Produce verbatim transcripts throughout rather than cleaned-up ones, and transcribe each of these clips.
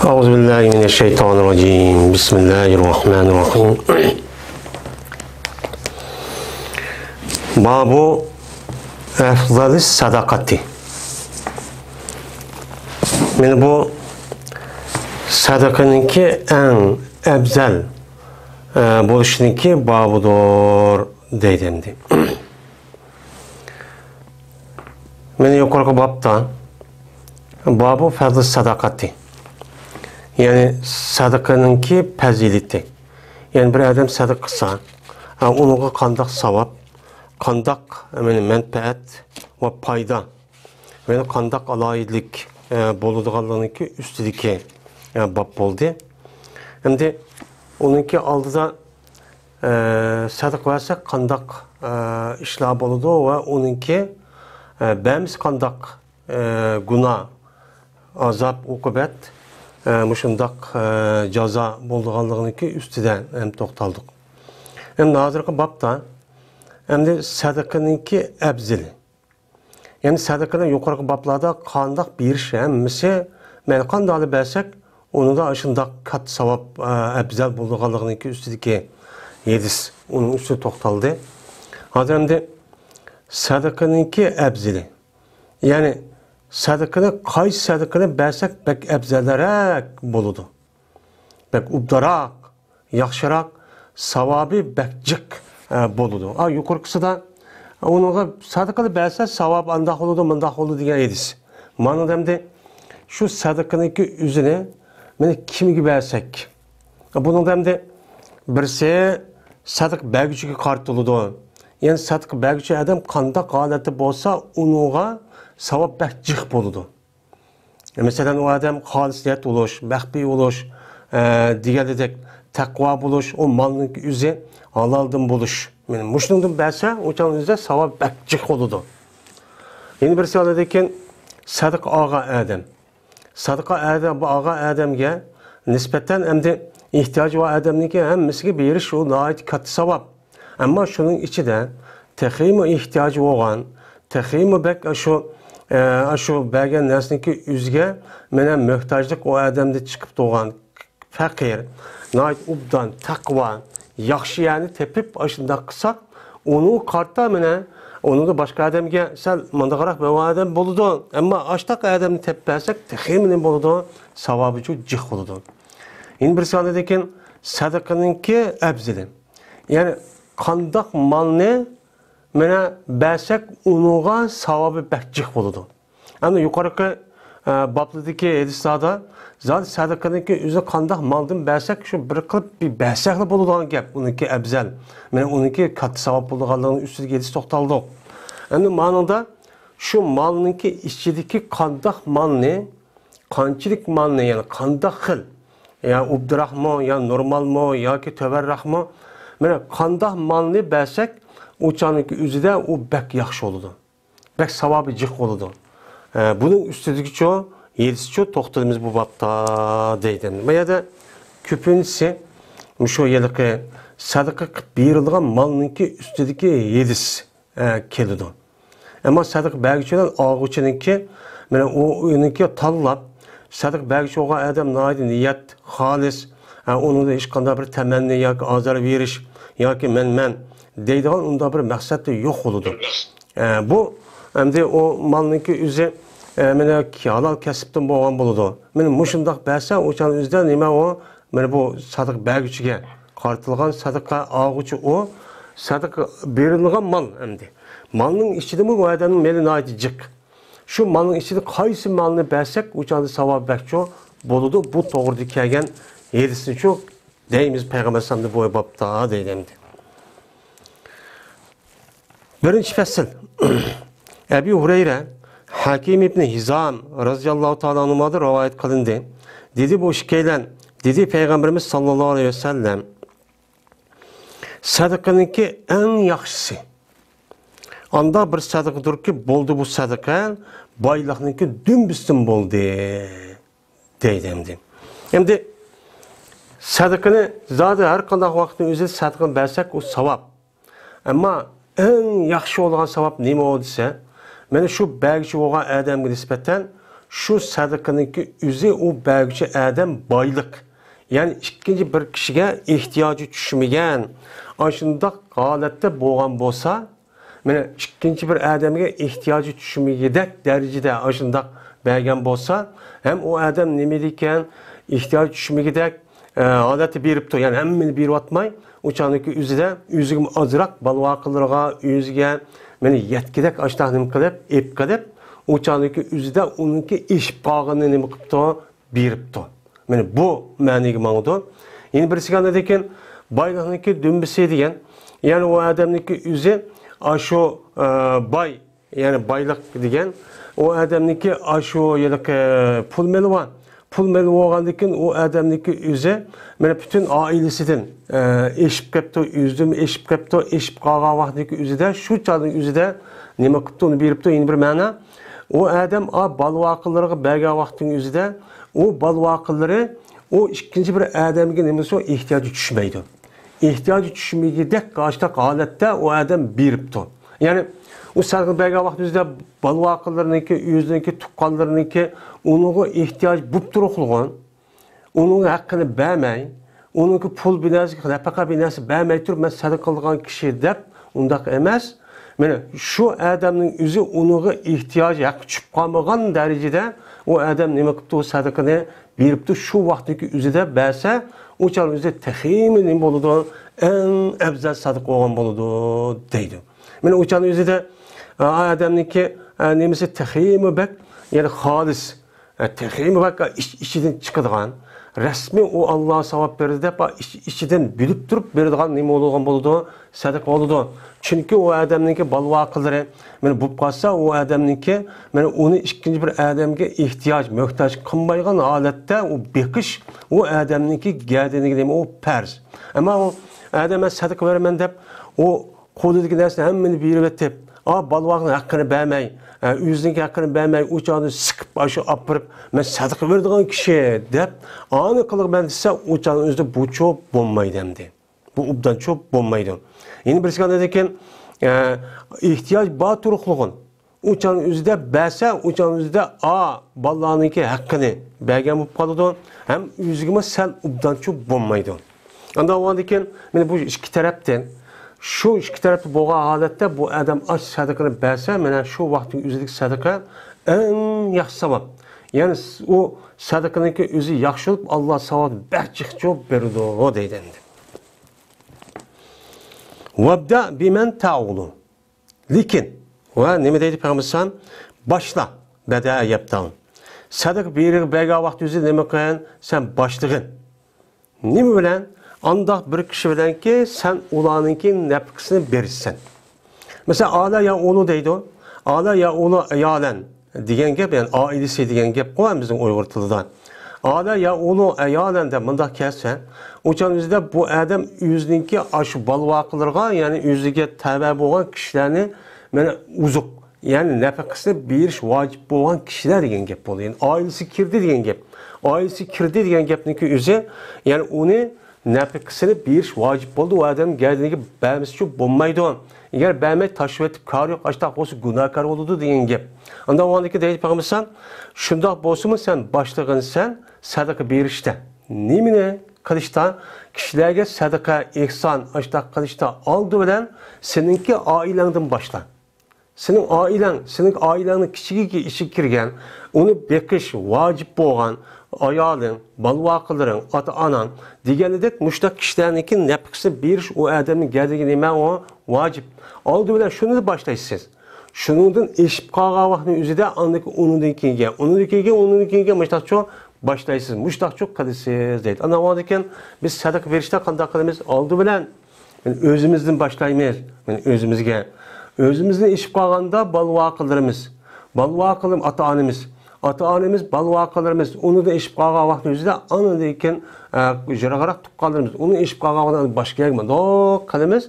أعوذ بالله من الشيطان الرجيم. بسم الله الرحمن الرحيم. باب أفضل الصدقة. مانا بۇ سەدىقىنىڭكى ئەڭ ئەۋزەل، ئە، بولۇشىنىڭكى بابىدۇر دەيدۇ ئەمدى. مانا يۇقىرىقى بابتا بابۇ فەزلى سەدەقەتى، يەنى سەدىقىنىڭكى پەزىلىتى. يەنى بىر ئادەم سەدىقە قىلسا، ئۇنىڭغا قانداق ساۋاب، قانداق، مانا، مەنپەئەت ۋە پايدا، يەنى قانداق ئالاھىدىلىك، ئە، بولىدىغانلىقىنىڭكى ئۈستىدىكى، ئە، باب بولدى. ئەمدى ئۇنىڭكى ئالدىدا ئە، سەدىقە بەرسەك قانداق، ئە، ئىشلار بولىدۇ ۋە ئۇنىڭكى، ئە، بەرمىسە قانداق، ئە، گۇناھ، ئازاب، ئوقۇبەت، ئە، مۇشۇنداق، ئە، جازا بولىدىغانلىقىنىڭكى ئۈستىدە ھەم توختالدۇق. ئەمدى ھازىرقى بابتا ئەمدى سەدىقىنىڭكى ئەۋزىلى. يەنى سەدىقىنى يۇقىرىقى بابلاردا قانداق بېرىش ھەممىسى، مەيلى قانداقلا بەرسەك، ئۇنىڭدا ئاشۇنداق كاتتا ساۋاب، ئە، ئەۋزەل بولىدىغانلىقىنىڭكى ئۈستىدىكى ھەدىس، ئۇنىڭ ئۈستىدە توختالدى. ھازىر ئەمدى سەدىقىنىڭكى ئەۋزىلى. يەنى سەدىقىنى، قايسى سەدىقىنى بەرسەك بەك ئەۋزەلرەك بولىدۇ. بەك ئوبدانراق، ياخشىراق، ساۋابى بەك جىق، ئە، بولىدۇ. ئا، يۇقىرىقىسىدا ئۇنىڭغا سەدىقىنى بەرسە ساۋاب ئانداق بولىدۇ، مۇنداق بولىدۇ دېگەن ھەدىس. مانا ئەمدى شۇ سەدىقىنىڭكى ئۆزىنى مانا كىمگە بەرسەك؟ بۇنىڭدا ئەمدى بىرسى سەدىقە بەرگۈچىگە قارىتىلىدۇ. يەنى سەدىقە بەرگۈچى ئادەم قانداق ھالەتتە بولسا، ئۇنىڭغا ساۋاب بەك جىق بولىدۇ. مەسىلەن، ئۇ ئادەم خالىس نىيەت بولۇش، مەخپىي بولۇش، ئە، دېگەندەك تەقۋا بولۇش، ئۇ مالنىڭ ئۆزى ھالالدىن بولۇش. مانا مۇشۇنىڭدىن بەرسە، ئۇ چاغنىڭ ئۆزىدە ساۋاب بەك جىق بولىدۇ. يەنە بىرسى ئاندىن كېيىن سەدىقە ئالغان ئادەم. سەدىقە ئادەم، بۇ ئالغان ئادەمگە نىسبەتەن ئەمدى ئېھتىياجى بار ئادەمنىڭكى ھەممىسىگە بېرىش، ئۇ ناھايىتى كاتتا ساۋاب. ئەمما شۇنىڭ ئىچىدە تېخىمۇ ئېھتىياجى بولغان، تېخىمۇ بەك ئاشۇ، ئە، ئاشۇ بەرگەن نەرسىنىڭكى ئۆزىگە مانا مۆھتاجلىق ئۇ ئادەمدە چىقىپ تۇرغان، پەقىر، ناھايىتى ئوبدان، تەقۋا، ياخشى يەرنى تېپىپ ئاشۇنداق قىلساق، ئۇنىڭغا قارىتا مانا، ئۇنىڭدا باشقا ئادەمگە سەل مۇنداقراق بىر ئادەم بولىدۇ. ئەمما ئاشتاق ئادەمنى تېپىپ بەرسەك، تېخىمۇ نېمە بولىدۇ؟ ساۋابى جىق بولىدۇ. يەنە بىرسى ئاندىن كېيىن سەدىقىنىڭكى ئەۋزىلى. يەنى قانداق مالنى مانا بەرسەك، ئۇنىڭغا ساۋابى بەك جىق بولىدۇ. ئەمدى يۇقىرىقى، ئە، بابلىدىكى ھەدىسلاردا زادى سەدىقىنىڭكى ئۆزى قانداق مالدىن بەرسەك، شۇ بىر قىلىپ بىر بەرسەكلا بولىدىغان گەپ، ئۇنىڭكى ئەۋزەل. مانا ئۇنىڭكى كاتتا ساۋاب بولىدىغانلىقىنىڭ ئۈستىدىكى ھەدىس توختالدۇق. ئەمدى مانىڭدا شۇ مالنىڭكى ئىچىدىكى قانداق مالنى، قانچىلىك مالنى، يەنى قانداق خىل، يا ئوبدانراقمۇ، يا نورمالمۇ، ياكى تۆۋەنراقمۇ، مانا قانداق مالنى بەرسەك، ئۇ چاغنىڭكى ئۆزىدە ئۇ بەك ياخشى بولىدۇ. بەك ساۋابى جىق بولىدۇ. ئە، بۇنىڭ ئۈستىدىكىچۇ، ھەدىسچۇ توختىلىمىز بۇ بابتا دەيدۇ. بۇ يەردە كۆپىنچىسى مۇشۇ ھېلىقى سەدىقە قىلىپ بېرىلىدىغان مالنىڭكى ئۈستىدىكى ھەدىس، ئە، كېلىدۇ. ئەمما سەدىقە بەرگۈچى بىلەن ئالغۇچىنىڭكى، مانا ئۇ، ئۇنىڭكى تاللاپ، سەدىقە بەرگۈچى بولغان ئادەم ناھايىتى نىيەت خالىس، ئە، ئۇنىڭدا ھېچقانداق بىر تەمەننى ياكى ئازار بېرىش ياكى مەن، مەن دەيدىغان ئۇنداق بىر مەقسەت يوق بولىدۇ. ئە، بۇ ئەمدى ئۇ مالنىڭكى ئۆزى، ئە، مانا ھالال كەسىپتىن بولغان بولىدۇ. مانا مۇشۇنداق بەرسە، ئۇ چاغنىڭ ئۆزىدە نېمە ئۇ؟ مانا بۇ سەدىقە بەرگۈچىگە قارىتىلغان، سەدىقە ئالغۇچى ئۇ، سەدىقە بېرىلىدىغان مال ئەمدى. مالنىڭ ئىچىدىمۇ بۇ ئادەمنىڭ مېلى ناھايىتى جىق. شۇ مالنىڭ ئىچىدە قايسى مالنى بەرسەك، ئۇ چاغدا ساۋاب بەكچۇ بولىدۇ. بۇ توغرىدا كەلگەن ھەدىسنىچۇ دەيمىز پەيغەمبەر ئەلەيھىسسالامدا بۇ بابتا دەيدۇ ئەمدى. بىرىنچى پەسىل. ئەبۇ ھۇرەيرە، ھەكىم ئىبنى ھىزام رەزىياللاھۇ تائالا ئەنھۇمادىن رىۋايەت قىلىندى. دېدى، بۇ ئىككىيلەن، دېدى پەيغەمبىرىمىز ساللاللاھۇ ئەلەيھى ۋەسەللەم، سەدىقىنىڭكى ئەڭ ياخشىسى ئانداق بىر سەدىقىدۇركى، بولدى بۇ سەدىقە بايلىقنىڭكى دۈمبىسىدىن بولدى. دەيدۇ ئەمدى. ئەمدى سەدىقىنى زادى ھەر قانداق ۋاقىتنىڭ ئۆزىدە سەدىقىنى بەرسەك، ئۇ ساۋاب. ئەمما ئەڭ ياخشى بولغان ساۋاب نېمە ئۇ دېسە، مانا شۇ بەرگۈچى بولغان ئادەمگە نىسبەتەن شۇ سەدىقىنىڭكى ئۆزى ئۇ بەرگۈچى ئادەم بايلىق، يەنى ئىككىنچى بىر كىشىگە ئېھتىياجى چۈشمىگەن، ئاشۇنداق ھالەتتە بولغان بولسا، مانا ئىككىنچى بىر ئادەمگە ئېھتىياجى چۈشمىگۈدەك دەرىجىدە ئاشۇنداق بەرگەن بولسا، ھەم ئۇ ئادەم نېمە دېگەن، ئېھتىياجى چۈشمىگۈدەك، ئە، ھالەتتە بېرىپتۇ، يەنى ھەممىنى بېرىۋاتماي، ئۇ چاغنىڭكى ئۆزىدە ئۆزىگىمۇ ئازراق، بالىۋاقىلىرىغا، ئۆزىگە، مانا يەتكۈدەك ئاشتاق نېمە قىلىپ، ئېپ قىلىپ، ئۇ چاغنىڭكى ئۆزىدە ئۇنىڭكى ئېشىپ قالغىنىنى نېمە قىپتۇ؟ بېرىپتۇ. مانا بۇ مەنىگە ماڭىدۇ. يەنە بىرسىگە ئاندىن كېيىن بايلىقنىڭكى دۈمبىسى دېگەن، يەنى ئۇ ئادەمنىڭكى ئۆزى ئاشۇ، ئە، باي، يەنى بايلىق دېگەن، ئۇ ئادەمنىڭكى ئاشۇ ھېلىقى پۇل مېلى بار. پۇل مېلى بولغاندىن كېيىن ئۇ ئادەمنىڭكى ئۆزى مانا پۈتۈن ئائىلىسىدىن، ئە، ئېشىپ كەپتۇ، ئۆزىدىن ئېشىپ كەپتۇ، ئېشىپ قالغان ۋاقتىدىكى ئۆزىدە، شۇ چاغنىڭ ئۆزىدە نېمە قىپتۇ، ئۇنى بېرىپتۇ. يەنە بىر مەنە، ئۇ ئادەم ئا بالىۋاقىلىرىغا بەرگەن ۋاقتىنىڭ ئۆزىدە ئۇ بالىۋاقىلىرى ئۇ ئىككىنچى بىر ئادەمگە نېمىسى ئېھتىياجى چۈشمەيدۇ. ئېھتىياجى چۈشمىگۈدەك ئاشتاق ھالەتتە ئۇ ئادەم بېرىپتۇ. يەنى ئۇ سەدىقە بەرگەن ۋاقتىمىزدا بالىۋاقىلىرىنىڭكى، ئۆزىنىڭكى، تۇغقانلىرىنىڭكى ئۇنىڭغا ئېھتىياج بوپ تۇرۇقلىغان، ئۇنىڭ ھەققىنى بەرمەي، ئۇنىڭكى پۇل بىنەسى، نەپەقە بىنەسى بەرمەي تۇرۇپ، مەن سەدىقە قىلىدىغان كىشى دەپ، ئۇنداق ئەمەس. مانا شۇ ئادەمنىڭ ئۆزى ئۇنىڭغا ئېھتىياجى، ھەققى چۈشۈپ قالمىغان دەرىجىدە ئۇ ئادەم نېمە قىپتۇ، سەدىقىنى بېرىپتۇ، شۇ ۋاقىتتىكى ئۆزىدە بەرسە، ئۇ چاغنىڭ ئۆزىدە تېخىمۇ نېمە بولىدۇ؟ ئەڭ ئەۋزەل سەدىقە بولغان بولىدۇ، دەيدۇ. مانا ئۇ چاغنىڭ ئۆزىدە، ئا، ئادەمنىڭكى، ئا، نېمىسى تېخىمۇ بەك، يەنى خالىس، ئا، تېخىمۇ بەك ئىچ-، ئىچىدىن چىقىدىغان، رەسمىي ئۇ ئاللا ساۋاب بېرىدۇ دەپ، ئا، ئىچ-، ئىچىدىن بىلىپ تۇرۇپ بېرىدىغان نېمە بولىدىغان بولىدۇ؟ سەدىقە بولىدۇ. چۈنكى ئۇ ئادەمنىڭكى بالىۋاقىلىرى، مانا بولۇپ قالسا، ئۇ ئادەمنىڭكى، مانا ئۇنى ئىككىنچى بىر ئادەمگە ئېھتىياج، مۆھتاج قىلمايدىغان ھالەتتە ئۇ بېقىش ئۇ ئادەمنىڭكى گەدىنىگە نېمە، ئۇ پەرز. ئەمما ئۇ ئادەم مەن سەدىقە بېرىمەن دەپ، ئۇ قولىدىكى نەرسىنى ھەممىنى بېرىۋېتىپ، ئا، بالىۋاقنىڭ ھەققىنى بەرمەي، ئە، ئۆزىنىڭكى ھەققىنى بەرمەي، ئۇ چاغنى سىقىپ، ئاشۇ ئاپىرىپ، مەن سەدىقە بېرىدىغان كىشى دەپ، ئانى قىلغىمەن دېسە، ئۇ چاغنىڭ ئۆزىدە بۇچۇ بولمايدۇ ئەمدى. بۇ ئوبدانچۇ بولمايدۇ. يەنە بىرسىگە ئاندىن كېيىن، ئە، ئېھتىياج بار تۇرۇقلۇغۇن. ئۇ چاغنىڭ ئۆزىدە بەرسە، ئۇ چاغنىڭ ئۆزىدە، ئا، بالىلارنىڭكى ھەققىنى بەرگەن بولۇپ قالىدۇ. ھەم ئۆزىگىمۇ سەل ئوبدانچۇ بولمايدۇ. ئاندىن بولغاندىن كېيىن، مانا بۇ ئىككى تەرەپتىن، شۇ ئىككى تەرەپتە بولغان ھالەتتە بۇ ئادەم ئاش سەدىقىنى بەرسە، مانا شۇ ۋاقىتنىڭ ئۆزىدىكى سەدىقە ئەڭ ياخشى ساۋاب. يەنى س-، ئۇ سەدىقىنىڭكى ئۆزى ياخشى بولۇپ، ئاللا ساۋابنى بەك جىقچۇ بېرىدۇ دەيدۇ ئەمدى. «ۋەبدە بىمەن تەئۇلۇ.» لېكىن، ۋە نېمە دەيدۇ پەيغەمبەر ئەلەيھىسسالام؟ باشلا، بەدە يەبدەئۇ. سەدىقە بېرىگە بەرگەن ۋاقتى ئۆزى نېمە قىلغىن؟ سەن باشلىغىن. نېمە بىلەن؟ ئانداق بىر كىشى بىلەنكى، سەن ئۇلارنىڭكى نەپىقىسىنى بېرىسەن. مەسىلەن، ئالە يەئۇلۇ دەيدۇ. ئالە يەئۇلۇ ئەيالەن دېگەن گەپ، يەنى ئائىلىسى دېگەن گەپقۇ بىزنىڭ ئۇيغۇر تىلىدا. ئالە يەئۇلۇ ئەيالەن دەپ مۇنداق كەلسە، ئۇ چاغنىڭ ئۆزىدە بۇ ئادەم ئۆزىنىڭكى ئاشۇ بالىۋاقىلىرىغا، يەنى ئۆزىگە تەۋە بولغان كىشىلەرنى، مانا، ئوزۇق، يەنى نەپىقىسىنى بېرىش ۋاجىپ بولغان كىشىلەر دېگەن گەپ بولدى. يەنى ئائىلىسى كىردى دېگەن گەپ. ئائىلىسى كىردى دېگەن گەپنىڭكى ئۆزى، يەنى ئۇنى نەپىقىسىنى بېرىش ۋاجىپ بولدى. ئۇ ئادەم گەدىنىگە بەرمىسىچۇ بولمايدۇ. ئەگەر بەرمەي تاشلىۋېتىپ، كارى يوق، ئاشتاق بولسا گۇناھكار بولىدۇ دېگەن گەپ. ئاندىن ئۇنىڭدىكى دەيدۇ پەيغەمبەر، شۇنداق بولسىمۇ سەن باشلىغىنسەن سەدىقە بېرىشتە. نېمىنى قىلىشتا؟ كىشىلەرگە سەدىقە، ئېھسان، ئاشتاق قىلىشتا ئالدى بىلەن سېنىڭكى ئائىلەڭدىن باشلا. سېنىڭ ئائىلەڭ، سېنىڭ ئائىلەڭنىڭ كىچىكىگە ئىچىگە كىرگەن، ئۇنى بېقىش ۋاجىپ بولغان ئايالىڭ، بالىۋاقىلىرىڭ، ئاتا-ئاناڭ دېگەنىدەك مۇشۇنداق كىشىلەرنىڭكى نەپىقىسىنى بېرىش ئۇ ئادەمنىڭ گەدىنىگە نېمە ئۇ؟ ۋاجىپ. ئالدى بىلەن شۇنى باشلايسىز. شۇنىڭدىن ئېشىپ قالغان ۋاقىتنىڭ ئۆزىدە ئاندىن كېيىن ئۇنىڭدىن كېيىنگە، ئۇنىڭدىن كېيىنگە، ئۇنىڭدىن كېيىنگە مۇشۇنداقچۇ باشلايسىز، مۇشۇنداقچۇ قىلىسىز دەيدۇ. ئاندىن كېيىن بىز سەدىقە بېرىشتە قانداق قىلىمىز؟ ئالدى بىلەن مانا ئۆزىمىزدىن باشلايمىز. مانا ئۆزىمىزگە. ئۆزىمىزدىن ئېشىپ قالغاندا بالىۋاقىلىرىمىز. بالىۋاقىلىرىم ئاتا-ئانىمىز. ئاتا-ئانىمىز، بالىۋاقىلىرىمىز. ئۇنىڭدىن ئېشىپ قالغان ۋاقىتنىڭ ئۆزىدە ئاندىن كېيىن، ئە، يىراقراق تۇغقانلىرىمىز. ئۇنىڭ ئېشىپ قالغان ۋاقتىدا باشقا يەرگە مۇنداق قىلىمىز.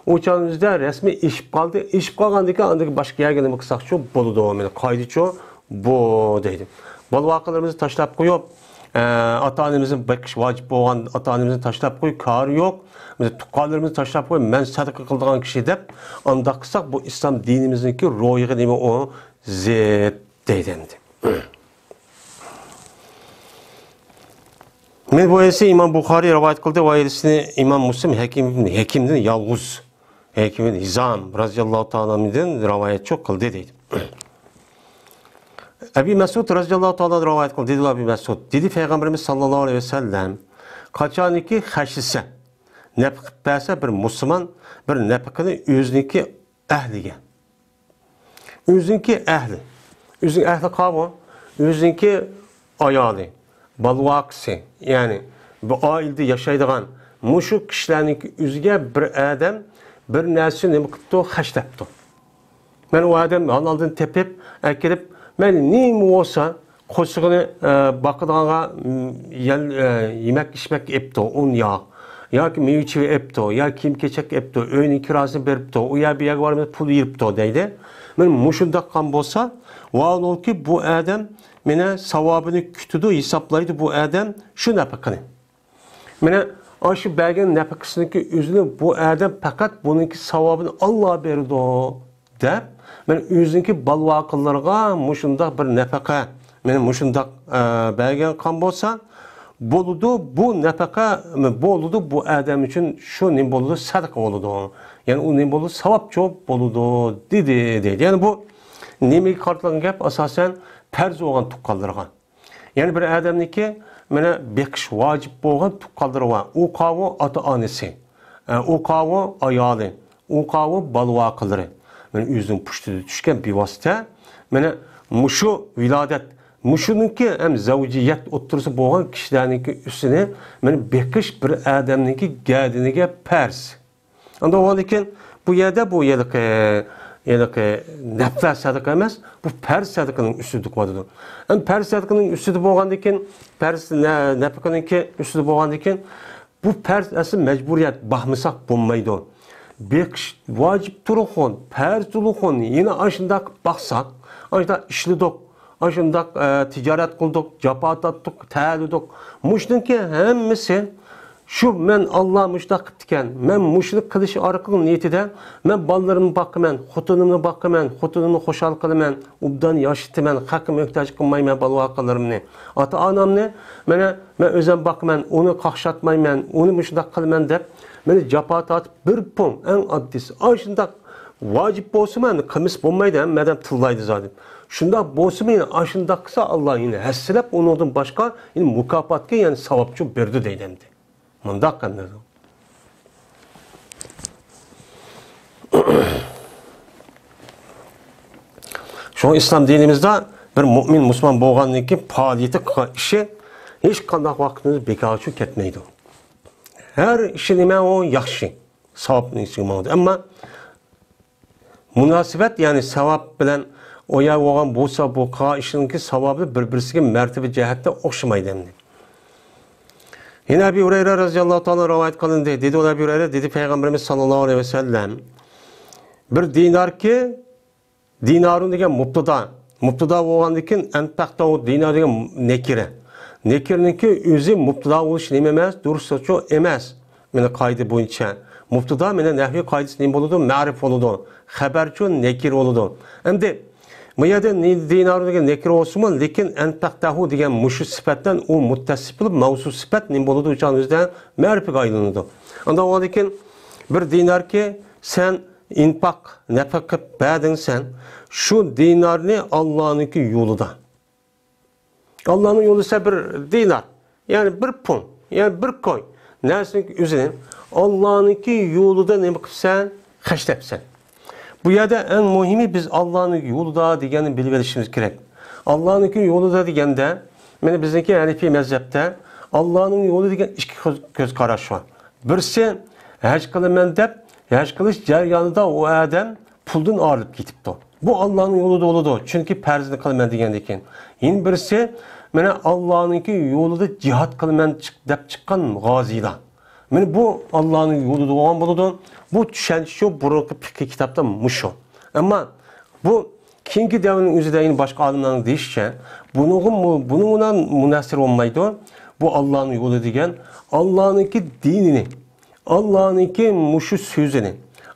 ئۇ چاغنىڭ ئۆزىدە رەسمىي ئېشىپ قالدى. ئېشىپ قالغاندىن كېيىن ئاندىن باشقا يەرگە نېمە قىلساقچۇ بولىدۇ. مانا قائىدىچۇ بۇ دەيدۇ. بالىۋاقىلىرىمىزنى تاشلاپ قويۇپ، ئە، ئاتا-ئانىمىزنى بېقىش ۋاجىپ بولغان ئاتا-ئانىمىزنى تاشلاپ قويۇپ، كارى يوق، بىز تۇغقانلىرىمىزنى تاشلاپ قويۇپ، مەن سەدىقە قىلىدىغان كىشى دەپ، ئانداق قىلساق، بۇ ئىسلام دىنىمىزنىڭكى روھىغا نېمە ئۇ؟ زىت دەيدۇ ئەمدى. مەن بۇ ھەدىسنى ئىمام بۇخارىي رىۋايەت قىلدى، بۇ ھەدىسنى ئىمام مۇسلىم ھەكىم، ھەكىمدىن يالغۇز، ھەكىم ھىزام رازىياللاھۇ تائالا ئەنھۇدىن رىۋايەتچى قىلدى دەيدۇ. ئەبى مەسئۇد رازىياللاھۇ تائالا رىۋايەت قىلدى، دېدى ئەبى مەسئۇد، دېدى پەيغەمبىرىمىز ساللاللاھۇ ئەلەيھى ۋەسەللەم، قاچانكى خەجلىسە، نەپقە بەرسە بىر مۇسۇلمان، بىر نەپقىنى ئۆزىنىڭكى ئەھلىگە، ئۆزىنىڭكى ئەھلى. ئۆزىنىڭ ئەھلى قاۋۇ؟ ئۆزىنىڭكى ئايالى، بالىۋاقىسى، يەنى بۇ ئائىلىدە ياشايدىغان مۇشۇ كىشىلەرنىڭكى ئۆزىگە بىر ئادەم بىر نەرسە نېمە قىپتۇ؟ خەجلەپتۇ. مەن ئۇ ئادەم ھالالدىن تېپىپ، ئەكىرىپ، مەن نېمە بولسا، قوشىقىنى، ئە، باقىدىغانغا، م، يەل-، ئە، يېمەك ئىچمەك ئېپتۇ، ئۇن ياغ. ياكى مېۋە چېۋە ئېپتۇ، يا كىيىم كېچەك ئېپتۇ، ئۆينىڭ كىراسىنى بېرىپتۇ، ئۇ يەر بۇ يەرگە بارمىسا پۇل يېرىپتۇ دەيدۇ. مانا مۇشۇنداق قىلغان بولسا، ۋاھالەنكى بۇ ئادەم مېنى ساۋابىنى كۈتىدۇ، ھېسابلايدۇ بۇ ئادەم شۇ نەپىقىنى. مانا ئاشۇ بەرگەن نەپىقىسىنىڭكى ئۆزىنى بۇ ئادەم پەقەت بۇنىڭكى ساۋابىنى ئاللا بېرىدۇ دەپ، مانا ئۆزىنىڭكى بالىۋاقىلىرىغا مۇشۇنداق بىر نەپەقە، مانا مۇشۇنداق، ئە، بەرگەن قىلغان بولسا، بولىدۇ، بۇ نەپەقە بولىدۇ، بۇ ئادەم ئۈچۈن شۇ نېمە بولىدۇ؟ سەدىقە بولىدۇ. يەنى ئۇ نېمە بولىدۇ؟ ساۋابچۇ بولىدۇ، دېدى، دەيدۇ. يەنى بۇ نېمىگە قارىتىلغان گەپ؟ ئاساسەن پەرز بولغان تۇغقانلىرىغا. يەنى بىر ئادەمنىڭكى مانا بېقىش ۋاجىپ بولغان تۇغقانلىرى بار. ئۇ قاۋۇ ئاتا-ئانىسى، ئە، ئۇ قاۋۇ ئايالى، ئۇ قاۋۇ بالىۋاقىلىرى. مانا ئۆزىنىڭ پۇشتىدا چۈشكەن بىۋاسىتە. مانا مۇشۇ ۋىلادەت، مۇشۇنىڭكى ھەم زەۋجىيەت ئوتتۇرىسى بولغان كىشىلەرنىڭكى ئۈستىنى مانا بېقىش بىر ئادەمنىڭكى گەدىنىگە پەرز. ئەمدى ئۇندىن كېيىن بۇ يەردە بۇ ھېلىقى، ھېلىقى نەپلە سەدىقە ئەمەس، بۇ پەرز سەدىقىنىڭ ئۈستىدە قىلىۋاتىدۇ. ئەمدى پەرز سەدىقىنىڭ ئۈستىدە بولغاندىن كېيىن، پەرز نە-، نەپىقىنىڭكى ئۈستىدە بولغاندىن كېيىن، بۇ پەرز ئەسلى مەجبۇرىيەت، باقمىساق بولمايدۇ. بېقىش ۋاجىپ تۇرغۇن، پەرز تۇرغۇن، يەنە ئاشۇنداق باقساق، ئاشۇنداق ئىشلىدۇق، ئاشۇنداق، ئە، تىجارەت قىلدۇق، جاپا تارتتۇق، تەلىدۇق. مۇشۇنىڭكى ھەممىسى شۇ مەن ئاللا مۇشۇنداق قىپتىكەن، مەن مۇشۇنى قىلىش ئارقىلىق نىيىتىدە مەن بالىلىرىمنى باقىمەن، خوتۇنۇمنى باقىمەن، خوتۇنۇمنى خۇشال قىلىمەن، ئوبدان ياشىتىمەن، خەققە موھتاج قىلمايمەن بالا-ۋاقالىرىمنى. ئاتا-ئانامنى مانا مەن ئۆزۈم باقىمەن، ئۇنى قاقشاتمايمەن، ئۇنى مۇشۇنداق قىلىمەن دەپ، مانا جاپا تارتىپ بىر پۇڭ، ئەڭ ئاددىيسى، ئاشۇنداق ۋاجىپ بولسىمۇ ئەمدى قىلمىسا بولمايدۇ، ھەممە ئادەم تىللايدۇ زادى. شۇنداق بولسىمۇ يەنە ئاشۇنداق قىلسا ئاللا يەنە ھەسسىلەپ ئۇنىڭدىن باشقا يەنە مۇكاپاتكە يەنە ساۋابچۇ بېرىدۇ دەيدۇ ئەمدى. مۇنداق ئەمدى. شۇڭا ئىسلام دىنىمىزدا بىر مۇئمىن مۇسۇلمان بولغاندىن كېيىن پائالىيىتى، قىلغان ئىشى ھېچقانداق ۋاقتىمىز بىكارغا چۈشۈپ كەتمەيدۇ. ھەر ئىشى نېمە ئۇ ياخشى، ساۋابنىڭ ئىچىگە ماڭىدۇ. ئەمما مۇناسىۋەت، يەنى ساۋاب بىلەن ئۇ يەر بولغان بولسا، بۇ قىلغان ئىشنىڭكى ساۋابى بىر-بىرسىگە مەرتىبە جەھەتتە ئوخشىمايدۇ ئەمدى. يەنە ئەبى ھۇرەيرە رازىياللاھۇ تائالا رىۋايەت قىلىندى. دېدى ئۇ ئەبى ھۇرەيرە، دېدى پەيغەمبىرىمىز ساللاللاھۇ ئەلەيھى ۋەسەللەم، بىر دىناركى، دىنارۇن دېگەن مۇبتىدا. مۇبتىدا بولغاندىن كېيىن ئەنپەقتەھۇ، دىنار دېگەن نەكىرە. نەكىرىنىڭكى ئۆزى مۇبتىدا بولۇش نېمە ئەمەس؟ دۇرۇسچۇ ئەمەس. مانا قائىدە بويىچە. مۇبتىدا مانا نەھۋى قائىدىسى نېمە بولىدۇ؟ مەرىپ بولىدۇ. خەبەرچۇ نەكىر بولىدۇ. ئەمدى بۇ يەردە نى-، دىنار دېگەن نەكىر بولسىمۇ، لېكىن ئەنپەقتەھۇ دېگەن مۇشۇ سۈپەتتىن ئۇ مۇتتەسىپ بولۇپ، مەۋسۇپ سۈپەت نېمە بولىدۇ؟ ئۇ چاغدا ئۆزىدە مەرىپىگە ئايلىنىدۇ. ئاندىن ئۇنىڭدىن كېيىن بىر دىناركى سەن ئىنپاق، نەپەقە قىلىپ بەردىڭ سەن، شۇ دىنارنى ئاللانىڭكى يولىدا. ئاللانىڭ يولى دېسە بىر دىنار، يەنى بىر پۇڭ، يەنى بىر كوي نەرسىنىڭ ئۆزىنى ئاللانىڭكى يولىدا نېمە قىپسەن؟ خەجلەپسەن. بۇ يەردە ئەڭ مۇھىمى بىز ئاللانىڭ يولىدا دېگەننى بىلىۋېلىشىمىز كېرەك. ئاللانىڭكى يولىدا دېگەندە، مانا بىزنىڭكى ھەنىفىي مەزھەپتە ئاللانىڭ يولى دېگەن ئىككى كۆز، كۆز قاراش بار. بىرسى، ھەج قىلىمەن دەپ، ھەج قىلىش جەريانىدا ئۇ ئادەم پۇلدىن ئايرىلىپ كېتىپتۇ. بۇ ئاللانىڭ يولىدا بولىدۇ، چۈنكى پەرزنى قىلىمەن دېگەندىن كېيىن. يەنە بىرسى، مانا ئاللانىڭكى يولىدا جىھاد قىلىمەن چىق-، دەپ چىققان غازىيلار. مانا بۇ ئاللانىڭ يولىدا بولغان بولىدۇ. بۇ چۈشەنچە شۇ، بۇرۇنقى پىقھىي كىتابتا مۇشۇ. ئەمما بۇ كېيىنكى دەۋرنىڭ ئۆزىدە يەنە باشقا ئالىملارنىڭ دېيىشىچە، بۇنىڭغا مۇ-، بۇنىڭ بىلەن مۇناسىر بولمايدۇ. بۇ ئاللانىڭ يولى دېگەن ئاللانىڭكى دىنىنى، ئاللانىڭكى مۇشۇ سۆزىنى،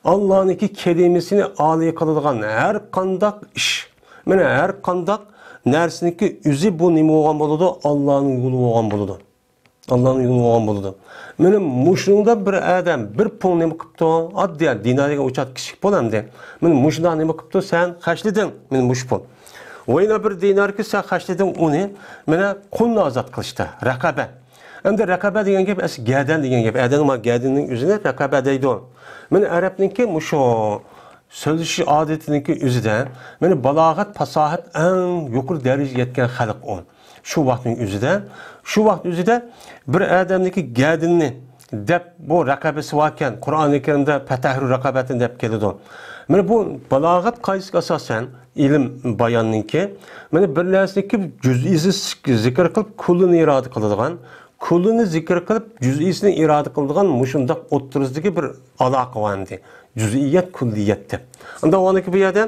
ئاللانىڭكى كەلىمىسىنى ئالىي قىلىدىغان ھەر قانداق ئىش، مانا ھەر قانداق نەرسىنىڭكى ئۆزى بۇ نېمە بولغان بولىدۇ؟ ئاللانىڭ يولى بولغان بولىدۇ. ئاللانىڭ يولىنى ئويغان بولىدۇ. مانا مۇشۇنىڭدا بىر ئادەم بىر پۇڭ نېمە قىپتۇ؟ ئاددىي، دىنار دېگەن ئۇ چاغ كىچىك پۇل ئەمدى. مانا مۇشۇنداق نېمە قىپتۇ؟ سەن خەجلىدىڭ مانا مۇشۇ پۇل. ۋە يەنە بىر دىناركى سەن خەجلىدىڭ ئۇنى، مانا قۇلنى ئازاد قىلىشتا، رەقەبە. ئەمدى رەقەبە دېگەن گەپ ئەسلى گەدەن دېگەن گەپ. ئادەمنىڭ مانا گەدىنىنىڭ ئۆزىنى رەقەبە دەيدۇ. مانا ئەرەبنىڭكى مۇشۇ سۆزلىشىش ئادىتىنىڭكى ئۆزىدە، مانا بالاغەت، پاساھەت ئەڭ يۇقىرى دەرىجىگە يەتكەن خەلق ئۇ. شۇ ۋاقىتنىڭ ئۆزىدە، شۇ ۋاقىت ئۆزىدە بىر ئادەمنىڭكى گەدىنىنى دەپ، بۇ رەقەبىسى باركەن، قۇرئانى كەرىمدە «فەتەھرىر رەقەبەتىن» دەپ كېلىدۇ. مانا بۇ بالاغەت قائىدىسىگە ئاساسەن، ئىلىم باياننىڭكى، مانا بىر نەرسىنىڭكى جۈزئىسى زىكىر قىلىپ، كۇللىنى ئىرادە قىلىدىغان، كۇللىنى زىكىر قىلىپ، جۈزئىسىنى ئىرادە قىلىدىغان مۇشۇنداق ئوتتۇرىسىدىكى بىر ئالاقە بار ئەمدى. جۈزئىيەت، كۇللىيەت دەپ. ئەمدى ئۇنىڭكى بۇ يەردە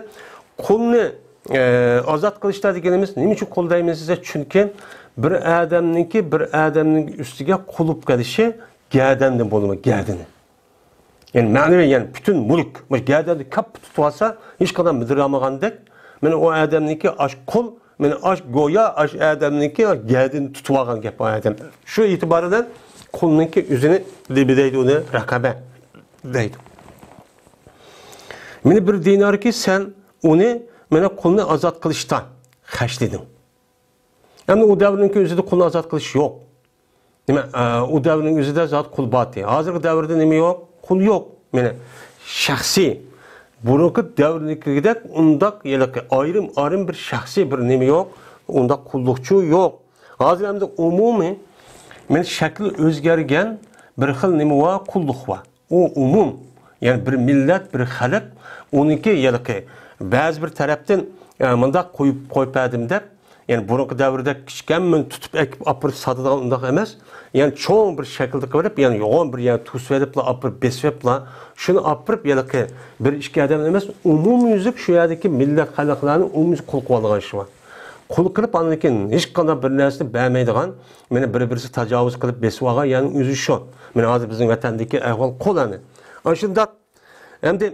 قۇلنى، ئە، ئازاد قىلىشتا دېگىنىمىز نېمە ئۈچۈن قۇل دەيمىز دېسە، چۈنكى بىر ئادەمنىڭكى بىر ئادەمنىڭ ئۈستىگە قۇل بولۇپ قېلىشى گەدەندىن بولىدۇ، گەدىنى. يەنى مەنىۋى، يەنى پۈتۈن مۈلۈك، مۇشۇ گەدەندە كاپپا تۇتۇۋالسا، ھېچقانداق مىدىرلىمىغاندەك، مانا ئۇ ئادەمنىڭكى ئاش قۇل، مانا ئاش گويا، ئاش ئادەمنىڭكى گەدىنى تۇتۇۋالغان گەپ ئۇ ئادەم. شۇ ئېتىبار بىلەن قۇلنىڭكى ئۆزىنى نېمە دەيدۇ، ئۇنى رەقەبە دەيدۇ. مانا بىر دىناركى سەن ئۇنى، مانا قۇلنى ئازاد قىلىشتا خەجلىدىڭ. ئەمدى ئۇ دەۋرنىڭكى ئۆزىدە قۇلنى ئازاد قىلىش يوق. نېمە، ئە، ئۇ دەۋرنىڭ ئۆزىدە زادى قۇل بار ئىدى. ھازىرقى دەۋردە نېمە يوق؟ قۇل يوق. مانا شەخسىي، بۇرۇنقى دەۋردىكىدەك ئۇنداق ھېلىقى ئايرىم-ئايرىم بىر شەخسىي بىر نېمە يوق، ئۇنداق قۇللۇقچۇ يوق. ھازىر ئەمدى ئومۇمىي، مانا شەكلى ئۆزگەرگەن بىر خىل نېمە بار؟ قۇللۇق بار. ئۇ ئومۇم، يەنى بىر مىللەت، بىر خەلق، ئۇنىڭكى ھېلىقى بەزى بىر تەرەپتىن، ئە، مۇنداق قويۇپ، قويۇپ بەردىم دەپ، يەنى بۇرۇنقى دەۋردەك كىچىك ھەممىنى تۇتۇپ ئەكىپ ئاپىرىپ ساتىدىغان ئۇنداق ئەمەس. يەنى چوڭ بىر شەكىلدە قىلىپ، يەنى يوغان بىر يەرگە توسۇۋېلىپلا، ئاپىرىپ، بېسىۋېلىپلا، شۇنى ئاپىرىپ، ھېلىقى بىر ئىككى ئادەم ئەمەس، ئومۇميۈزلۈك شۇ يەردىكى مىللەت خەلقلەرنى ئومۇميۈزلۈك قۇل قىلىۋالغان ئىش بار. قۇل قىلىپ، ئاندىن كېيىن ھېچقانداق بىر نەرسىنى بەرمەيدىغان، مانا بىر-بىرسى تاجاۋۇز قىلىپ بېسىۋالغان يەرنىڭ ئۆزى شۇ. مانا ھازىر بىزنىڭ ۋەتەندىكى ئەھۋال قۇل ئەنە. ئاشۇنداق ئەمدى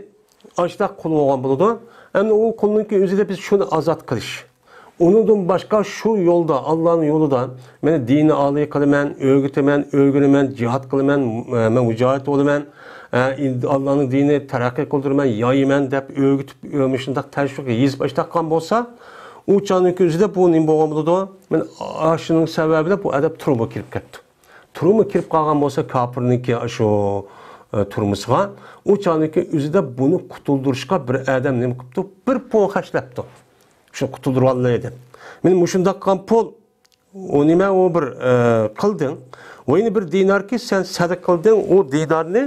ئاشۇنداق قۇل بولغان بولىدۇ. ئەمدى ئۇ قۇلنىڭكى ئۆزىدە بىز شۇنى ئازاد قىلىش. ئۇنىڭدىن باشقا شۇ يولدا، ئاللانىڭ يولىدا، مەن دىنىي ئالىي قىلىمەن، ئۆگىتىمەن، ئۆگىنىمەن، جىھاد قىلىمەن، مەن مۇجاھىد بولىمەن، ئاللانىڭ دىنىنى تەرەققىي قىلدۇرىمەن، يايىمەن دەپ ئۆگىتىپ، مۇشۇنداق تەشۋىق يېزىپ ئاشتاققان بولسا، ئۇ چاغنىڭكى ئۆزىدە بۇ نېمە بولغان بولىدۇ؟ مەن ئاشۇنىڭ سەۋەبىدە بۇ ئادەم تۈرمىگە كىرىپ كەپتۇ. تۈرمىگە كىرىپ قالغان بولسا كاپىرنىڭكى شۇ، ئە، تۈرمىسىغا، ئۇ چاغنىڭكى ئۆزىدە بۇنى قۇتۇلدۇرۇشقا بىر ئادەم نېمە قىپتۇ؟ بىر پۇڭ خەجلەپتۇ. شۇ قۇتۇلدۇرۇۋالىلى دەپ. مانا مۇشۇنداق قىلغان پۇل، ئۇ نېمە، ئۇ بىر، ئە، قىلدىڭ. ۋە يەنە بىر دىناركى سەن سەدىقە قىلدىڭ، ئۇ دىنارنى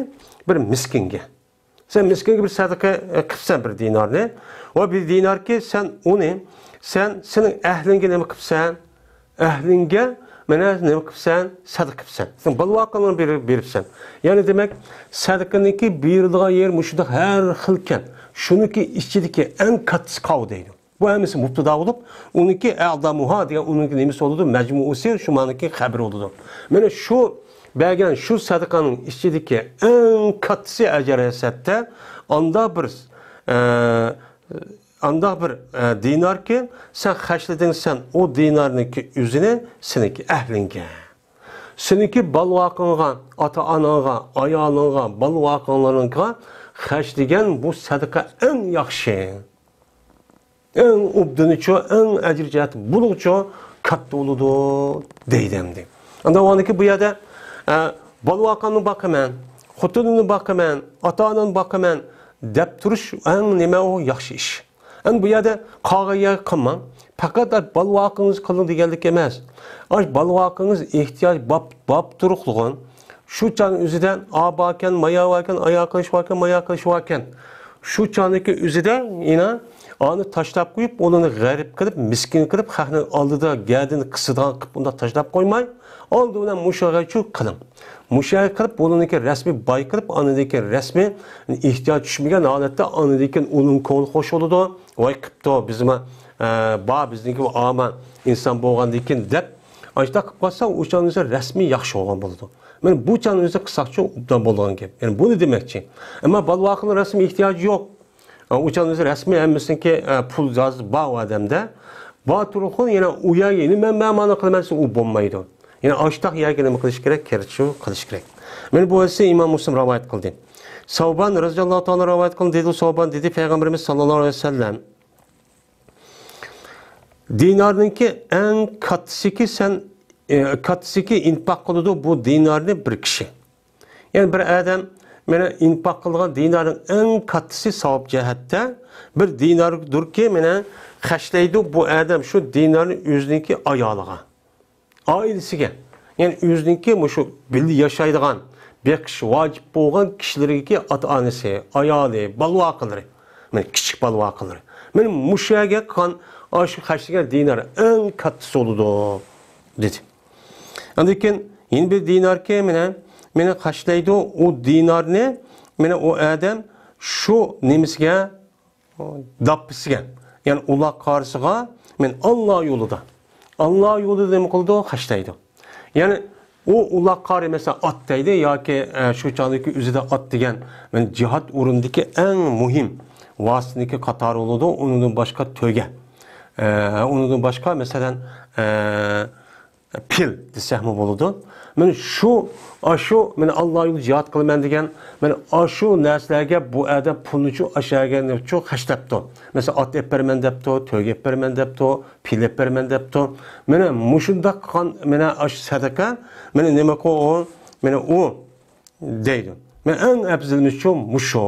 بىر مىسكىنگە. سەن مىسكىنگە بىر سەدىقە، ئە، قىپسەن بىر دىنارنى. ۋە بىر دىناركى سەن ئۇنى، سەن سېنىڭ ئەھلىڭگە نېمە قىپسەن؟ ئەھلىڭگە مانا نېمە قىپسەن؟ سەدىقە قىپسەن. سەن بالا-ۋاقىڭلارغا بېرىپ، بېرىپسەن. يەنى دېمەك، سەدىقىنىڭكى بېرىلىدىغان يېرى مۇشۇنداق ھەر خىلكەن. شۇنىڭكى ئىچىدىكى ئەڭ كاتتىسى قاۋۇ دەيدۇ. بۇ ھەممىسى مۇبتىدا بولۇپ، ئۇنىڭكى ئەزەمۇھا دېگەن ئۇنىڭكى نېمىسى بولىدۇ؟ مەجمۇئۇسى شۇ مانىكى خەبىرى بولىدۇ. مانا شۇ بەرگەن شۇ سەدىقەنىڭ ئىچىدىكى ئەڭ كاتتىسى ئەجەر ھەسەتتە ئاندا بىر، ئە، ئاندا بىر، ئە، دىناركى سەن خەجلىدىڭ، سەن ئۇ دىنارنىڭكى ئۆزىنى سېنىڭكى ئەھلىڭگە، سېنىڭكى بالا-ۋاقىڭغا، ئاتا-ئاناڭغا، ئايالىڭغا، بالا-ۋاقىڭلىرىڭغا خەجلىگەن بۇ سەدىقە ئەڭ ياخشى. ئەڭ ئوبدىنىچۇ، ئەڭ ئەجرى جەھەتتە بۇلۇڭچۇ كاتتا بولىدۇ دەيدۇ ئەمدى. ئاندىن ئاندىكى بۇ يەردە، ئە، بالا-ۋاقامنى باقىمەن، خوتۇنۇمنى باقىمەن، ئاتا-ئانامنى باقىمەن دەپ تۇرۇش ئەڭ نېمە ئۇ ياخشى ئىش. ئەمدى بۇ يەردە قالغان يەرگە قىلماڭ. پەقەت بالا-ۋاقىڭىز قىلىڭ دېگەنلىك ئەمەس. ئاش بالا-ۋاقىڭىز ئېھتىياج باپ، باپ تۇرۇقلىغان. شۇ چاغنىڭ ئۆزىدە ئا باركەن، مايا باركەن، ئايا قىلىش باركەن، مايا قىلىش باركەن. شۇ چاغنىڭكى ئۆزىدە يەنە ئانى تاشلاپ قويۇپ، ئۇلارنى غەرىب قىلىپ، مىسكىن قىلىپ، خەقنىڭ ئالدىدا گەدىنى قىسىدىغان قىلىپ ئۇنداق تاشلاپ قويماي، ئالدى بىلەن مۇشۇ غەيچۇ قىلىڭ. مۇشۇ قىلىپ، ئۇلارنىڭكى رەسمىي باي قىلىپ، ئاندىن كېيىن رەسمىي ئېھتىياج چۈشمىگەن ھالەتتە ئاندىن كېيىن ئۇلارنىڭ كۆڭلى خوش بولىدۇ. ۋاي قىپتۇ، بىزمۇ، ئە، بار، بىزنىڭكى ئامان ئىنسان بولغاندىن كېيىن دەپ، ئاشۇنداق قىلىپ قالسا، ئۇ چاغنىڭ ئۆزى رەسمىي ياخشى بولغان بولىدۇ. مانا بۇ چاغنىڭ ئۆزى قىلساقچۇ ئوبدان بولىدىغان گەپ. يەنى بۇنى دېمەكچى. ئەمما بالا-ۋاقىنىڭ رەسمىي ئېھتىياجى يوق. ئە، ئۇ چاغنىڭ ئۆزى رەسمىي ھەممىسىنىڭكى، ئە، پۇل زادى بار ئۇ ئادەمدە. بار تۇرۇقلا يەنە ئۇ يەرگە يەنە مەن، مەن مانا قىلىمەن دېسە، ئۇ بولمايدۇ. يەنى ئاشتاق يەرگە نېمە قىلىش كېرەك؟ كىرىتىشۇ قىلىش كېرەك. مانا بۇ ھەدىسنى ئىمام مۇسلىم رىۋايەت قىلدى. سەۋبان رازىياللاھۇ تائالا رىۋايەت قىلدى، دېدى سەۋبان، دېدى پەيغەمبىرىمىز ساللاللاھۇ ئەلەيھى ۋەسەللەم، دىنارنىڭكى ئەڭ كاتتىسىكى سەن، ئى، كاتتىسىكى ئىنپاق قىلىدۇ بۇ دىنارنى بىر كىشى. يەنى بىر ئادەم مانا ئىنپاق قىلغان دىنارنىڭ ئەڭ كاتتىسى ساۋاب جەھەتتە بىر دىناردۇركى، مانا خەجلەيدۇ بۇ ئادەم شۇ دىنارنى ئۆزىنىڭكى ئايالىغا، ئائىلىسىگە، يەنى ئۆزىنىڭكى مۇشۇ بىللە ياشايدىغان، بېقىش ۋاجىپ بولغان كىشىلىرىگە، ئاتا-ئانىسى، ئايالى، بالىۋاقىلىرى، مانا كىچىك بالىۋاقىلىرى. مانا مۇشۇ يەرگە قىلغان ئاشۇ خەجلىگەن دىنار ئەڭ كاتتىسى بولىدۇ، دېدى. ئاندىن كېيىن يەنە بىر دىناركى مانا، مانا خەجلەيدۇ، ئۇ دىنارنى مانا ئۇ ئادەم شۇ نېمىسىگە، داپپىسىگە، يەنى ئۇلاق قارىسىغا، مانا ئاللا يولىدا، ئاللا يولىدا نېمە قىلىدۇ؟ خەجلەيدۇ. يەنى ئۇ ئۇلاق قارى، مەسىلەن، ئات دەيلى ياكى، ئە، شۇ چاغدىكى ئۆزىدە ئات دېگەن، مانا جىھاد ئورنىدىكى ئەڭ مۇھىم ۋاسىتىنىڭكى قاتارى بولىدۇ. ئۇنىڭدىن باشقا تۆگە، ئە، ئۇنىڭدىن باشقا، مەسىلەن، ئە، پىل دېسەكمۇ بولىدۇ. مانا شۇ، ئاشۇ، مانا ئاللا يولىدا جىھاد قىلىمەن دېگەن، مانا ئاشۇ نەرسىلەرگە بۇ ئادەم پۇلنىچۇ ئاشۇ يەرگە نېمىچۇ خەجلەپتۇ. مەسىلەن، ئات ئېلىپ بېرىمەن دەپتۇ، تۆگە ئېلىپ بېرىمەن دەپتۇ، پىل ئېلىپ بېرىمەن دەپتۇ. مانا مۇشۇنداق قىلغان، مانا ئاشۇ سەدىقە، مانا نېمىكۇ ئۇ، مانا ئۇ دەيدۇ. مانا ئەڭ ئەپزىلىمىزچۇ مۇشۇ.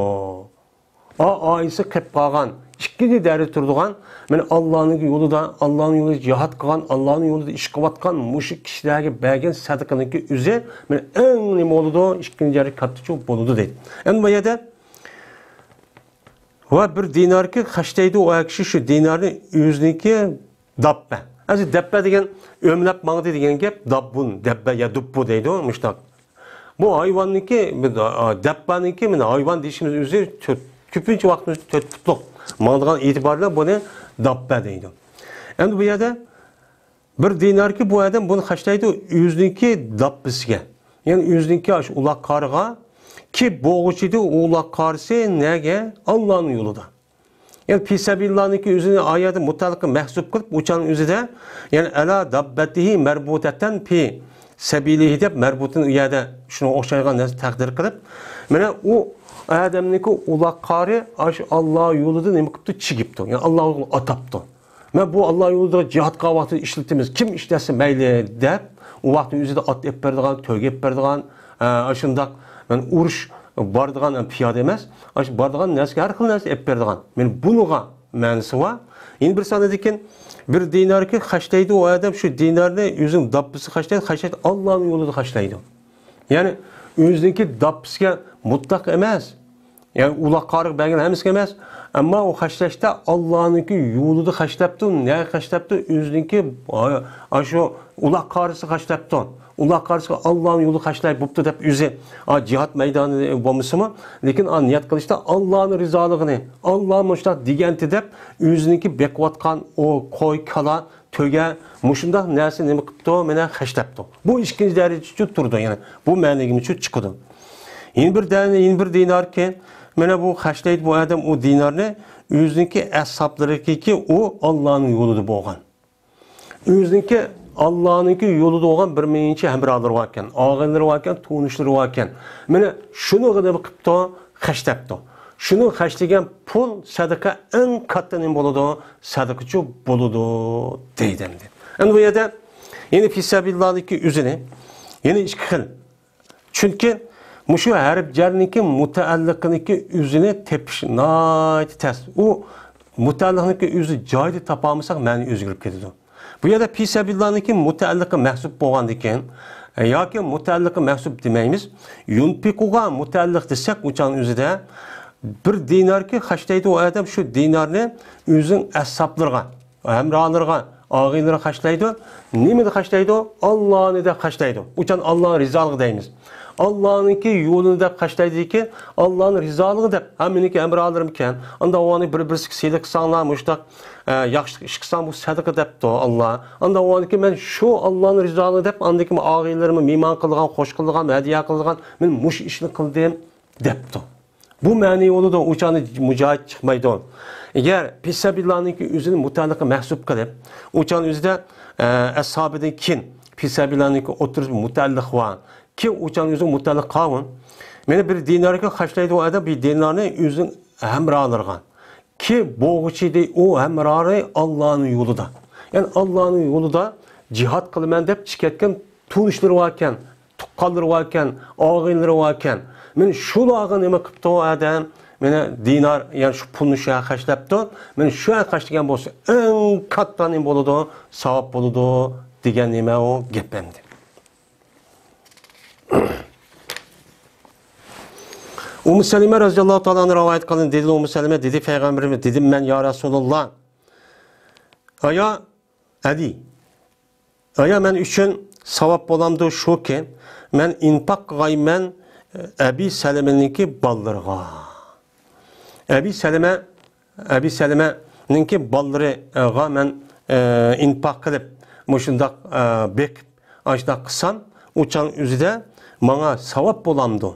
ئا-، ئائىلىسى قېلىپ قالغان، ئىككىنچى دەرىجىدە تۇرىدىغان، مانا ئاللانىڭ يولىدا، ئاللانىڭ يولىدا جىھاد قىلغان، ئاللانىڭ يولىدا ئىش قىلىۋاتقان مۇشۇ كىشىلەرگە بەرگەن سەدىقىنىڭكى ئۆزى، مانا ئەڭ نېمە بولىدۇ؟ ئىككىنچى دەرىجىدە كاتتىچۇ بولىدۇ دەيدۇ. ئەمدى بۇ يەردە ۋە بىر دىناركى خەجلەيدۇ، ئۇ كىشى شۇ دىنارنى ئۆزىنىڭكى داپپا. ئەمدى دەپپە دېگەن ئۆمىلەپ ماڭدى دېگەن گەپ، داببۇن، دەببە يا دۇپپۇ دەيدۇ، مۇشۇنداق. بۇ ھايۋاننىڭكى، دەپپانىڭكى، مانا ھايۋان دېيىشىمىز ئۆزى تۆت، كۆپىنچە ۋاقىتتا تۆت پۇتلۇق ماڭىدىغان ئېتىبارى بىلەن بۇنى داپپا دەيدۇ. ئەمدى بۇ يەردە بىر دىناركى بۇ ئادەم بۇنى خەجلەيدۇ ئۆزىنىڭكى داپپىسىگە. يەنى ئۆزىنىڭكى ئاشۇ ئۇلاق قارىغا، كى بولغۇچىدۇ ئۇلاق قارىسى نەگە؟ ئاللانىڭ يولىدا. يەنى پى سەبىلىللانىڭكى ئۆزىنى ئايەتتە مۇتەئەللىقى مەھسۇپ قىلىپ، ئۇچان ئۆزىدە، يەنى ئەلا داببەتىھى مەربۇتەتەن پى سەبىلىھى دەپ مەربۇتىنى ئۇ يەردە شۇنىڭغا ئوخشايدىغان نەرسە تەقدىر قىلىپ، مانا ئۇ ئادەمنىڭكى ئۇلاق قارى ئاشۇ ئاللا يولىدا نېمە قىپتۇ؟ چىگىپتۇ. يەنى ئاللا يولىغا ئاتاپتۇ. مەن بۇ ئاللا يولىدا جىھاد قىلغان ۋاقتىدا ئىشلىتىمىز، كىم ئىشلەتسە مەيلى دەپ، ئۇ ۋاقىتنىڭ ئۆزىدە ئات ئېلىپ بېرىدىغان، تۆگە ئېلىپ بېرىدىغان، ئە، شۇنداق، مەن ئۇرۇش بارىدىغان، ئە، پىيادە ئەمەس، ئاشۇ بارىدىغان نەرسىگە ھەر خىل نەرسە ئېلىپ بېرىدىغان. مەن بۇنىڭغا مەنىسى بار. يەنە بىر سانىدىكىن بىر دىناركى خەجلەيدۇ ئۇ ئادەم، شۇ دىنارنى ئۆزىنىڭ داپپىسى خەجلەيدۇ، خەجلەيدۇ، ئاللانىڭ يولىدا خەجلەيدۇ. يەنى ئۆزىنىڭكى داپپىسىگە مۇتلەق ئەمەس، يەنى ئۇلاق قارىغا بەرگەن ھەممىسىگە ئەمەس، ئەمما ئۇ خەجلەشتە ئاللانىڭكى يولىدا خەجلەپتۇ، نەگە خەجلەپتۇ؟ ئۆزىنىڭكى، ئا، ئاشۇ ئۇلاق قارىسىغا خەجلەپتۇ. ئۇلاق قارىسىغا ئاللانىڭ يولىدا خەجلەي بوپتۇ دەپ ئۆزى، ئا، جىھاد مەيدانى بولمىسىمۇ، لېكىن ئا، نىيەت قىلىشتا ئاللانىڭ رىزالىقىنى، ئاللا مۇشۇنداق دېگەنتى دەپ ئۆزىنىڭكى بېقىۋاتقان ئۇ قوي، كالا، تۆگە، مۇشۇنداق نەرسە نېمە قىپتۇ؟ مانا خەجلەپتۇ. بۇ ئىككىنچى دەرىجىچۇ تۇرىدۇ، يەنى بۇ مەنىگىمۇچۇ چىقىدۇ. يەنە بىر دەنە، يەنە بىر دىناركى، مانا بۇ خەجلەيدۇ بۇ ئادەم ئۇ دىنارنى ئۆزىنىڭكى ئەسھابلىرىكى ئۇ ئاللانىڭ يولىدا بولغان. ئۆزىنىڭكى ئاللانىڭكى يولىدا بولغان بىر نەچچە ھەمراھلىرى باركەن، ئاغىنىلىرى باركەن، تونۇشلىرى باركەن. مانا شۇنىڭغا نېمە قىپتۇ؟ خەجلەپتۇ. شۇنىڭ خەجلىگەن پۇل سەدىقە ئەڭ كاتتا نېمە بولىدۇ؟ سەدىقىچۇ بولىدۇ دەيدۇ ئەمدى. ئەمدى بۇ يەردە يەنى پىسەبىللانىڭكى ئۆزىنى، يەنى ئىككى خىل. چۈنكى مۇشۇ ھەرپ جەرنىڭكى مۇتەئەللىقىنىڭكى ئۆزىنى تېپىش ناھايىتى تەس. ئۇ مۇتەئەللىقنىڭكى ئۆزى جايىدا تاپالمىساق مەنە ئۆزگىرىپ كېتىدۇ. بۇ يەردە پىسەبىللانىڭكى مۇتەئەللىقى مەھسۇپ بولغاندىكىن، ئە، ياكى مۇتەئەللىقى مەھسۇپ دېمەيمىز، يۇنپىقۇغا مۇتەئەللىق دېسەك، ئۇچان ئۆزىدە بىر دىناركى خەجلەيدۇ ئۇ ئادەم، شۇ دىنارنى ئۆزىنىڭ ئەسھابلىرىغا، ھەمراھلىرىغا، ئاغىنىلىرىغا خەجلەيدۇ. نېمىدە خەجلەيدۇ؟ ئاللانى دەپ خەجلەيدۇ. ئۇچان ئاللانىڭ رىزالىقى دەيمىز. ئاللانىڭكى يولىنى دەپ خەجلەيدىكى، ئاللانىڭ رىزالىقى دەپ، ھە، مېنىڭكى ھەمراھلىرىمكەن، ئانداق ئۇلارنى بىر-بىرسىگە سىلىق قىلساڭلار، مۇشۇنداق، ئە، ياخشىلىق ئىش قىلساڭ، بۇ سەدىقە دەپتۇ ئاللا. ئانداق ئۇلارنىڭكى مەن شۇ ئاللانىڭ رىزالىقى دەپ، ئاندىكى ئاغىنىلىرىمنى مېھمان قىلىدىغان، خوش قىلىدىغان، ھەدىيە قىلىدىغان، مەن مۇشۇ ئىشنى قىلدىم دەپتۇ. بۇ مەنىي بولىدۇ، ئۇ چاغدا مۇجاھىد چىقمايدۇ. ئەگەر پىسەبىللانىڭكى ئۆزىنى مۇتەئەللىقى مەھسۇپ قىلىپ، ئۇ چاغدا ئۆزىدە، ئە، ئەسھابىدىن كېيىن پىسەبىلانىڭكى ئوتتۇرىسىدا مۇتەئەللىق بار. كى ئۇچان ئۆزىگە مۇتەئەللىق قاۋۇن. مېنى بىر دىنارغا خەجلەيدۇ ئادەم، بىر دىنارنى ئۆزىنىڭ ھەمراھلىرىغا. كى بوغۇچى دەي ئۇ ھەمراھى ئاللانىڭ يولىدا. يەنى ئاللانىڭ يولىدا جىھاد قىلىمەن دەپ چىقىۋەتكەن تونۇشلىرى باركەن، تۇغقانلىرى باركەن، ئاغىنىلىرى باركەن. مېنى شۇلارغا نېمە قىپتۇ ئادەم؟ مېنى دىنار، يەنى شۇ پۇلنى شۇ يەرگە خەجلەپتۇ. مېنى شۇ يەرگە خەجلىگەن بولسا ئەڭ كاتتا نېمە بولىدۇ؟ ساۋاب بولىدۇ دېگەن نېمە ئۇ گەپ ئەمدى. ئۇممۇ سەلىمە رەزىياللاھۇ تائالا ئەنھا رىۋايەت قىلىندى. دېدى ئۇممۇ سەلىمە، دېدى پەيغەمبىرىمىز، دېدىم مەن يا رەسۇلاللا. ئايا ئەلى، ئايا مەن ئۈچۈن ساۋاب بولامدۇ شۇكى، مەن ئىنپاق قىلغايمەن ئەبى سەلىمىنىڭكى بالىلىرىغا. ئەبى سەلىمە، ئەبى سەلىمەنىڭكى بالىلىرىغا مەن، ئە، ئىنپاق قىلىپ، مۇشۇنداق، ئە، بېقىپ، ئاشۇنداق قىلسام، ئۇچان ئۆزىدە ماڭا ساۋاب بولامدۇ؟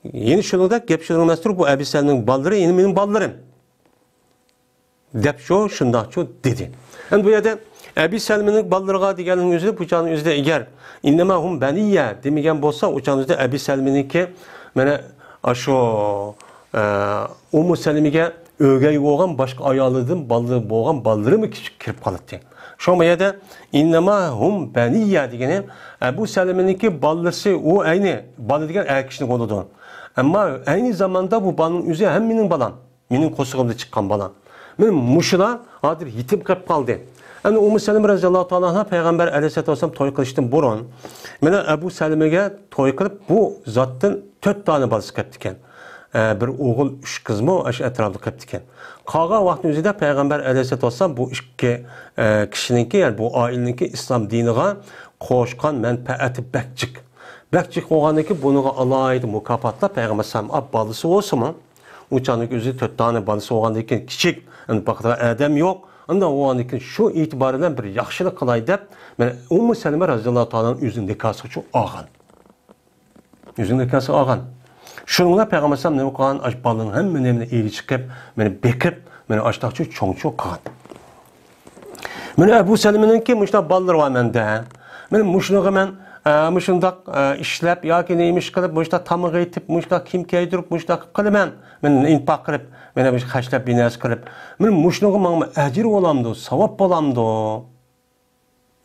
يەنە شۇنىڭدەك گەپ شۇنىڭ ئەمەستۇر، بۇ ئەبى سەلىمەنىڭ بالىلىرى يەنە مېنىڭ بالىلىرىم. دەپ شۇ، شۇنداقچۇ دېدى. ئەمدى بۇ يەردە ئەبى سەلمىنىڭ بالىلىرىغا دېگەننىڭ ئۆزى، بۇ چاغنىڭ ئۆزىدە ئەگەر ئىننەما ھۇم بەنىييە دېمىگەن بولسا، ئۇ چاغنىڭ ئۆزىدە ئەبى سەلمىنىڭكى، مانا، ئاشۇ، ئە، ئۇممۇ سەلمىگە ئۆگەي بولغان باشقا ئايالىدىن بالىلىرى بولغان بالىلىرىمۇ كىچىك كىرىپ قالاتتى. شۇڭا بۇ يەردە ئىننەما ھۇم بەنىييە دېگىنى، ئەبۇ سەلمىنىڭكى بالىسى، ئۇ ئەينى بالا دېگەن ئەر كىشىنىڭ بولىدۇ. ئەمما ئەينى زاماندا بۇ بالىنىڭ ئۆزى ھەم مېنىڭ بالام. مېنىڭ قورسىقىمدا چىققان بالا. مانا مۇشۇلار ھازىر يېتىم قېلىپ قالدى. ئەنە ئۇممۇ سەلىمە رەزىياللاھۇ تائالا ئەنھا پەيغەمبەر ئەلەيھىسسالاتۇ ۋەسسالام توي قىلىشتىن بۇرۇن، مانا ئەبۇ سەلىمىگە توي قىلىپ، بۇ زاتتىن تۆت دانە بالىسى قېپتىكەن. ئە، بىر ئوغۇل، ئۈچ قىزمۇ ئاشۇ ئەتراپتا قېپتىكەن. قالغان ۋاقىتنىڭ ئۆزىدە پەيغەمبەر ئەلەيھىسسالاتۇ ۋەسسالام بۇ ئىككى، ئە، كىشىنىڭكى، يەنى بۇ ئائىلىنىڭكى ئىسلام دىنىغا قوشقان مەنپەئەتى بەك جىق. بەك جىق بولغاندىن كېيىن بۇنىڭغا ئالاھىدە مۇكاپاتلاپ پەيغەمبەر ئەلەيھىسسالام، ئا، بالىسى بولسىمۇ، ئۇ چاغنىڭ ئۆزى تۆت دانە بالىسى بولغاندىن كېيىن كىچىك، ئەمدى باقىدىغان ئادەم يوق. ئۇنداق بولغاندىن كېيىن شۇ ئېتىبار بىلەن بىر ياخشىلىق قىلاي دەپ، مانا ئۇممۇ سەلىمە رەزىياللاھۇ تائالا ئۆزىنى نىكاسىغا ئالغان. ئۆزىنى نىكاسىغا ئالغان. شۇنىڭ بىلەن پەيغەمبەر ئەلەيھىسسالام نېمە قىلغان؟ ئاشۇ بالىنىڭ ھەممە نېمىنى ئىگە چىقىپ، مانا بېقىپ، مانا ئاشۇنداقچۇ چوڭچۇ قىلغان. مانا ئەبۇ سەلمىنىڭكى مۇشۇنداق بالىلىرى بار مەندە. مانا مۇشۇنىڭغا مەن، ئە، مۇشۇنداق، ئە، ئىشلەپ ياكى نېمە ئىش قىلىپ، مۇشۇنداق تاماق ئېتىپ، مۇشۇنداق كىيىم كىيدۈرۈپ، مۇشۇنداق قىلىپ قىلىمەن. مانا ئىنپاق قىلىپ، مانا مۇشۇ خەجلەپ، بىر نەرسە قىلىپ. مانا مۇشۇنىڭغا ماڭا ئەجىر بولامدۇ، ساۋاب بولامدۇ؟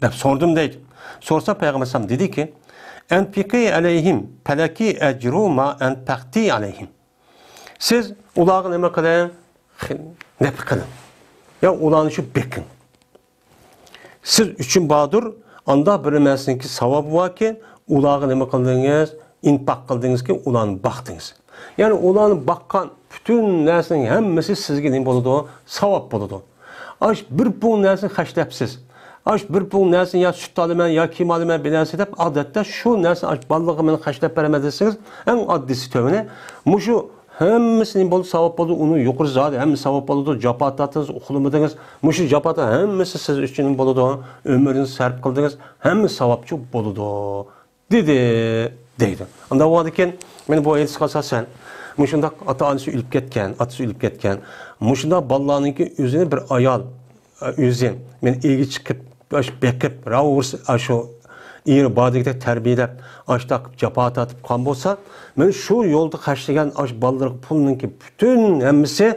دەپ سورىدىم دەيدۇ. سورىسا پەيغەمبەر ئەلەيھىسسالام دېدىكى، ئەنپىقى ئەلەيھىم پەلەكى ئەجرۇ ما ئەنپەقتى ئەلەيھىم. سىز ئۇلارغا نېمە قىلىڭ؟ نەپقە قىلىڭ. يا ئۇلارنى شۇ بېقىڭ. سىز ئۈچۈن باردۇر، ئاندا بىر نەرسىنىڭكى ساۋابى باركى، ئۇلارغا نېمە قىلدىڭىز؟ ئىنپاق قىلدىڭىزكى، ئۇلارنى باقتىڭىز. يەنى ئۇلارنى باققان پۈتۈن نەرسىنىڭ ھەممىسى سىزگە نېمە بولىدۇ؟ ساۋاب بولىدۇ. ئاش بىر پۇڭ نەرسىنى خەجلەپسىز. ئاش بىر پۇڭ نەرسىنى يا سۈت ئالىمەن، يا كىيىم ئالىمەن، بىر نەرسە دەپ، ئادەتتە شۇ نەرسىنى ئاش بالىلىقىمنى خەجلەپ بېرىمەن دېسىڭىز، ئەڭ ئاددىيسى تۆۋىنى، مۇشۇ ھەممىسى نېمە بولدى؟ ساۋاب بولدى. ئۇنىڭ يۇقىرى زادى ھەممە ساۋاب بولىدۇ. جاپا تارتتىڭىز، ئۇخلىمىدىڭىز. مۇشۇ جاپا ھەممىسى سىز ئۈچۈن نېمە بولىدۇ؟ ئۆمرىڭىزنى سەرپ قىلدىڭىز، ھەممە ساۋابچۇ بولىدۇ. دېدى، دەيدۇ. ئانداق بولغاندىكىن، مانا بۇ ھەدىسكە ئاساسەن، مۇشۇنداق ئاتا-ئانىسى ئۆلۈپ كەتكەن، ئاتىسى ئۆلۈپ كەتكەن، مۇشۇنداق بالىلارنىڭكى ئۆزىنى بىر ئايال، ئۆزى، مانا ئىگە چىقىپ، ئاشۇ بېقىپ، راۋۇرس، ئاشۇ ئېرى باردەك تەربىيەلەپ، ئاشتاق جاپا تارتىپ قالغان بولسا، مانا شۇ يولدا خەجلىگەن ئاشۇ بالىلىرىغا پۇلنىڭكى پۈتۈن ھەممىسى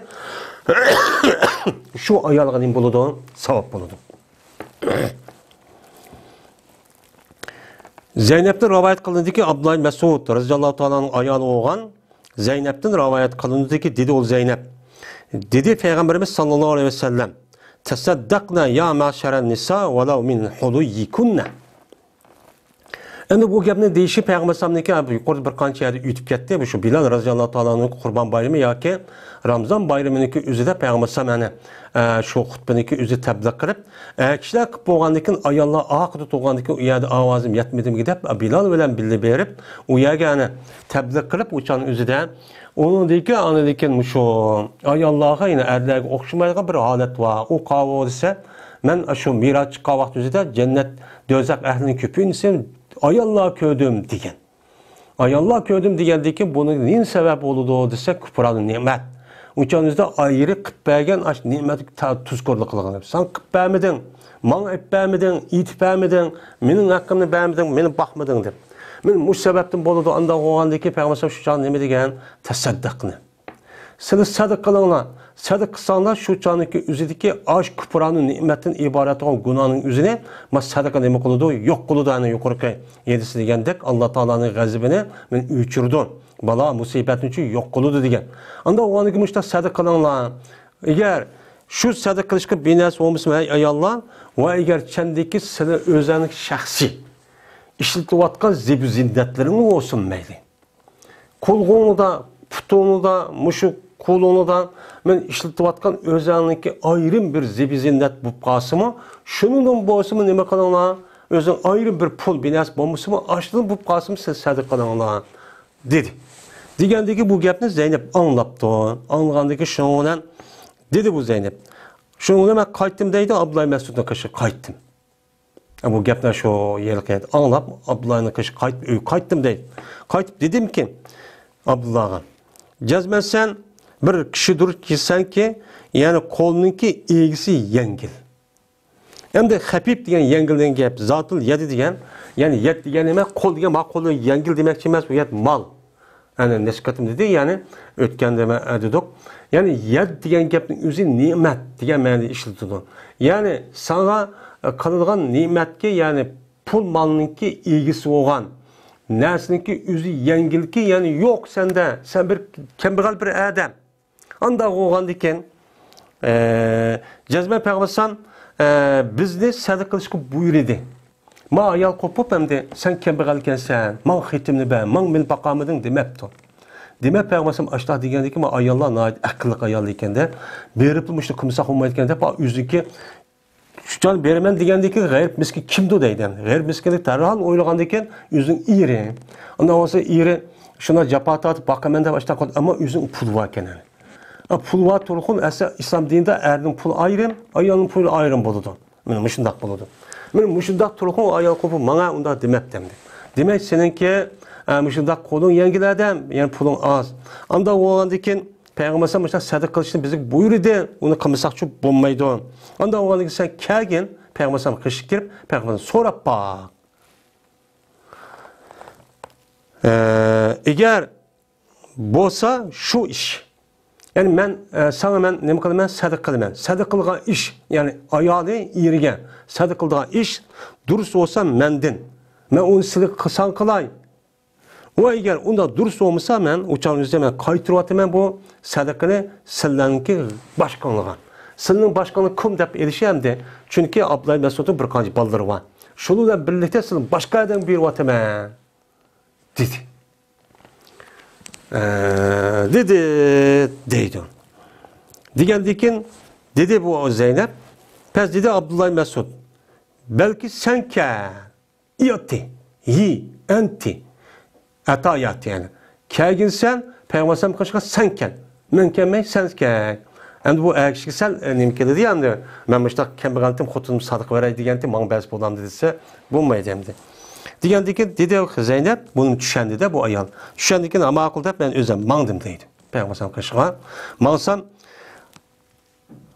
شۇ ئايالغا نېمە بولىدۇ؟ ساۋاب بولىدۇ. زەينەپتىن رىۋايەت قىلىندىكى، ئابدۇللا ئىبن مەسئۇد رەزىياللاھۇ تائالا ئانھۇنىڭ ئايالى بولغان زەينەپتىن رىۋايەت قىلىندىكى، دېدى ئۇ زەينەپ. دېدى پەيغەمبىرىمىز ساللاللاھۇ ئەلەيھى ۋەسەللەم، تەسەددەقنە يا مەشەرەن نىسا ۋەلەۋ مىن ھۇلۇييىكۇننە. ئەمدى بۇ گەپنى دېيىشى پەيغەمبەر ئەلەيھىسسالامنىڭكى، بۇ يۇقىرىدا بىر قانچە يەردە ئۆتۈپ كەتتى. مۇشۇ بىلال رەزىياللاھۇ تائالا ئانھۇ قۇربان بايرىمى ياكى رامزان بايرىمىنىڭكى ئۆزىدە پەيغەمبەر ئەلەيھىسسالام، يەنى، ئە، شۇ خۇتبىنىڭكى ئۆزى تەبلىغ قىلىپ، ئەر كىشىلەر قىلىپ بولغاندىن كېيىن، ئاياللار ئارقىدا تۇرغاندىن كېيىن، ئۇ يەردە ئاۋازىم يەتمىدىمىكىن دەپ، بىلال بىلەن بىللە بېرىپ، ئۇ يەرگە، يەنى، تەبلىغ قىلىپ، ئۇ چاغنىڭ ئۆزىدە ئۇنىڭدىن كېيىن، ئاندىن كېيىن مۇشۇ ئاياللارغا، يەنى ئەرلەرگە ئوخشىمايدىغان بىر ھالەت بار. ئۇ قاۋۇ دېسە، مەن شۇ مىراج چىققان ۋاقىت ئۆزىدە جەننەت، دوزاخ ئەھلىنىڭ كۆپىنچىسىنى ئاياللار كۆردۈم دېگەن. ئاياللار كۆردۈم دېگەندىن كېيىن بۇنىڭ نېمە سەۋەب بولىدۇ دېسە، كۇپرانى نېمەت. ئۇ چاغنىڭ ئۆزىدە ئايرى قىلىپ بەرگەن ئاشۇ نېمەتكە تا-، تۇزكورلۇق قىلغان. سەن قىلىپ بەرمىدىڭ. ماڭا ئېلىپ بەرمىدىڭ، ئېيتىپ بەرمىدىڭ، مېنىڭ ھەققىمنى بەرمىدىڭ، مېنى باقمىدىڭ دەپ. مانا مۇشۇ سەۋەبتىن بولىدۇ، ئانداق بولغاندىن كېيىن پەيغەمبەر شۇ چاغدا نېمە دېگەن؟ تەسەددەقنى. سىلەر سەدىقە قىلىڭلار. سەدىقە قىلساڭلار، شۇ چاغنىڭكى ئۆزىدىكى ئاش كۇپرانۇ نېمەتتىن ئىبارەت بولغان گۇناھنىڭ ئۆزىنى، ما سەدىقە نېمە قىلىدۇ؟ يوق قىلىدۇ. ئەنە يۇقىرىقى ھەدىستە دېگەندەك، ئاللا تائالانىڭ غەزىپىنى مەن ئۆچۈرىدۇ. بالا مۇسىبەتنى يوق قىلىدۇ دېگەن. ئانداق بولغاندىن كېيىن مۇشۇنداق سەدىقە قىلىڭلار. ئەگەر شۇ سەدىقە قىلىشقا بىنەرسە بولمىسىمۇ، ھەي ئاياللار، ۋە ئەگەر چەندىكى سىلەر ئۆزەڭنىڭ شەخسىي ئىشلىتىۋاتقان زىبۇ زىننەتلىرىڭ بولسۇن مەيلى. قولغۇڭدا، پۇتۇڭدا، مۇشۇ قولۇڭدا مەن ئىشلىتىۋاتقان ئۆزەڭنىڭكى ئايرىم بىر زىبۇ زىننەت بولۇپ قالسىمۇ، شۇنىڭدىن بولسىمۇ نېمە قىلىڭلار؟ ئۆزۈڭ ئايرىم بىر پۇل بىنەرسە بولمىسىمۇ، ئاشۇنىڭ بولۇپ قالسىمۇ سىز سەدىقە قىلىڭلار، دېدى. دېگەندىكى بۇ گەپنى زەينەپ ئاڭلاپتۇ. ئاڭلىغاندىكى شۇنىڭ بىلەن دېدى بۇ زەينەپ. شۇنىڭ بىلەن مەن قايتتىم دەيدۇ، ئابدۇللا مەسۇدنىڭ قېشىغا قايتتىم. بۇ گەپنى شۇ ھېلىقى ئاڭلاپ، ئابدۇللانىڭ قېشىغا قايتىپ، ئۆيگە قايتتىم دەيدۇ. قايتىپ دېدىمكى ئابدۇللاغا، جەزمەن سەن بىر كىشىدۇرسەنكى، يەنى قولنىڭكى ئىگىسى يەڭگىل. ئەمدى خەپىپ دېگەن يەڭگىل دېگەن گەپ، زاتۇل يەدى دېگەن، يەنى يەد دېگەن نېمە؟ قول دېگەن، ما قولى يەڭگىل دېمەكچى ئەمەس، بۇ يەد مال. يەنى نەسكاتىم دېدى، يەنى ئۆتكەندە مەن دېدۇق. يەنى يەد دېگەن گەپنىڭ ئۆزى نېمەت دېگەن مەنىدە ئىشلىتىدۇ. يەنى ساڭا، ئە، قىلىدىغان نېمەتكە، يەنى پۇل مالنىڭكى ئىگىسى بولغان، نەرسىنىڭكى ئۆزى يەڭگىلكى، يەنى يوق سەندە، سەن بىر كەمبەغەل بىر ئادەم. ئانداق بولغاندىكىن، ئە، جەزمەن پەيغەمبەر ئەلەيھىسسالام، ئە، بىزنى سەدىقە قىلىشقا بۇيرۇدى. ما ئايال قوپۇپ ئەمدى، سەن كەمبەغەلكەنسەن، ماڭا خېتىمنى بەر، ماڭا مېنى باقالمىدىڭ دېمەپتۇ. دېمەك، پەيغەمبەر ئەلەيھىسسالام ئاشۇنداق دېگەندىكىن، ما ئاياللار ناھايىتى ئەقىللىق ئايال ئىكەن-دە، بېرىپلا مۇشۇنى قىلمىساق بولمايدىكەن دەپ، ئۆزىنىڭكى شۇ چاغدا بېرىمەن دېگەندىكىن، غەرىب مىسكىن كىمدۇ دەيدۇ. غەرىب مىسكىننى دەرھال ئويلىغاندىكىن، ئۆزىنىڭ ئېرى. ئۇنداق بولسا ئېرى شۇنداق جاپا تارتىپ باقىمەن دەپ ئاشۇنداق قىلدى، ئەمما ئۆزىنىڭ پۇلى بار ئىكەن. ئا، پۇل بار تۇرغۇن، ئەسلى ئىسلام دىنىدا ئەرنىڭ پۇلى ئايرىم، ئايالنىڭ پۇلى ئايرىم بولىدۇ. مانا مۇشۇنداق بولىدۇ. مانا مۇشۇنداق تۇرغۇن ئايال قوپۇپ ماڭا ئۇنداق دېمەپتۇ ئەمدى. دېمەك، سېنىڭكى، ئە، مۇشۇنداق قولۇڭ يەڭگىل ئادەم، يەنى پۇلۇڭ ئاز. ئانداق بولغاندىكىن پەيغەمبەر ئەلەيھىسسالام مۇشۇنداق سەدىقە قىلىشنى بىزگە بۇيرۇدى، ئۇنى قىلمىساقچۇ بولمايدۇ. ئانداق بولغاندىكىن سەن كەلگىن، پەيغەمبەر ئەلەيھىسسالامغا قېشىپ كىرىپ، پەيغەمبەردىن سوراپ باق. ئە، ئەگەر بولسا شۇ ئىش. يەنى مەن، ئە، ساڭا مەن نېمە قىلىمەن؟ سەدىقە قىلىمەن. سەدىقە قىلىدىغان ئىش، يەنى ئايالى ئېرىگە سەدىقە قىلىدىغان ئىش دۇرۇس بولسا مەندىن. مەن ئۇنى سىلىگە قىلساڭ قىلاي. ئۇ ئەگەر ئۇنداق دۇرۇس بولمىسا، مەن ئۇ چاغنىڭ ئۆزىدە مەن قايتۇرۇۋاتىمەن بۇ سەدىقىنى سىلەرنىڭكى باشقىڭلارغا. سىلىنىڭ باشقىڭلار كىم دەپ ئېلىشى ئەمدى. چۈنكى ئابدۇللا مەسئۇدنىڭ بىر قانچە بالىلىرى بار. شۇنىڭ بىلەن بىرلىكتە سىلىنىڭ باشقا ئادەمگە بېرىۋاتىمەن. دېدى. ئە، دېدى، دەيدۇ. دېگەندىكىن، دېدى بۇ زەينەپ، پەس دېدى ئابدۇللا مەسئۇد، بەلكى سەن كەل، ئىئتى، يى، ئەنتى، ئەتاياتى، يەنى. كەلگىنسەن، پەيغەمبەر ئەلەيھىسسالام قېشىغا سەن كەل. مەن كەلمەي، سەن كەل. ئەمدى بۇ ئەر كىشىگە سەل، ئە، نېمە كېلىدۇ ئەمدى. مەن مۇشۇنداق كەمبەغەلتىم، خوتۇنۇم سادىقە بېرەي دېگەنتى، ماڭا بەرسە بولامدۇ دېسە، بولمايدۇ ئەمدى. دېگەندىكىن دېدى زەينەپ، بۇنى چۈشەندى-دە بۇ ئايال. چۈشەندىكىن، ماقۇل دەپ مەن ئۆزۈم ماڭدىم دەيدۇ. پەيغەمبەر ئەلەيھىسسالام قېشىغا. ماڭسام،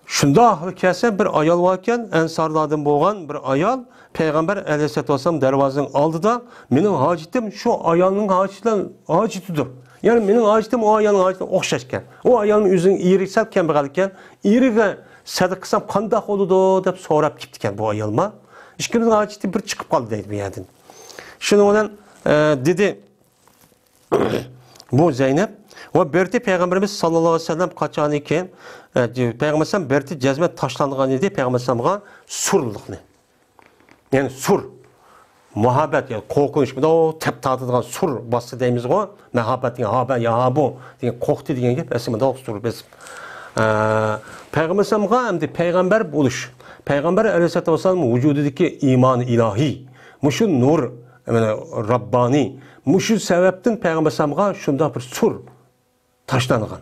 شۇنداق كەلسە بىر ئايال باركەن، ئەنسارلاردىن بولغان بىر ئايال، پەيغەمبەر ئەلەيھىسسالاتۇ ۋەسسالام دەرۋازىنىڭ ئالدىدا، مېنىڭ ھاجىتىم شۇ ئايالنىڭ ھاجىتى بىلەن ھاجىتىدۇر. يەنى مېنىڭ ھاجىتىم ئۇ ئايالنىڭ ھاجىتىگە ئوخشاشكەن. ئۇ ئايالنىڭ ئۆزىنىڭ ئېرى سەل كەمبەغەلكەن، ئېرىگە سەدىقە قىلسام قانداق بولىدۇ دەپ سوراپ كېتىپتىكەن بۇ ئايالما. ئىككىمىزنىڭ ھاجىتى بىر چىقىپ قالدى دەيدۇ بۇ يەردىن. شۇنىڭ بىلەن، ئە، دېدى بۇ زەينەپ، ۋە بىرتى پەيغەمبىرىمىز ساللاللاھۇ ئەلەيھى ۋەسەللەم قاچانكى، ئە، پەيغەمبەر ئەلەيھىسسالام بىرتى جەزمەن تاشلانغان ئىدى، پەيغەمبەر ئەلەيھىسسالامغا سۇرلۇقنى. يەنى سۇر. مۇھەببەت، يەنى قورقۇنچ، مۇنداق تەپ تارتىدىغان سۇر باستى دەيمىزغۇ. مەھەببەت دېگەن، ھابە، ياھابۇ دېگەن، قورقتى دېگەن گەپ، ئەسلى مۇنداق سۇر بېسىپ. ئە، پەيغەمبەر ئەلەيھىسسالامغا ئەمدى پەيغەمبەر بولۇش، پەيغەمبەر ئەلەيھىسسالاتۇ ۋەسسالام ۋۇجۇدىدىكى ئىمان ئىلاھىي، مۇشۇ نۇر، مانا، راببانىي، مۇشۇ سەۋەبتىن پەيغەمبەر ئەلەيھىسسالامغا شۇنداق بىر سۇر تاشلانغان.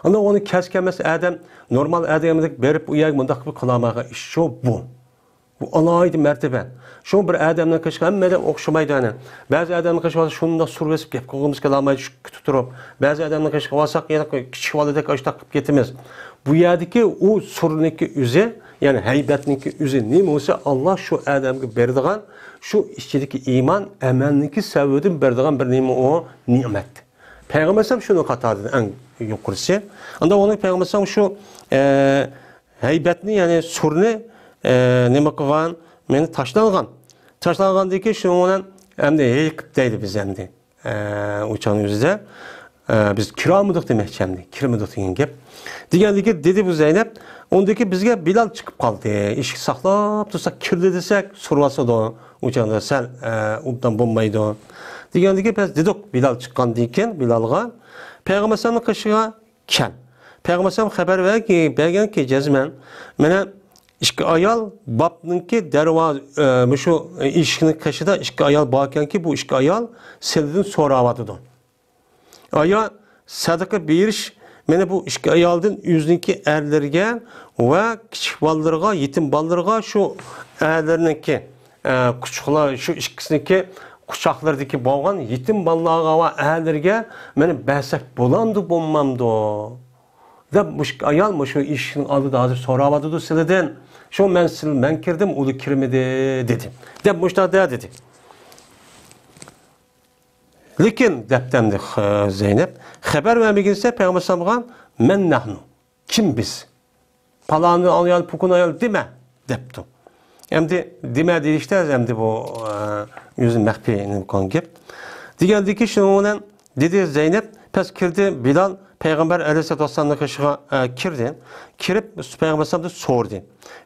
ئاندىن ئۇنى كەس كەلمەس ئادەم، نورمال ئادەمدەك بېرىپ ئۇ يەرگە مۇنداق بىر قىلالمايدىغان ئىش شۇ بۇ. بۇ ئالاھىدە مەرتىۋە. شۇ بىر ئادەمنىڭ قېشىغا ھەممە ئادەم ئوخشىمايدۇ ئەنە. بەزى ئادەمنىڭ قېشىغا بارسا شۇنداق سۇر بېسىپ گەپ قىلغۇمىز كېلەلمەيدۇ، شۇ كۈتۈپ تۇرۇپ. بەزى ئادەمنىڭ قېشىغا بارساق يەنە كىچىك بالىدەك ئاشۇنداق قىلىپ كېتىمىز. بۇ يەردىكى ئۇ سۇرنىڭكى ئۆزى، يەنى ھەيبەتنىڭكى ئۆزى نېمە بولسا، ئاللا شۇ ئادەمگە بېرىدىغان، شۇ ئىچىدىكى ئىمان، ئەمەلنىڭكى سەۋەبىدىن بېرىدىغان بىر نېمە ئۇ؟ نېمەت. پەيغەمبەر ئەلەيھىسسالام شۇنى قاتارىدىن ئەڭ يۇقىرىسى. ئاندا ئۇنى پەيغەمبەر ئەلەيھىسسالام شۇ، ئە، ھەيبەتنى، يەنى سۇرنى، ئە، نېمە قىلغان؟ مېنى تاشلانغان. تاشلانغاندىن كېيىن شۇنىڭ بىلەن ئەمدى ھېلىقىپ دەيدۇ بىز ئەمدى. ئە، ئۇ چاغنىڭ ئۆزىدە، ئە، بىز كىرالمىدۇق دېمەكچى ئەمدى. كىرمىدۇق دېگەن گەپ. دېگەندىكى دېدى بۇ زەينەپ، ئۇندىكى بىزگە بىلال چىقىپ قالدى. ئىشىك ساقلاپ تۇرساق كىردى دېسەك سۇرۇۋالسىدۇ. ئۇ چاغدا سەل، ئە، ئوبدان بولمايدۇ. دېگەندىكى بىز دېدۇق بىلال چىققاندىن كېيىن بىلالغا پەيغەمبەر ئەلەيھىسسالامنىڭ قېشىغا كەل. پەيغەمبەر ئەلەيھىسسالام خەۋەر بەرگەنكى جەزمەن، مانا ئىككى ئايال بابنىڭكى دەرۋازا، ئە، مۇشۇ ئىشىكنىڭ قېشىدا ئىككى ئايال باركەنكى، بۇ ئىككى ئايال سىلىدىن سوراۋاتىدۇ. ئايا سەدىقە بېرىش، مانا بۇ ئىككى ئايالدىن ئۆزىنىڭكى ئەرلىرىگە ۋە كىچىك بالىلىرىغا، يېتىم بالىلىرىغا شۇ ئەرلىرىنىڭكى، ئە، قۇچاقلار، شۇ ئىككىسىنىڭكى قۇچاقلىرىدىكى بولغان يېتىم بالىلارغا ۋە ئەرلىرىگە مانا بەرسەك بولامدۇ، بولمامدۇ؟ دەپ مۇشۇ ئايال مۇشۇ ئىشىكنىڭ ئالدىدا ھازىر سوراۋاتىدۇ سىلىدىن. شۇ مەن سىل-، مەن كىردىم، ئۇلار كىرمىدى، دېدى. دەپ مۇشۇنداق دە-، دېدى. لېكىن، دەپتۇ ئەمدى خ-، زەينەپ، خەۋەر بەرمىگىنىسە پەيغەمبەر ئەلەيھىسسالامغا، مەن نەھنۇ، كىم بىز؟ پالانى ئايال، پۇكۇن ئايال دېمە، دەپتۇ. ئەمدى دېمە دېيىشتە ئەمدى بۇ، ئە، ئۆزى مەخپىي نېمە قىلغان گەپ. دېگەندىكى شۇنىڭ بىلەن دېدى زەينەپ، پەس كىردى بىلال پەيغەمبەر ئەلەيھىسسالاتۇ ۋەسسالامنىڭ قېشىغا، ئە، كىردى. كىرىپ پەيغەمبەر ئەلەيھىسسالامدىن سورىدى.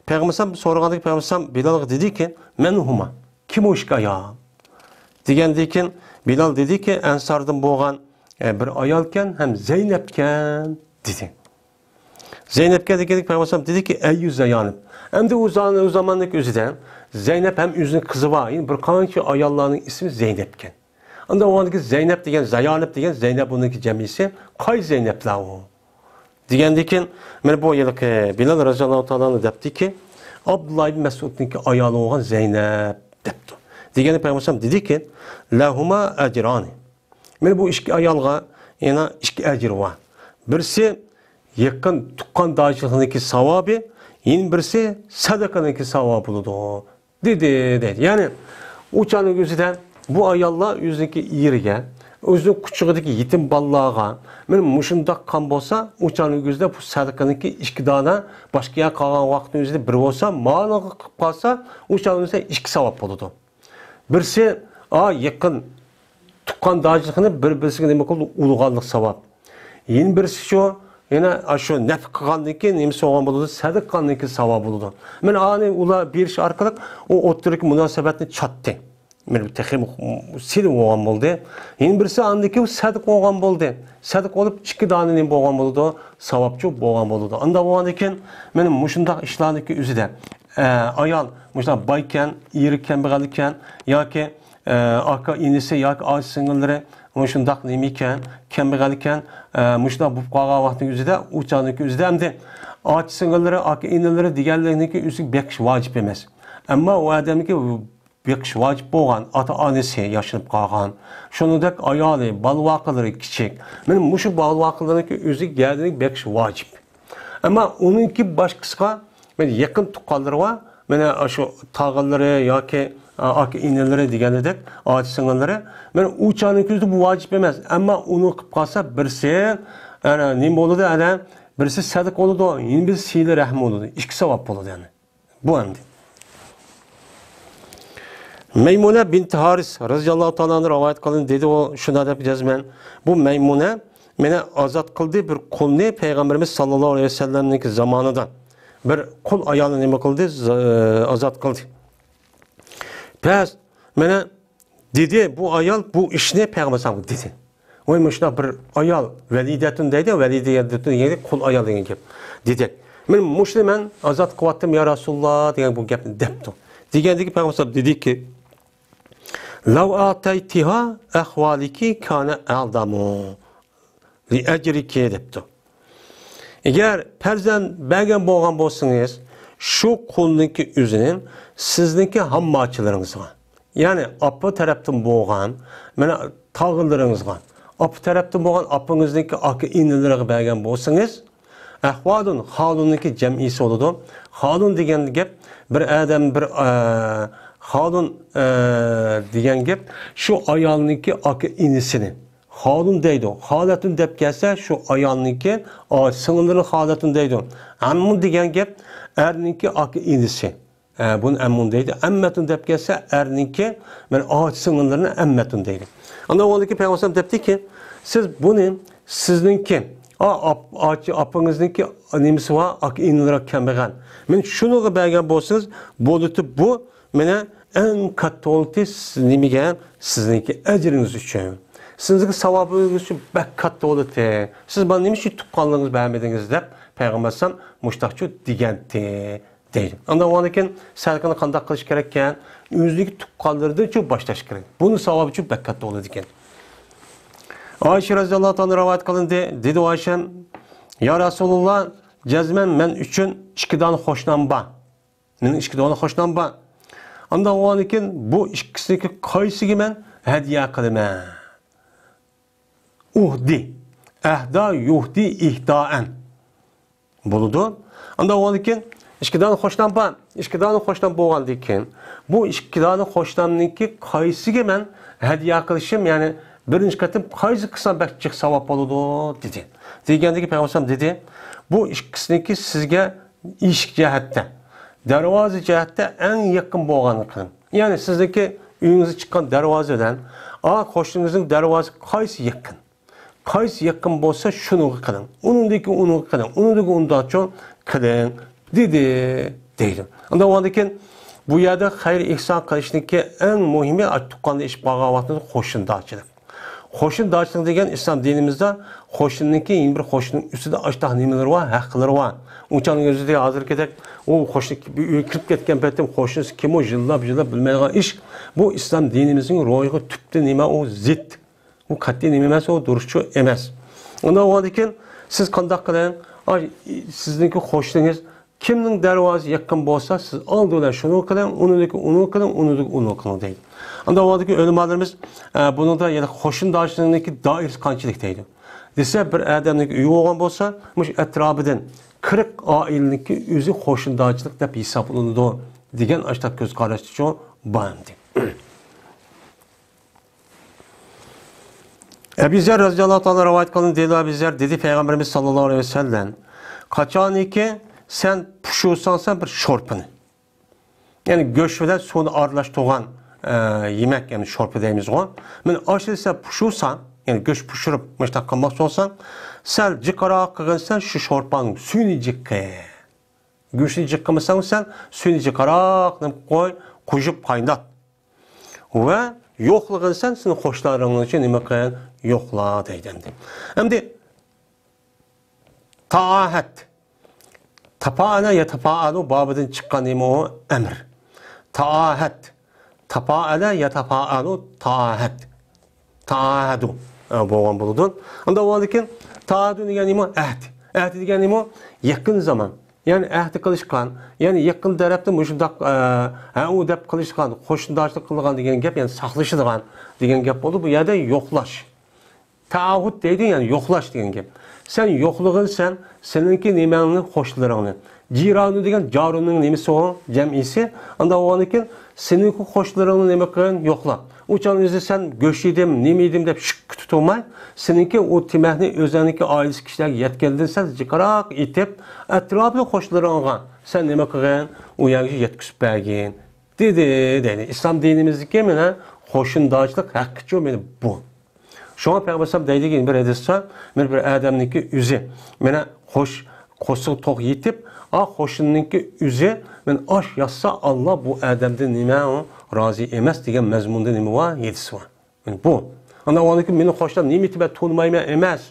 پەيغەمبەر ئەلەيھىسسالام سورىغاندىكى پەيغەمبەر ئەلەيھىسسالام بىلالغا دېدىكى، مەن ھۇما؟ كىم ئۇ ئىككى ئايال؟ دېگەندىن كېيىن بىلال دېدىكى، ئەنساردىن بولغان، ئە، بىر ئايالكەن ھەم زەينەپكەن، دېدى. زەينەپكە دېگەندىكى پەيغەمبەر ئەلەيھىسسالام دېدىكى، ئەييۇ زەيانىپ. ئەمدى ئۇ زا-، ئۇ زاماننىڭ ئۆزىدە زەينەپ ھەم ئۆزىنىڭ قىزى بار، يەنە بىر قانچە ئاياللارنىڭ ئىسمى زەينەپكەن. ئاندا ئۇنىڭدىكى زەينەپ دېگەن، زايانىپ دېگەن، زەينەپ ئۇنىڭكى جەمئىيسى. قاي زەينەپلەر ئۇ؟ دېگەندىن كېيىن، مانا بۇ ھېلىقى بىلال رەزىياللاھۇ تائالا ئەنھۇ دەپتىكى، ئابدۇللا ئىبن مەسئۇدنىڭكى ئايالى بولغان زەينەپ دەپتۇ. دېگەندە پەيغەمبەر ئەلەيھىسسالام دېدىكى، لەھۇما ئەجرانى. مانا بۇ ئىككى ئايالغا يەنە ئىككى ئەجىر بار. بىرسى يېقىن تۇغقانداشلىقنىڭكى ساۋابى، يەنە بىرسى سەدىقىنىڭكى ساۋابى بولىدۇ. دېدى، دەيدۇ. يەنى ئۇ چاغنىڭ ئۆزىدە بۇ ئاياللار ئۆزىنىڭكى ئېرىگە، ئۆزىنىڭ قۇچىقىدىكى يېتىم بالىلارغا، مانا مۇشۇنداق قىلغان بولسا، ئۇ چاغنىڭ ئۆزىدە بۇ سەدىقىنىڭكى ئىككى دانە باشقا يەرگە قالغان ۋاقىتنىڭ ئۆزىدە بىر بولسا، مانىغا قىلىپ قالسا، ئۇ چاغنىڭ ئۆزىدە ئىككى ساۋاب بولىدۇ. بىرسى، ئا، يېقىن تۇغقانداشلىقنى بىر-بىرسىگە نېمە قىلدى؟ ئۇلىغانلىق ساۋاب. يەنە بىرسى شۇ، يەنە شۇ نەپقە قىلغاندىن كېيىن نېمىسى بولغان بولىدۇ؟ سەدىقە قىلغاندىن كېيىن ساۋاب بولىدۇ. مانا ئانى ئۇلار بېرىش ئارقىلىق ئۇ ئوتتۇرىدىكى مۇناسىۋەتنى چاتتى. مانا بۇ تېخىمۇ سىلى بولغان بولدى. يەنە بىرسى ئاندىن كېيىن سەدىقە بولغان بولدى. سەدىقە بولۇپ ئىككى دانە نېمە بولغان بولىدۇ؟ ساۋابچۇ بولغان بولىدۇ. ئانداق بولغاندىن كېيىن مانا مۇشۇنداق ئىشلارنىڭكى ئۆزىدە، ئە، ئايال مۇشۇنداق بايكەن، ئېرى كەمبەغەلكەن ياكى ئاكا ئىنىسى ياكى ئاچا سىڭىللىرى مۇشۇنداق نېمە ئىكەن، كەمبەغەل ئىكەن، مۇشۇنداق بولۇپ قالغان ۋاقىتنىڭ ئۆزىدە، ئۇ چاغنىڭكى ئۆزىدە ئەمدى ئاچا سىڭىللىرى، ئاكا ئىنىلىرى دېگەنلىرىنىڭكى ئۆزىگە بېقىش ۋاجىپ ئەمەس. ئەمما ئۇ ئادەمنىڭكى بېقىش ۋاجىپ بولغان ئاتا-ئانىسى ياشىنىپ قالغان، شۇنىڭدەك ئايالى، بالا-ۋاقىلىرى كىچىك. مانا مۇشۇ بالا-ۋاقىلىرىنىڭكى ئۆزىگە گەدىنىگە بېقىش ۋاجىپ. ئەمما ئۇنىڭكى باشقىسىغا، مانا يېقىن تۇغقانلىرىغا، مانا شۇ تاغىلىرى ياكى، ئا، ئاكا-ئىنىلىرى دېگەندەك، ئاچا سىڭىللىرى، مانا ئۇ چاغنىڭ كۆزىدە بۇ ۋاجىپ ئەمەس. ئەمما ئۇنى قىلىپ قالسا، بىرسى، ئەنە، نېمە بولىدۇ، ئەنە، بىرسى سەدىقە بولىدۇ، يەنە بىرسى سىلە رەھىم بولىدۇ. ئىككى ساۋاب بولىدۇ، يەنى. بۇ ئەمدى. مەيمۇنە بىنت ھارىس رەزىياللاھۇ تائالا ئەنھا رىۋايەت قىلىندى، دېدى ئۇ شۇنداق دەپ جەزمەن. بۇ مەيمۇنە مېنى ئازاد قىلدى، بىر قۇلنى پەيغەمبىرىمىز ساللاللاھۇ ئەلەيھى ۋەسەللەمنىڭكى زامانىدا بىر قۇل ئايالنى نېمە قىلدى؟ ز-، ئازاد قىلدى. پەس مېنى دېدى، بۇ ئايال بۇ ئىشنى پەيغەمبەر ئەلەيھىسسالامغا دېدى. ۋاي، مۇشۇنداق بىر ئايال، ۋەلىدەتۇن دەيدۇ، ۋەلىدەتۇن دېگەن قۇل ئايال دېگەن گەپ. دېدى. مەن مۇشۇنى مەن ئازاد قىلىۋاتتىم، يا رەسۇلاللا، دېگەن بۇ گەپنى دەپتۇ. دېگەندىكى پەيغەمبەر ئەلەيھىسسالام دېدىكى، لەو ئاتەيتىھا ئەخۋالىكى كانە ئەئزەمۇ لىئەجرىكى دەپتۇ. ئەگەر پەرزەنت بەرگەن بولغان بولسىڭىز، شۇ قۇلنىڭكى ئۆزىنى سىزنىڭكى ھامماچىلىرىڭىزغا، يەنى ئاپا تەرەپتىن بولغان، مانا، تاغىلىرىڭىزغا، ئاپا تەرەپتىن بولغان ئاپىڭىزنىڭكى ئاكا ئىنىلىرىغا بەرگەن بولسىڭىز، ئەھۋالۇن، خالۇننىڭكى جەمئىسى بولىدۇ. خالۇن دېگەن گەپ بىر ئادەم، بىر، ئە، خالۇن، ئە، دېگەن گەپ شۇ ئايالنىڭكى ئاكا ئىنىسىنى. خالۇن دەيدۇ. خالەتۇن دەپ كەلسە، شۇ ئايالنىڭكى، ئا، سىڭىللىرىنى خالەتۇن دەيدۇ. ئەممۇن دېگەن گەپ ئەرنىڭكى ئاكا ئىنىسى. ئە، بۇنى ئەممۇن دەيدۇ. ئەممەتۇن دەپ كەلسە، ئەرنىڭكى، مەن ئاچا سىڭىللىرىنى ئەممەتۇن دەيدۇ. ئاندىن ئۇنىڭدىن كېيىن پەيغەمبەر دەپتىكى، سىز بۇنى سىزنىڭكى، ئا، ئاپ-، ئاچا ئاپىڭىزنىڭكى نېمىسى بار، ئاكا ئىنىلىرى كەلمىگەن. مەن شۇنىڭغا بەرگەن بولسىڭىز، بولىدۇ بۇ، مانا ئەڭ كاتتا بولدى سىز نېمىگە، سىزنىڭكى ئەجرىڭىز ئۈچۈن. سىزنىڭكى ساۋابىڭىز ئۈچۈن بەك كاتتا بولىدۇ. سىز مانا نېمە ئۈچۈن تۇغقانلىرىڭىز بەرمىدىڭىز دەپ پەيغەمبەر ئەلەيھىسسالام مۇشتاقچۇ دېگەنتى. دەيدۇ. ئاندىن ئۇنىڭدىن كېيىن سەدىقىنى قانداق قىلىش كېرەككەن؟ ئۆزىنىڭكى تۇغقانلىرىدىن چوڭ باشلاش كېرەك. بۇنىڭ ساۋابى چوڭ بەك كاتتا بولىدىكەن. ئائىشە رەزىياللاھۇ تائالا رىۋايەت قىلىندى. دېدى ئائىشەم، يا رەسۇلاللا، جەزمەن مەن ئۈچۈن ئىككى دانە قوشنام بار. مېنىڭ ئىككى دانە قوشنام بار. ئاندىن ئۇنىڭدىن كېيىن بۇ ئىككىسىنىڭكى قايسىگە مەن ھەدىيە قىلىمەن؟ ئۇھدى، ئەھدا يۇھدى ئىھدائەن. بولىدۇ. ئاندىن ئۇنىڭدىن كېيىن ئىككى دانە قوشنام بار. ئىككى دانە قوشنام بولغاندىن كېيىن، بۇ ئىككى دانە قوشنامنىڭكى قايسىگە مەن ھەدىيە قىلىشىم، يەنى بىرىنچى قېتىم قايسى قىلسام بەك جىق ساۋاب بولىدۇ، دېدى. دېگەندىكى پەيغەمبەر دېدى، بۇ ئىككىسىنىڭكى سىزگە ئىشىك جەھەتتە، دەرۋازا جەھەتتە ئەڭ يېقىن بولغانلىقىنى، يەنى سىزنىڭكى ئۆيىڭىزگە چىققان دەرۋازا بىلەن ئا قوشنىڭىزنىڭ دەرۋازىسى قايسى يېقىن؟ قايسى يېقىن بولسا، شۇنىڭغا قىلىڭ. ئۇنىڭدىكى ئۇنىڭغا قىلىڭ. ئۇنىڭدىكى ئۇنىڭغا قىلىڭ، دېدى، دەيدۇ. ئاندىن ئۇنىڭدىن كېيىن بۇ يەردە خەير ئېھسان قىلىشنىڭكى ئەڭ مۇھىمى، تۇغقاندا ئېشىپ قالغان ۋاقتىدا قوشنىدارچىلىق. قوشنىدارچىلىق دېگەن ئىسلام دىنىمىزدا قوشنىنىڭكى يەنە بىر قوشنىنىڭ ئۈستىدە ئاشتاق نېمىلىرى بار، ھەقلىرى بار. ئۇ چاغنىڭ ئۆزىدە ھازىرقىدەك ئۇ قوشنا ئۆيگە كىرىپ كەتكەن پېتىم قوشنىسى كىم ئۇ، يىللاپ، يىللاپ بىلمەيدىغان ئىش. بۇ ئىسلام دىنىمىزنىڭ روھىغا تۈپتىن نېمە ئۇ زىت. ئۇ قەتئىي نېمە ئەمەس، ئۇ دۇرۇسچۇ ئەمەس. ئۇنداق بولغاندىكىن سىز قانداق قىلىڭ؟ ئاي، سىزنىڭكى قوشنىڭىز كىمنىڭ دەرۋازىسى يېقىن بولسا، سىز ئالدى بىلەن شۇنىڭغا قىلىڭ، ئۇنىڭدىكى ئۇنىڭغا قىلىڭ، ئۇنىڭدىكى ئۇنىڭغا قىلىڭ دەيدۇ. ئانداق بولغاندىكىن ئۆلىمالىرىمىز، ئە، بۇنىڭدا يەنە قوشنىدارچىلىقنىڭكى دائىرىسى قانچىلىك دەيدۇ. دېسە، بىر ئادەمنىڭكى ئۆيى بولغان بولسا، مۇشۇ ئەتراپىدىن قىرىق ئائىلىنىڭكى ئۆزى قوشنىدارچىلىق دەپ ھېسابلىنىدۇ دېگەن ئاشتاق كۆز قاراشچۇ بار ئەمدى. ئەبۇ زەر رەزىياللاھۇ تائالا رىۋايەت قىلىندى، دېدى ئەبۇ زەر، دېدى پەيغەمبىرىمىز ساللاللاھۇ ئەلەيھى ۋەسەللەم، قاچانكى سەن پۇشۇرساڭ سەن بىر شورپىنى، يەنى گۆش بىلەن سۇنى ئارىلاشتۇرغان، ئە، يېمەك، يەنى شورپا دەيمىزغۇ. مانا ئاشۇنى سەن پۇشۇرساڭ، يەنى گۆش پۇشۇرۇپ مۇشۇنداق قىلماقچى بولساڭ، سەل جىقراق قىلغىنسەن شۇ شورپانىڭ سۈيىنى جىق قىل. گۆشنى جىق قىلمىساڭ سەن، سۈيىنى جىقراق نېمە قوي، قوشۇپ قاينات. ۋە يوقلىغىن سەن، سېنىڭ قوشنىلىرىڭنى نېمە قىل، يوقلا دەيدۇ ئەمدى. ئەمدى تائاھەت. تاپائەلە يەتەپائەلۇ بابىدىن چىققان نېمە ئۇ؟ ئەمىر. تائاھەت. تاپائەلە يەتەپائەلۇ تائاھەت. تائاھەدۇ، ئە، بولغان بولىدۇ. ئاندىن بولغاندىكىن تائاھەدۇ دېگەن نېمە؟ ئەھد. ئەھد دېگەن نېمە؟ يېقىن زامان. يەنى ئەھد قىلىشقان، يەنى يېقىن تەرەپتە مۇشۇنداق، ئە، ھە، ئۇ دەپ قىلىشقان، قوشنىدارچىلىق قىلىدىغان دېگەن گەپ، يەنى ساقلىشىدىغان دېگەن گەپ بولىدۇ. بۇ يەردە يوقلاش. تائاھۇد دەيدۇ، يەنى يوقلاش دېگەن گەپ. سەن يوقلىغىن سەن، سېنىڭكى نېمەڭنى، قوشنىلىرىڭنى. جىرانۇ دېگەن جارۇننىڭ نېمىسى ئۇ؟ جەمئىسى. ئاندىن بولغاندىكىن سېنىڭكى قوشنىلىرىڭنى نېمە قىلغىن؟ يوقلا. ئۇ چاغنىڭ ئۆزىدە سەن گۆش يېدىم، نېمە يېدىم دەپ شۈككە تۇتۇلماي، سېنىڭكى ئۇ تېمەكنى ئۆزۈڭنىڭكى ئائىلىسى كىشىلەرگە يەتكەندىن سەل جىقراق ئېتىپ، ئەتراپىدا قوشنىلىرىڭغا سەن نېمە قىلغىن؟ ئۇ يەرگە يەتكۈزۈپ بەرگىن، دېدى، دەيدۇ. ئىسلام دىنىمىزدىكى مانا قوشنىدارچىلىق ھەققىچۇ مانا بۇ. شۇڭا پەيغەمبەر ئەلەيھىسسالام دەيدىكى بىر ھەدىستە، مانا بىر ئادەمنىڭكى ئۆزى، مانا قوش-، قورسىقى توق يېتىپ، ئا قوشنىنىڭكى ئۆزى، مانا ئاش ياتسا، ئاللا بۇ ئادەمدىن نېمە، ئۇ رازى ئەمەس دېگەن مەزمۇندا نېمە بار؟ ھەدىس بار. مانا بۇ. ئاندىن ئۇنىڭدىن كېيىن مېنىڭ قوشنام نېمە ئېتىپ تونۇمايمەن ئەمەس.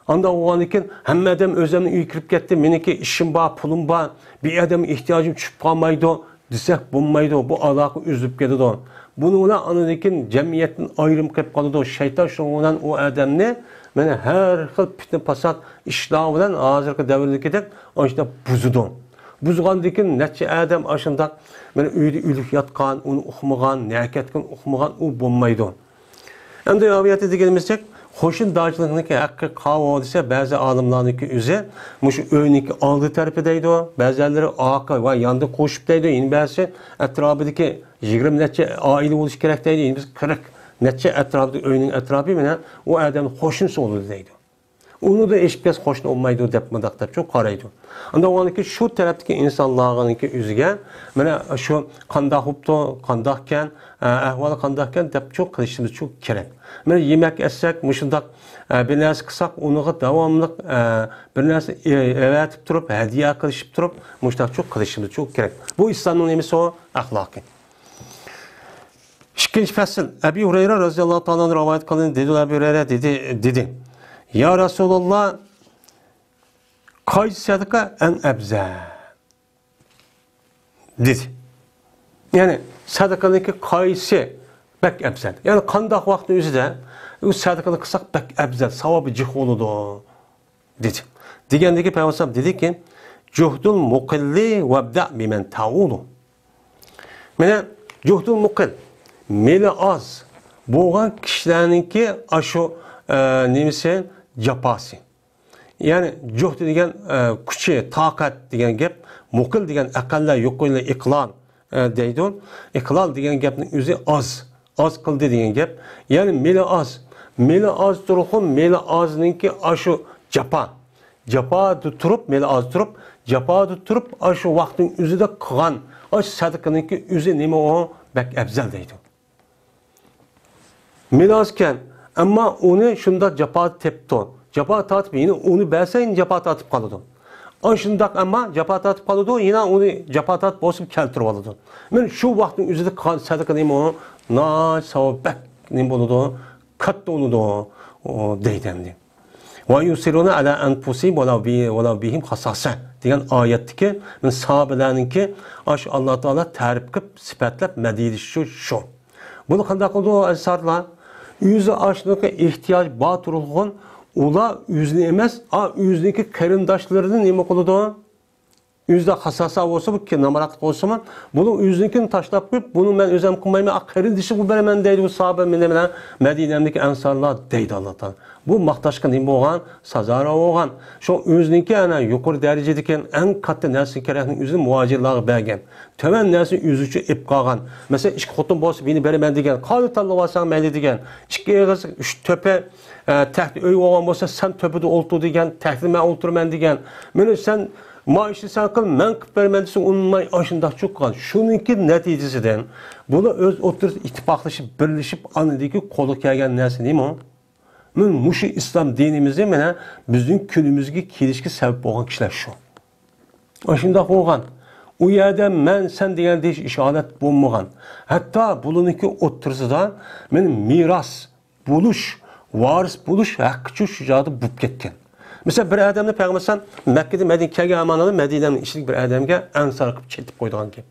ئاندىن ئۇنىڭدىن كېيىن ھەممە ئادەم ئۆزۈمنىڭ ئۆيىگە كىرىپ كەتتى، مېنىڭكى ئىشىم بار، پۇلۇم بار، بىر ئادەمگە ئېھتىياجىم چۈشۈپ قالمايدۇ دېسەك بولمايدۇ، بۇ ئالاقە ئۈزۈلۈپ كېتىدۇ. بۇنىڭ بىلەن ئاندىن كېيىن جەمئىيەتتىن ئايرىم قېلىپ قالىدۇ. شەيتان شۇنىڭ بىلەن ئۇ ئادەمنى مانا ھەر خىل پىتنە-پاسات ئىشلار بىلەن ھازىرقى دەۋردىكىدەك ئاشۇنداق بۇزىدۇ. بۇزغاندىن كېيىن نەچچە ئادەم ئاشۇنداق مانا ئۆيدە ئۆلۈك ياتقان، ئۇنى ئۇقمىغان، نەگە كەتكىنىنى ئۇقمىغان، ئۇ بولمايدۇ. ئەمدى ئاۋۇ يەردە دېگىنىمىزدەك، قوشنىدارچىلىقنىڭكى ھەققى قاۋۇ دېسە، بەزى ئالىملارنىڭكى ئۆزى مۇشۇ ئۆينىڭكى ئالدى تەرىپى دەيدۇ، بەزىلەرلىرى ئارقا ۋە ياندا قوشۇپ دەيدۇ، يەنە بەزىسى ئەتراپىدىكى يىگىرمە نەچچە ئائىلە بولۇشى كېرەك دەيدۇ، يەنە بىز قىرىق نەچچە ئەتراپىدا ئۆينىڭ ئەتراپى مانا ئۇ ئادەمنىڭ قوشنىسى بولىدۇ دەيدۇ. ئۇنىڭدىن ئېشىپ كەتسە قوشنا بولمايدۇ دەپ مۇنداق دەپ چۇ قارايدۇ. ئاندىن ئۇنىڭكى شۇ تەرەپتىكى ئىنسانلارنىڭكى ئۆزىگە مانا شۇ قانداق بوپتۇ، قانداقكەن، ئە، ئەھۋالى قانداقكەن دەپ چۇ قىلىشىمىز چۇ كېرەك. مانا يېمەك ئەتسەك مۇشۇنداق، ئە، بىر نەرسە قىلساق ئۇنىڭغا داۋاملىق، ئە، بىر نەرسە ئە-، ئەۋەتىپ تۇرۇپ، ھەدىيە قىلىشىپ تۇرۇپ مۇشۇنداق چۇ قىلىشىمىز چۇ كېرەك. بۇ ئىسلامنىڭ نېمىسى ئۇ؟ ئەخلاقى. ئىككىنچى پەسىل. ئەبى ھۇرەيرە رەزىياللاھۇ تائالا ئەنھۇ رىۋايەت قىلىندى. دېدى ئەبى ھۇرەيرە دېدى، دېدى: يا رەسۇلاللا، قايسى سەدىقە ئەڭ ئەپزەل؟ دېدى. يەنى سەدىقىنىڭكى قايسى بەك ئەپزەل؟ يەنى قانداق ۋاقىتنىڭ ئۆزىدە ئۇ سەدىقىنى قىلساق بەك ئەپزەل، ساۋابى جىق بولىدۇ؟ دېدى. دېگەندىكى پەيغەمبەر دېدىكى، جۇھدۇل مۇقىللى ۋەبدە بىمەن تەئۇلۇ. مانا جۇھدۇل مۇقىل، مېلى ئاز بولغان كىشىلەرنىڭكى ئاشۇ، ئە، نېمىسى، جاپاسى. يەنى جۇھد دېگەن، ئە، كۈچى، تاقەت دېگەن گەپ، مۇقىل دېگەن ئەقەللە، يۇقىرى، ئىقلال، ئە، دەيدۇ. ئىقلال دېگەن گەپنىڭ ئۆزى ئاز، ئاز قىلدى دېگەن گەپ. يەنى مېلى ئاز، مېلى ئاز تۇرغۇ، مېلى ئازنىڭكى ئاشۇ جاپا. جاپادا تۇرۇپ، مېلى ئاز تۇرۇپ، جاپادا تۇرۇپ، ئاشۇ ۋاقىتنىڭ ئۆزىدە قىلغان ئاشۇ سەدىقىنىڭكى ئۆزى نېمە ئۇ؟ بەك ئەپزەل دەيدۇ. مېلى ئازكەن، ئەمما ئۇنى شۇنداق جاپا تېپىپتۇ. جاپا تارتىپ، يەنە ئۇنى بەرسە، يەنە جاپا تارتىپ قالىدۇ. ئاشۇنداق، ئەمما جاپا تارتىپ قالىدۇ، يەنە ئۇنى جاپا تارتىپ بولسىمۇ كەلتۈرۈپ ئالىدۇ. مانا شۇ ۋاقىتنىڭ ئۆزىدە قىلغان سەدىقە نېمە ئۇ؟ ناھايىتى ساۋابى بەك نېمە بولىدۇ؟ كاتتا بولىدۇ، ئۇ دەيدۇ ئەمدى. ۋە يۇسىرۇنە ئەلا ئەنفۇسىھىم ۋەلەۋ بى-، ۋەلەۋ بىھىم خەساسە دېگەن ئايەتتىكى، مانا ساھابىلەرنىڭكى ئاشۇ ئاللا تائالا تەرىپ قىلىپ، سۈپەتلەپ مەدھىيەلىشى شۇ. بۇنى قانداق قىلىدۇ ئەنسارلار؟ ئۆزى ئاشۇنىڭكى ئېھتىياجى بار تۇرغۇن، ئۇلار ئۆزىنى ئەمەس، ئا، ئۆزىنىڭكى قېرىنداشلىرىنى نېمە قىلىدۇ؟ ئۆزىدە خاساسا بولسا، بۇ نامراتلىق بولسىمۇ، بۇنىڭ ئۆزىنىڭكىنى تاشلاپ قويۇپ، بۇنى مەن ئۆزۈم قىلمايمەن، ئا، قېرىندىشىمغا بېرىمەن دەيدۇ، بۇ ساھابە مېنى بىلەن مەدىنەمدىكى ئەنسارلار دەيدۇ ئاللا تائالا. بۇ ماختاشقا نېمە بولغان؟ سازاۋەر بولغان. شۇ ئۆزىنىڭكى ئەنە يۇقىرى دەرىجىدىكى ئەڭ كاتتا نەرسە كېرەكنى ئۆزىنى مۇھاجىرلارغا بەرگەن. تۆۋەن نەرسىنى ئۆزى ئۈچۈن ئېلىپ قالغان. مەسىلەن، ئىككى خوتۇن بولسا، بىرنى بېرىمەن دېگەن. قايسى تاللىۋالساڭ مەيلى دېگەن. ئىككى ئېغىز، ئۈچ تۆپە، ئە، تەخت ئۆي بولغان بولسا، سەن تۆپىدە ئولتۇر دېگەن. تەختىدە مەن ئولتۇرىمەن دېگەن. مېنى سەن مانا ئىشنى سەن قىل، مەن قىلىپ بېرىمەن دېسە، ئۇنىماي ئاشۇنداق چوققان. شۇنىڭكى نەتىجىسىدىن بۇلار ئۆز ئوتتۇرىسىدا ئىتتىپاقلىشىپ، بىرلىشىپ، ئاندىن كېيىن قولغا كەلگەن نەرسە نېمە؟ مانا مۇشۇ ئىسلام دىنىمىزنى مانا بىزنىڭ كۈنىمىزگە كېلىشكە سەۋەب بولغان كىشىلەر شۇ. ئاشۇنداق بولغان. ئۇ يەردە مەن، سەن دېگەن دېيىش ئىش ھالەت بولمىغان. ھەتتا بۇلارنىڭكى ئوتتۇرىسىدا مانا مىراس بولۇش، ۋارىس بولۇش ھەققىچۇ شۇ جايدا بولۇپ كەتكەن. مىسال، بىر ئادەمنى پەيغەمبەر ئەلەيھىسسالام مەككىدىن مەدىنىگە كەلگەن ئاماندا مەدىنەنىڭ ئىچىدىكى بىر ئادەمگە ئەنسار قىلىپ چېتىپ قويىدىغان گەپ.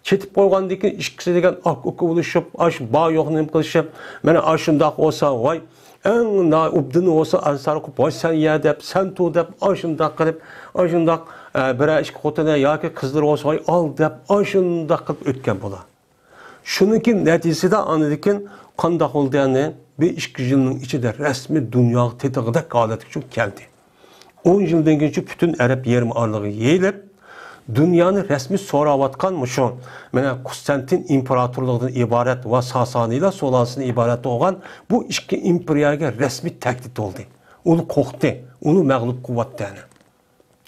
چېتىپ قويغاندىن كېيىن ئىككىسى دېگەن ئاكا-ئۇكا بولۇشۇپ، ئاش بار يوقنى نېمە قىلىشىپ، مانا ئاشۇنداق بولسا، ۋاي، ئەڭ نا-، ئوبدىنى بولسا ئەنسار قىلىپ، ۋاي، سەن يە دەپ، سەن تۇر دەپ، ئاشۇنداق قىلىپ، ئاشۇنداق، ئە، بىرەر ئىككى خوتۇنى ياكى قىزلىرى بولسا، ۋاي، ئال دەپ، ئاشۇنداق قىلىپ ئۆتكەن بۇلار. شۇنىڭكى نەتىجىسىدە ئاندىن كېيىن قانداق بولدى؟ يەنى بىر ئىككى يىلنىڭ ئىچىدە رەسمىي دۇنياغا تېتىغۇدەك ھالەتكە چۈ كەلدى. ئون يىلدىن كېيىنچە پۈتۈن ئەرەب يېرىم ئارىلىقىغا يېيىلىپ، دۇنيانى رەسمىي سوراۋاتقان مۇشۇ، مانا، قۇستەنتىن ئىمپېراتورلۇقىدىن ئىبارەت ۋە ساسانىيلار سۇلالىسىدىن ئىبارەت بولغان بۇ ئىككى ئىمپېرىيەگە رەسمىي تەھدىت بولدى. ئۇنى قورقۇتتى، ئۇنى مەغلۇپ قىلىۋەتتى.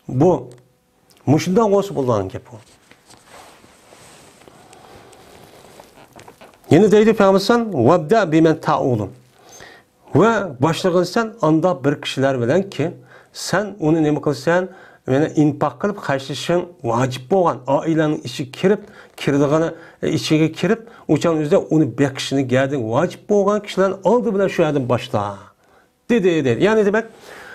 بۇ مۇشۇنداق بولسا بولىدىغان گەپ بۇ. يەنە دەيدۇ پەيغەمبەر ئەلەيھىسسالام، «ۋەبدە بىمەن تەئۇلۇ.» ۋە باشلىغىن سەن ئاندا بىر كىشىلەر بىلەنكى، سەن ئۇنى نېمە قىلىسەن؟ يەنە ئىنپاق قىلىپ خەجلىشىڭ ۋاجىپ بولغان، ئائىلەڭنىڭ ئىچىگە كىرىپ، كىرىدىغىنى، ئىچىگە كىرىپ، ئۇ چاغنىڭ ئۆزىدە ئۇنى بېقىشنى گەدىن ۋاجىپ بولغان كىشىلەرنى ئالدى بىلەن شۇ يەردىن باشلا. دېدى، دېدى. يەنى دېمەك،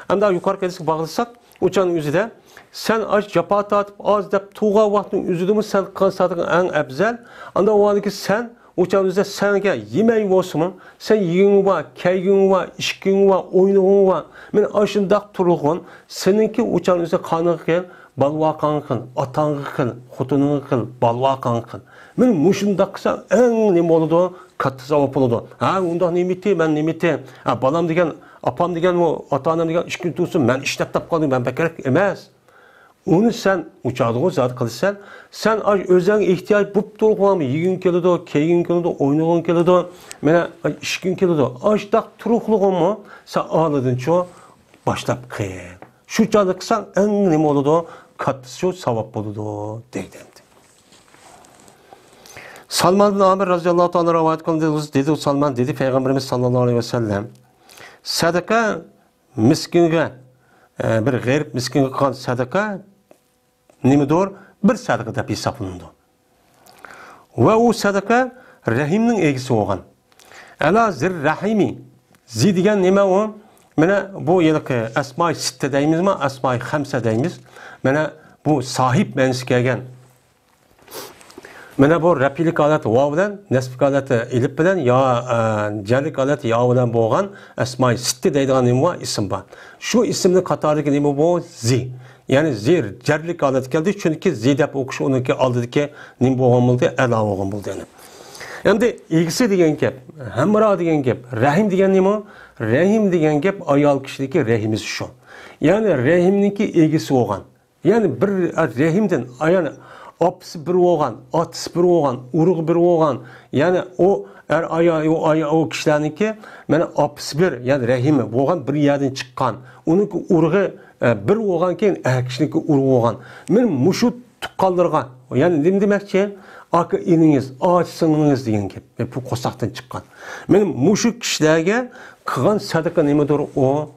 ئەمدى يۇقىرىقى ھەدىسكە باغلىساق، ئۇ چاغنىڭ ئۆزىدە سەن ئاش جاپا تارتىپ ئاز دەپ تۇرغان ۋاقىتنىڭ ئۆزىدىمۇ سەن قىلغان سەدىقەڭ ئەڭ ئەپزەل. ئاندىن ئۇنىڭدىن كېيىن سەن ئۇ چاغنىڭ ئۆزىدە سەنگە يېمەي بولسىمۇ، سەن يېگىنىڭ بار، كىيگىنىڭ بار، ئىچكىنىڭ بار، ئوينىغىنىڭ بار. مانا ئاشۇنداق تۇرغىن، سېنىڭكى ئۇ چاغنىڭ ئۆزىدە قانىڭغا قىل، بالىۋاقاڭغا قىل، ئاتاڭغا قىل، خوتۇنۇڭغا قىل، بالىۋاقاڭغا قىل. مانا مۇشۇنداق قىلساڭ ئەڭ نېمە بولىدۇ؟ كاتتا ساۋاب بولىدۇ. ھە، ئۇنداق نېمىتى، مەن نېمىتى؟ ھە، بالام دېگەن ئاپام دېگەن، ئۇ ئاتا-ئانام دېگەن ئىش كۈن تۇرسۇن، مەن ئىشلەپ تاپقاندىن مەن بەكرەك ئەمەس. ئۇنى سەن ئۇچاغدىغۇ زادى قىلىسەن، سەن ئاش ئۆزۈڭگە ئېھتىياج بوپ تۇرغان، يېگۈڭ كېلىدۇ، كىيگۈڭ كېلىدۇ، ئوينىغۇڭ كېلىدۇ، مانا ئىچكۈڭ كېلىدۇ. ئاشتاق تۇرۇقلۇقۇڭمۇ سەن ئالىدىنچۇ باشلاپ قىل. شۇ چاغدا قىلساڭ ئەڭ نېمە بولىدۇ؟ كاتتا شۇ ساۋاب بولىدۇ دەيدۇ ئەمدى. سالمان بىن ئامىر رەزىياللاھۇ تائالا رىۋايەت قىلدى، دېدى سالمان، دېدى پەيغەمبىرىمىز ساللاللاھۇ ئەلەيھى ۋەسەللەم، سەدىقە مىسكىنگە، ئە، بىر غېرىب مىسكىنگە قىلغان سەدىقە نېمىدۇر؟ بىر سەدىقە دەپ ھېسابلىنىدۇ. ۋە ئۇ سەدىقە رەھىمنىڭ ئىگىسى بولغان. ئەلا زىر رەھىمى. زى دېگەن نېمە ئۇ؟ مانا بۇ ھېلىقى ئەسمائى سىتتە دەيمىزما، ئەسمائى خەمسە دەيمىز. مانا بۇ ساھىب مەنىسىگە كەلگەن. مانا بۇ رەپئىيلىك ھالەت ۋاۋ بىلەن، نەسبىيلىك ھالەت ئېلىپ بىلەن يا، ئە، جەرلىك ھالەت يا بىلەن بولغان ئەسمائى سىتتە دەيدىغان نېمە بار؟ ئىسىم بار. شۇ ئىسىمنىڭ قاتارىدىكى نېمە بۇ؟ زى. يەنى زى جەرلىك ھالەتكە كەلدى، چۈنكى زى دەپ ئوقۇش ئۇنىڭكى ئالدىدىكى نېمە بولغان بولدى؟ ئەلا بولغان بولدى يەنى. ئەمدى ئىگىسى دېگەن گەپ، ھەمراھ دېگەن گەپ، رەھىم دېگەن نېمە؟ رەھىم دېگەن گەپ ئايال كىشىنىڭكى رەھىمىسى شۇ. يەنى رەھىمنىڭكى ئىگىسى بولغان. يەنى بىر رەھىمدىن، يەنى ئاپىسى بىر بولغان، ئاتىسى بىر بولغان، ئۇرۇقى بىر بولغان، يەنى ئۇ ئەر ئايا-، ئۇ ئايا-، ئۇ كىشىلەرنىڭكى مانا ئاپىسى بىر، يەنى رەھىمى بولغان بىر يەردىن چىققان، ئۇنىڭكى ئۇرۇقى، ئە، بىر بولغانكەن، ئەر كىشىنىڭكى ئۇرۇقى بولغان. مانا مۇشۇ تۇغقانلىرىغا، يەنى نېمە دېمەكچى؟ ئاكا ئىنىڭىز، ئاچا سىڭلىڭىز دېگەن گەپ. بۇ قورساقتىن چىققان. مانا مۇشۇ كىشىلەرگە قىلغان سەدىقە نېمىدۇر ئۇ؟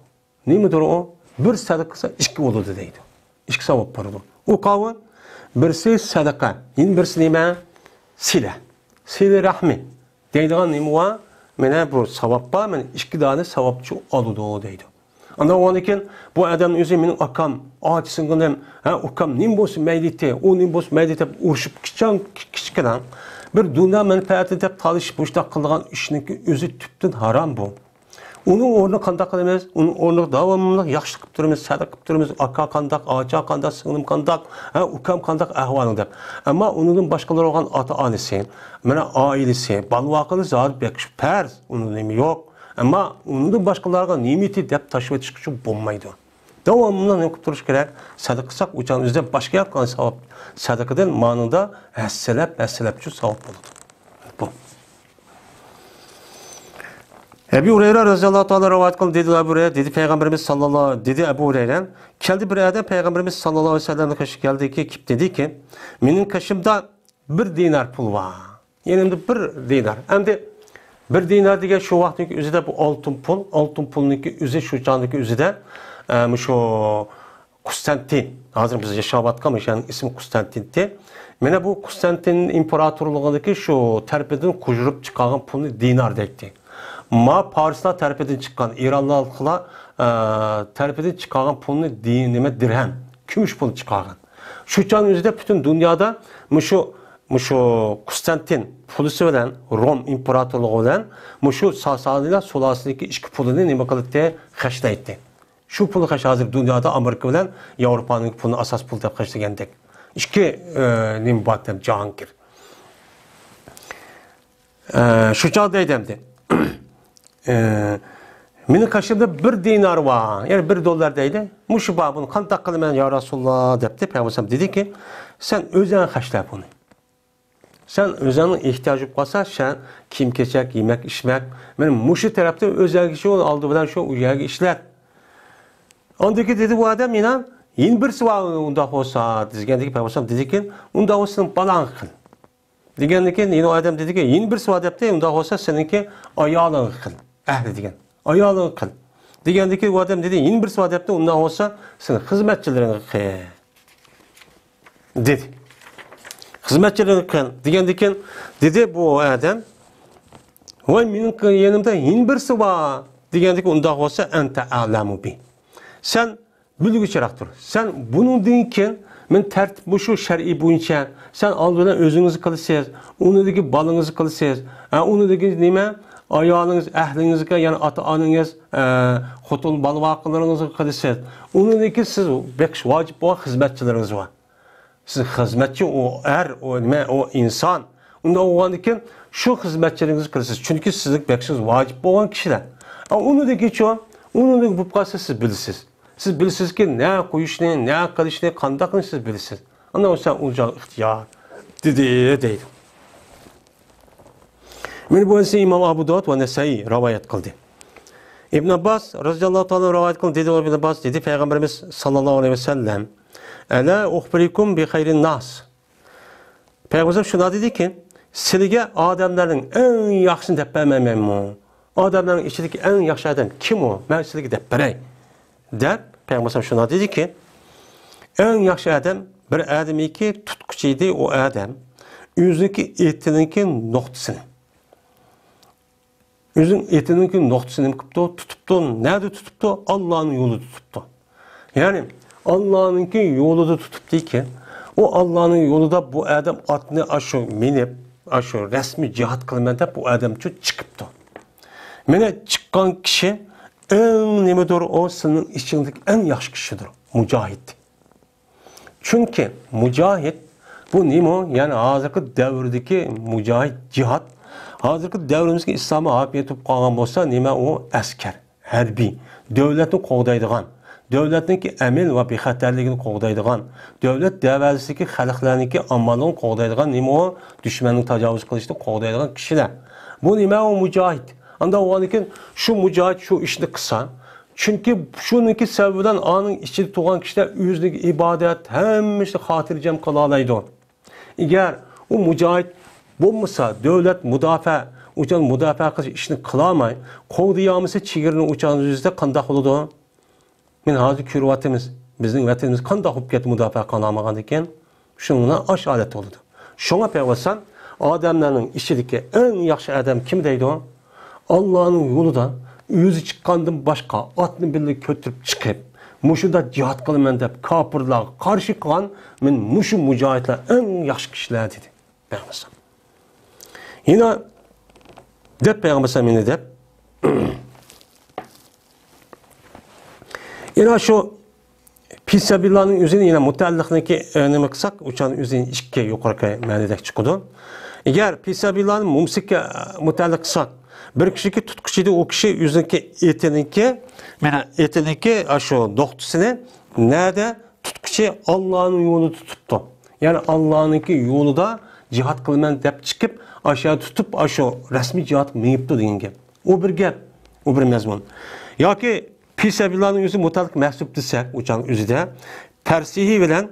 نېمىدۇر ئۇ؟ بىر سەدىقە قىلسا، ئىككى بولىدۇ دەيدۇ. ئىككى ساۋاب بارىدۇ. ئۇ قاۋۇ، بىرسى سەدىقە، يەنە بىرسى نېمە؟ سىلە. سىلە رەھمى دەيدىغان نېمە بار؟ مانا بۇ ساۋاب بار، مانا ئىككى دانە ساۋابچۇ ئالىدۇ دەيدۇ. ئاندىن ئۇنىڭدىن كېيىن بۇ ئادەم ئۆزى مېنىڭ ئاكام، ئاچا سىڭلىم، ھە، ئۇكام نېمە بولسا مەيلى ئىدى، ئۇ نېمە بولسا مەيلى ئىدى دەپ ئۇرۇشۇپ كىچىك، كىچىككىنە بىر دۇنيا مەنپەئەتى دەپ تالىشىپ مۇشۇنداق قىلىدىغان ئىشنىڭكى ئۆزى تۈپتىن ھارام بۇ. ئۇنىڭ ئورنىغا قانداق قىلىمىز؟ ئۇنىڭ ئورنىغا داۋاملىق ياخشىلىق قىلىپ تۇرىمىز، سەدىقە قىلىپ تۇرىمىز. ئاكا قانداق، ئاچا قانداق، سىڭلىم قانداق، ھە، ئۇكام قانداق ئەھۋالىڭ دەپ. ئەمما ئۇنىڭدىن باشقىلار بولغان ئاتا-ئانىسى، مانا ئائىلىسى، بالا-ۋاقىلىرى زادى بېقىش پەرز، ئۇنىڭ نېمە يوق. ئەمما ئۇنىڭدىن باشقىلارغا نېمە ئېتى دەپ تاشلىۋېتىشقىچە بولمايدۇ. داۋاملىق نېمە قىلىپ تۇرۇش كېرەك؟ سەدىقە قىلساق، ئۇ چاغدا ئۆزىدە باشقا يەر قىلغان ساۋاب، سەدىقىدىن مانىڭدا ھەسسىلەپ، ھەسسىلەپچۇ ساۋاب بولىدۇ. بۇ. ئەبۇ ھۇرەيرە رەزىياللاھۇ تائالا رىۋايەت قىلدى، دېدى ئەبۇ ھۇرەيرە، دېدى پەيغەمبىرىمىز ساللاللاھۇ، دېدى ئەبۇ ھۇرەيرە، كەلدى بىر ئادەم پەيغەمبىرىمىز ساللاللاھۇ ئەلەيھى ۋەسەللەمنىڭ قېشىغا كەلدىكى، كېلىپ دېدىكى، مېنىڭ قېشىمدا بىر دىنار پۇل بار. يېنىمدا بىر دىنار. ئەمدى بىر دىنار دېگەن شۇ ۋاقىتنىڭكى ئۆزىدە بۇ ئالتۇن پۇل، ئالتۇن پۇلنىڭكى ئۆزى شۇ چاغدىكى ئۆزىدە، ئە، مۇشۇ قۇستانتىن، ھازىر بىز ياشاۋاتقان مۇشۇ يەرنىڭ ئىسمى قۇستانتىنتى. مانا بۇ قۇستانتىن ئىمپېراتورلۇقىدىكى شۇ تەرىپىدىن قۇژۇرۇپ چىقارغان پۇلنى دىنار دەيتتى. ما پارسلار تەرىپىدىن چىققان، ئىرانلىقلار، ئە، تەرىپىدىن چىقارغان پۇلنى دى-، نېمە، دىرھەم، كۈمۈش پۇل چىقارغان. شۇ چاغنىڭ ئۆزىدە پۈتۈن دۇنيادا مۇشۇ، مۇشۇ قۇستانتىن پۇلىسى بىلەن روم ئىمپېراتورلۇقى بىلەن مۇشۇ ساسانىيلار سۇلالىسىدىكى ئىككى پۇلىنى نېمە قىلاتتى؟ خەجلەيتتى. شۇ پۇل خەش ھازىر دۇنيادا ئامېرىكا بىلەن ياۋروپانىڭ پۇلىنى ئاساس پۇل دەپ خەجلىگەندەك. ئىككى، ئە، نېمە بار دەپ جاھانگىر. ئە، شۇ چاغدا دەيدۇ ئەمدى. ئە، مېنىڭ قېشىمدا بىر دىنار بار، يەنى بىر دوللار دەيدۇ. مۇشۇ بار، بۇنى قانداق قىلىمەن يا رەسۇلاللا دەپتۇ. پەيغەمبەر دېدىكى، سەن ئۆزۈڭ خەجلە بۇنى. سەن ئۆزۈڭنىڭ ئېھتىياجى بولۇپ قالسا، سەن كىيىم-كېچەك، يېمەك-ئىچمەك، مانا مۇشۇ تەرەپتىن ئۆزۈڭگە شۇ ئالدى بىلەن شۇ ئۇ يەرگە ئىشلەت. ئاندىن كېيىن دېدى بۇ ئادەم يەنە، يەنە بىرسى بار ئۇنداق بولسا، دېگەندىكى پەيغەمبەر دېدىكى، ئۇنداق بولسا سېنىڭ بالاڭغا قىل. دېگەندىن كېيىن يەنە ئۇ ئادەم دېدىكى، يەنە بىرسى بار دەپتۇ، ئۇنداق بولسا سېنىڭكى ئايالىڭغا قىل. ئەھلى دېگەن. ئايالىڭغا قىل. دېگەندىن كېيىن ئۇ ئادەم دېدى، يەنە بىرسى بار دەپتۇ، ئۇنداق بولسا سېنىڭ خىزمەتچىلىرىڭگە قىل. دېدى. خىزمەتچىلىرىڭگە قىل. دېگەندىن كېيىن دېدى بۇ ئادەم، ۋاي، مېنىڭ يېنىمدا يەنە بىرسى بار. دېگەندىن كېيىن ئۇنداق بولسا، ئەنتە ئەئلەمۇ بى. سەن بىلگۈچىراقتۇر. سەن بۇنىڭدىن كېيىن مەن تەرتىپ مۇشۇ شەرئى بويىچە سەن ئالدى بىلەن ئۆزىڭىز قىلىسىز، ئۇنىڭدىن كېيىن بالىڭىزغا قىلىسىز، ھە، ئۇنىڭدىن كېيىن نېمە؟ ئايالىڭىز، ئەھلىڭىزگە، يەنى ئاتا-ئانىڭىز، ئە، خوتۇن بالا-ۋاقىلىرىڭىزغا قىلىسىز. ئۇنىڭدىن كېيىن سىز بېقىش ۋاجىپ بولغان خىزمەتچىلىرىڭىز بار. سىز خىزمەتچى، ئۇ ئەر، ئۇ نېمە، ئۇ ئىنسان. ئۇنداق بولغاندىن كېيىن شۇ خىزمەتچىلىرىڭىزنى قىلىسىز، چۈنكى سىزنىڭ بېقىشىڭىز ۋاجىپ بولغان كىشىلەر. ئا، ئۇنىڭدىن كېيىنچۇ، ئۇنىڭدىن بولۇپ قالسا، سىز بىلىسىز. سىز بىلىسىزكى، نە قويۇشنى، نە قىلىشنى، قانداق قىلىشنى سىز بىلىسىز. ئاندىن سەن ئۇ چاغ ئىختىيار، دېدى، دەيدۇ. مانا بۇ ھەدىسنى ئىمام ئابۇ داۋۇد ۋە نەسائىي رىۋايەت قىلدى. ئىبن ئابباس رازىياللاھۇ تائالا رىۋايەت قىلدى، دېدى ئىبن ئابباس، دېدى پەيغەمبىرىمىز ساللاللاھۇ ئەلەيھى ۋەسەللەم، «ئەلا ئۇخبىرۇكۇم بىخەيرىن ناس؟» پەيغەمبىرىمىز شۇنداق دېدىكى، «سىلىگە ئادەملەرنىڭ ئەڭ ياخشىسىنى دەپ بەرمەيمەنمۇ؟ ئادەملەرنىڭ ئىچىدىكى ئەڭ ياخشى ئادەم كىم ئۇ؟ مەن سىلىگە دەپ بېرەي.» دەپ، پەيغەمبەر شۇنداق دېدىكى، «ئەڭ ياخشى ئادەم بىر ئادەمكى تۇتقۇچى ئىدى، ئۇ ئادەم ئۆزىنىڭكى ئېتىنىڭكى نوختىسىنى.» ئۆزىنىڭ ئېتىنىڭكى نوختىسىنى نېمە قىپتۇ؟ تۇتۇپتۇ. نەدە تۇتۇپتۇ؟ ئاللانىڭ يولىدا تۇتۇپتۇ. يەنى، ئاللانىڭكى يولىدا تۇتۇپتىكەن. ئۇ ئاللانىڭ يولىدا بۇ ئادەم ئاتنى ئاشۇ مىنىپ، ئاشۇ رەسمىي جىھاد قىلىمەن دەپ بۇ ئادەم شۇ چىقىپتۇ. مانا چىققان كىشى ئەڭ نېمىدۇر؟ ئۇ سېنىڭ ئىچىڭدىكى ئەڭ ياخشى كىشىدۇر، مۇجاھىد. چۈنكى مۇجاھىد بۇ نېمە؟ يەنى ھازىرقى دەۋردىكى مۇجاھىد جىھاد، ھازىرقى دەۋرىمىزگە ئىسلامغا ھاكىمىيەت بولۇپ قالغان بولسا، نېمە ئۇ؟ ئەسكەر، ھەربىي، دۆلەتنى قوغدايدىغان، دۆلەتنىڭكى ئەمىن ۋە بىخەتەرلىكىنى قوغدايدىغان، دۆلەت دەرۋازىسىدىكى خەلقلەرنىڭكى ئامانلىقىنى قوغدايدىغان، نېمە ئۇ؟ دۈشمەننىڭ تاجاۋۇز قىلىشىنى قوغدايدىغان كىشىلەر. بۇ نېمە ئۇ؟ مۇجاھىد. ئاندا بولغاندىكىن شۇ مۇجاھىد شۇ ئىشنى قىلسا، چۈنكى شۇنىڭكى سەۋەبى بىلەن ئانىڭ ئىچىدە تۇرغان كىشىلەر ئۆزىنىڭ ئىبادەت، ھەممە ئىشنى خاتىرجەم قىلالايدۇ. ئەگەر ئۇ مۇجاھىد بولمىسا، دۆلەت مۇداپىئە، ئۇچان مۇداپىئە قىلىش ئىشىنى قىلالماي، قوغدىيالمىسا، چېگرىنى ئۇچان يۈزىدە قانداق بولىدۇ؟ مانا ھازىر كۆرۈۋاتىمىز، بىزنىڭ ۋەتىنىمىز قانداق بولۇپ كەتتى مۇداپىئە قىلالمىغاندىكىن؟ شۇنىڭ بىلەن ئاش ھالەتتە بولىدۇ. شۇڭا پەيغەمبەر ئادەملەرنىڭ ئىچىدىكى ئەڭ ياخشى ئادەم كىم دەيدۇ؟ ئاللانىڭ يولىدا ئۆزى چىققاندىن باشقا ئاتنى بىللە كۆتۈرۈپ چىقىپ، مۇشۇنداق جىھاد قىلىمەن دەپ كاپىرلارغا قارشى قىلغان، مانا مۇشۇ مۇجاھىدلار ئەڭ ياخشى كىشىلەر دېدى پەيغەمبەر. يەنە دەپ پەيغەمبەر مانا دەپ. يەنە شۇ پىسەبىللانىڭ ئۆزىنى يەنە مۇتەئەللىقنىكى، ئە، نېمە قىلساق، ئۇچان ئۆزىنى ئىككى يۇقىرىقى مەنىدەك چىقىدۇ. ئەگەر پىسەبىللانى مۇمسىككە، ئە، مۇتەئەللىق قىلساق، بىر كىشىكى تۇتقۇچى ئىدى، ئۇ كىشى ئۆزىنىڭكى ئېتىنىڭكى، مانا ئېتىنىڭكى، ئاشۇ نوختىسىنى نەدە تۇتقۇچى؟ ئاللانىڭ يولىدا تۇتۇپتۇ. يەنى ئاللانىڭكى يولىدا جىھاد قىلىمەن دەپ چىقىپ، ئاشۇ يەردە تۇتۇپ، ئاشۇ رەسمىي جىھادقا مېڭىپتۇ دېگەن گەپ. ئۇ بىر گەپ، ئۇ بىر مەزمۇن. ياكى پىسەبىللانىڭ ئۆزى مۇتەئەللىق مەھسۇپ دېسەك، ئۇچان ئۆزىدە پەرسىھى بىلەن،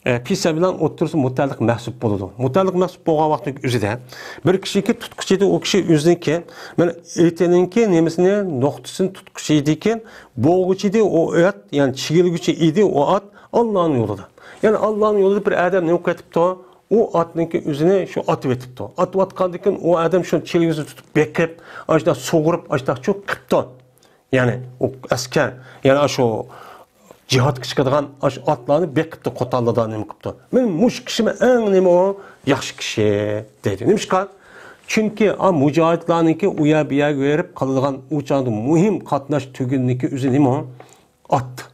ئە، پىسەبىللانىڭ ئوتتۇرىسى مۇتەئەللىق مەھسۇپ بولىدۇ. مۇتەئەللىق مەھسۇپ بولغان ۋاقىتنىڭ ئۆزىدە بىر كىشىكى تۇتقۇچى ئىدى، ئۇ كىشى ئۆزىنىڭكى، مانا ئېتىنىڭكى نېمىسىنى، نوختىسىنى تۇتقۇچى ئىدىكەن، بوغغۇچى ئىدى، ئۇ ئات، يەنى چىگىلىگۈچى ئىدى، ئۇ ئات ئاللانىڭ يولىدا. يەنى ئاللانىڭ يولىدا بىر ئادەم نېمە قىلىۋېتىپتۇ؟ ئۇ ئاتنىڭكى ئۆزىنى شۇ ئاتىۋېتىپتۇ. ئاتىۋاتقاندىن كېيىن ئۇ ئادەم شۇ چىگىلىگۈچىنى تۇتۇپ بېقىپ، ئاشۇنداق سۇغۇرۇپ، ئاشۇنداق شۇ قىپتۇ. يەنى ئۇ ئەسكەر، يەنى ئاشۇ جىھادقا چىقىدىغان ئاشۇ ئاتلارنى بېقىپتۇ، قوتانلىدا نېمە قىپتۇ. مانا مۇشۇ كىشىمۇ ئەڭ نېمە ئۇ؟ ياخشى كىشى دەيدۇ. نېمىشقا؟ چۈنكى ئا مۇجاھىدلارنىڭكى ئۇ يەر بۇ يەرگە بېرىپ قىلىدىغان ئۇ چاغدا مۇھىم قاتناش تۈگۈننىڭكى ئۆزى نېمە ئۇ؟ ئات.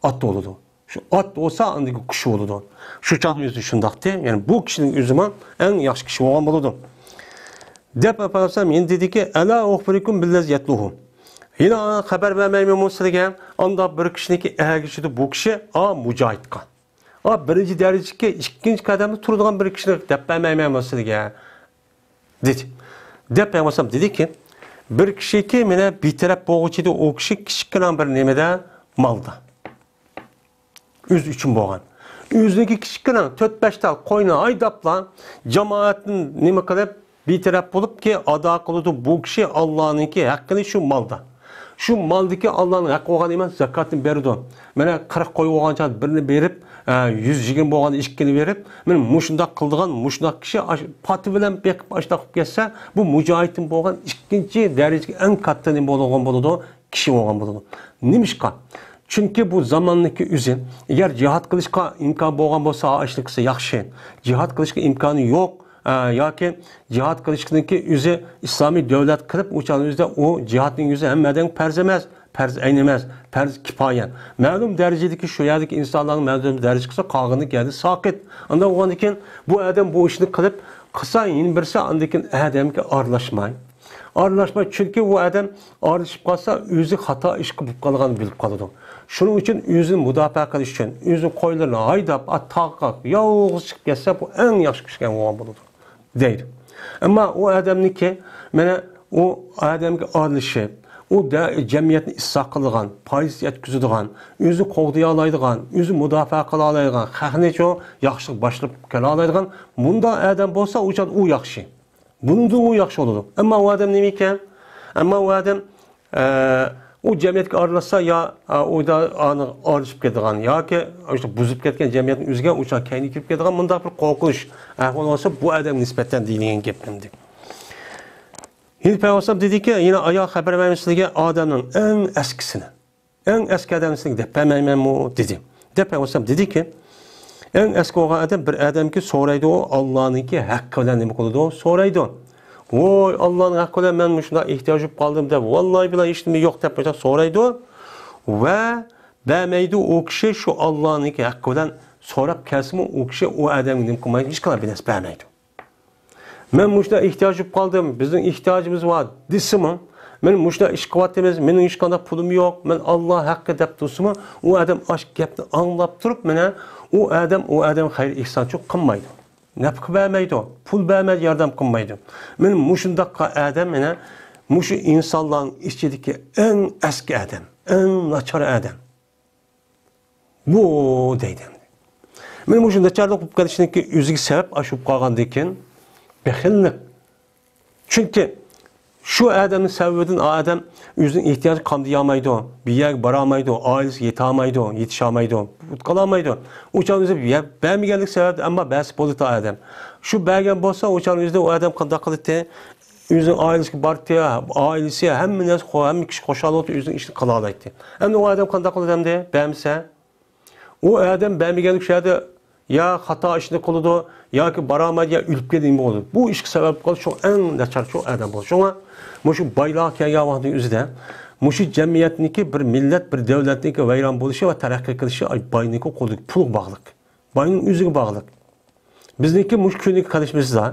ئات بولىدۇ. شۇ ئات بولسا ئاندىن كېيىن كىشى بولىدۇ. شۇ چاغنىڭ ئۆزى شۇنداقتى. يەنى بۇ كىشىنىڭ ئۆزىمۇ ئەڭ ياخشى كىشى بولغان بولىدۇ. دەپ ئەپەندىم يەنە دېدىكى، «ئەلا ئۇخبىرۇكۇم بىللەزى يەتلۇھۇ؟» يەنە خەۋەر بەرمەيمەنمۇ سىلىگە؟ ئانداق بىر كىشىنىڭكى ئەگىشىدۇ بۇ كىشى، ئا مۇجاھىدقا. ئا بىرىنچى دەرىجىدىكى ئىككىنچى قەدەمدە تۇرىدىغان بىر كىشىنى دەپ بەرمەيمەنمۇ سىلىگە؟ دېدى. دەپ پەيغەمبەر دېدىكى، بىر كىشىكى مانا بىتەرەپ بولغۇچى ئىدى، ئۇ كىشى كىچىككىنە بىر نېمىدە، مالدا. ئۆزى ئۈچۈن بولغان. ئۆزىنىڭكى كىچىككىنە تۆت-بەش تال قوينى ھايداپلا، جامائەتنى نېمە قىلىپ، بىتەرەپ بولۇپكى ئادا قىلىدۇ بۇ كىشى ئاللانىڭكى ھەققىنى شۇ مالدا. شۇ مالدىكى ئاللانىڭ ھەققى بولغان ئەمەس، زاكاتنى بېرىدۇ. مانا قىرىق قوي بولغان چاغدا بىرنى بېرىپ، ئە، يۈز يىگىرمە بولغان ئىككىنى بېرىپ، مانا مۇشۇنداق قىلىدىغان، مۇشۇنداق كىشى ئاش-، پاتا بىلەن بېقىپ ئاشۇنداق قىلىپ كەتسە، بۇ مۇجاھىدتىن بولغان ئىككىنچى دەرىجىدىكى ئەڭ كاتتا نېمە بولغان بولىدۇ؟ كىشى بولغان بولىدۇ. نېمىشقا؟ چۈنكى بۇ زاماننىڭكى ئۆزى، ئەگەر جىھاد قىلىشقا ئىمكان بولغان بولسا، ئاشۇنى قىلسا ياخشى. جىھاد قىلىشقا ئىمكانى يوق، ئە، ياكى جىھاد قىلىشنىڭكى ئۆزى ئىسلامىي دۆلەت قىلىپ، ئۇ چاغنىڭ ئۆزىدە ئۇ جىھادنىڭ ئۆزى ھەممە ئادەمگە پەرز ئەمەس، پەرز ئەين ئەمەس، پەرز كىپايە. مەلۇم دەرىجىدىكى شۇ يەردىكى ئىنسانلارنىڭ مەلۇم دەرىجە قىلسا، قالغىنى گەردە ساقىت. ئانداق بولغاندىن كېيىن بۇ ئادەم بۇ ئىشنى قىلىپ، قىلسا، يەنە بىرسى ئاندىن كېيىن ئادەمگە ئارىلاشماي، ئارىلاشماي، چۈنكى ئۇ ئادەم ئارىلىشىپ قالسا، ئۆزى خاتا ئىش قىلىپ قالغاننى بىلىپ قالىدۇ. شۇنىڭ ئۈچۈن ئۆزىنى مۇداپىئە قىلىش ئۈچۈن، ئۆزىنىڭ قويلىرىنى ھايداپ، ئا، تاغقا يالغۇز چىقىپ كەتسە، بۇ ئەڭ ياخشى كىشى بولغان بولىدۇ، دەيدۇ. ئەمما ئۇ ئادەمنىڭكى، مانا، ئۇ ئادەمگە ئارىلىشىپ، ئۇ دە-، جەمئىيەتنى ئىسلاھ قىلىدىغان، پايدىسى يەتكۈزىدىغان، ئۆزىنى قوغدىيالايدىغان، ئۆزىنى مۇداپىئە قىلالايدىغان، خەقنى چوڭ ياخشىلىق باشلاپ كېلەلايدىغان مۇنداق ئادەم بولسا، ئۇ چاغدا ئۇ ياخشى. بۇنىڭدىن ئۇ ياخشى بولىدۇ. ئەمما ئۇ ئادەم نېمە ئىكەن؟ ئەمما ئۇ ئادەم، ئە، ئۇ جەمئىيەتكە ئارىلاشسا يا، ئە، ئۇدا ئانىڭ ئارىلىشىپ كېتىدىغان ياكى ئاشۇ بۇزۇپ كەتكەن جەمئىيەتنىڭ ئۆزىگە ئۇ چاغ كەينىگە كىرىپ كېتىدىغان مۇنداق بىر قورقۇنچ ئەھۋال بولسا، بۇ ئادەمگە نىسبەتەن دېيىلگەن گەپ ئەمدى. ھېلى پەيغەمبەر دېدىكى، يەنە ئاياغ خەبەر بەرمەي سىلەرگە ئادەمنىڭ ئەڭ ئەسكىسىنى. ئەڭ ئەسكى ئادەمنى سىلەرگە دەپ بەرمەيمەنمۇ؟ دېدى. دەپ پەيغەمبەر دېدىكى، ئەڭ ئەسكى بولغان ئادەم بىر ئادەمكى سورايدۇ، ئۇ ئاللانىڭكى ھەققى بىلەن نېمە قىلىدۇ؟ سورايدۇ. ۋوي، ئاللانىڭ ھەققى بىلەن مەن مۇشۇنداق ئېھتىياج بولۇپ قالدىم دەپ، ۋاللاھى بىللاھى ھېچنېمە يوق دەپ مۇشۇنداق سورايدۇ. ۋە بەرمەيدۇ ئۇ كىشى شۇ ئاللانىڭكى ھەققى بىلەن سوراپ كەلسىمۇ، ئۇ كىشى ئۇ ئادەمگە نېمە قىلمايدۇ؟ ھېچقانداق بىر نەرسە بەرمەيدۇ. مەن مۇشۇنداق ئېھتىياج بولۇپ قالدىم، بىزنىڭ ئېھتىياجىمىز بار دېسىمۇ، مەن مۇشۇنداق ئىش قىلىۋاتىمىز، مېنىڭ ھېچقانداق پۇلۇم يوق، مەن ئاللا ھەققى دەپ تۇرسىمۇ، ئۇ ئادەم ئاشۇ گەپنى ئاڭلاپ تۇرۇپ، مانا ئۇ ئادەم، ئۇ ئادەم خەير ئېھسانچۇ قىلمايدۇ. نەپقە بەرمەيدۇ، پۇل بەرمەيدۇ، ياردەم قىلمايدۇ. مانا مۇشۇنداق ئادەم، مانا مۇشۇ ئىنسانلارنىڭ ئىچىدىكى ئەڭ ئەسكى ئادەم، ئەڭ ناچار ئادەم. بۇ دەيدۇ ئەمدى. مانا مۇشۇ ناچارلىق بولۇپ قېلىشنىڭكى ئۆزىگە سەۋەب ئاشۇ بولۇپ قالغاندىن كېيىن بېخىللىق. چۈنكى شۇ ئادەمنىڭ سەۋەبىدىن ئۇ ئادەم ئۆزىنىڭ ئېھتىياجىنى قامدىيالمايدۇ، بىر يەرگە بارالمايدۇ، ئائىلىسىگە يېتەلمەيدۇ، يېتىشەلمەيدۇ، قىلالمايدۇ. ئۇ چاغدا ئۆزى بەرمىگەنلىك سەۋەبىدىن، ئەمما بەرسە بولىدۇ ئادەم. شۇ بەرگەن بولسا، ئۇ چاغدا ئۆزىدە ئۇ ئادەم قانداق قىلاتتى؟ ئۆزىنىڭ ئائىلىسىگە باراتتى، ئائىلىسى، ھەممە نەرسە، ھەممە كىشى خۇشال بولۇپ، ئۆزىنىڭ ئىشىنى قىلالايتتى. ئەمدى ئۇ ئادەم قانداق قىلىدۇ ئەمدى؟ بەرمىسە؟ ئۇ ئادەم بەرمىگەنلىك شۇ يەردە يا خاتا ئىشنى قىلىدۇ، ياكى بارالمايدۇ، يا ئۆلۈپ كېتىدۇ، نېمە بولىدۇ؟ بۇ ئىشقا سەۋەب قىلىدۇ، شۇ ئەڭ ناچار شۇ ئادەم بولىدۇ. شۇڭا مۇشۇ بايلارغا كەلگەن ۋاقىتنىڭ ئۆزىدە، مۇشۇ جەمئىيەتنىڭكى بىر مىللەت، بىر دۆلەتنىڭكى ۋەيران بولۇشى ۋە تەرەققىي قىلىشى، ئاي، باينىڭكى قولىدىكى پۇلغا باغلىق. باينىڭ ئۆزىگە باغلىق. بىزنىڭكى مۇشۇ كۈنلۈككە قېلىشىمىزدا،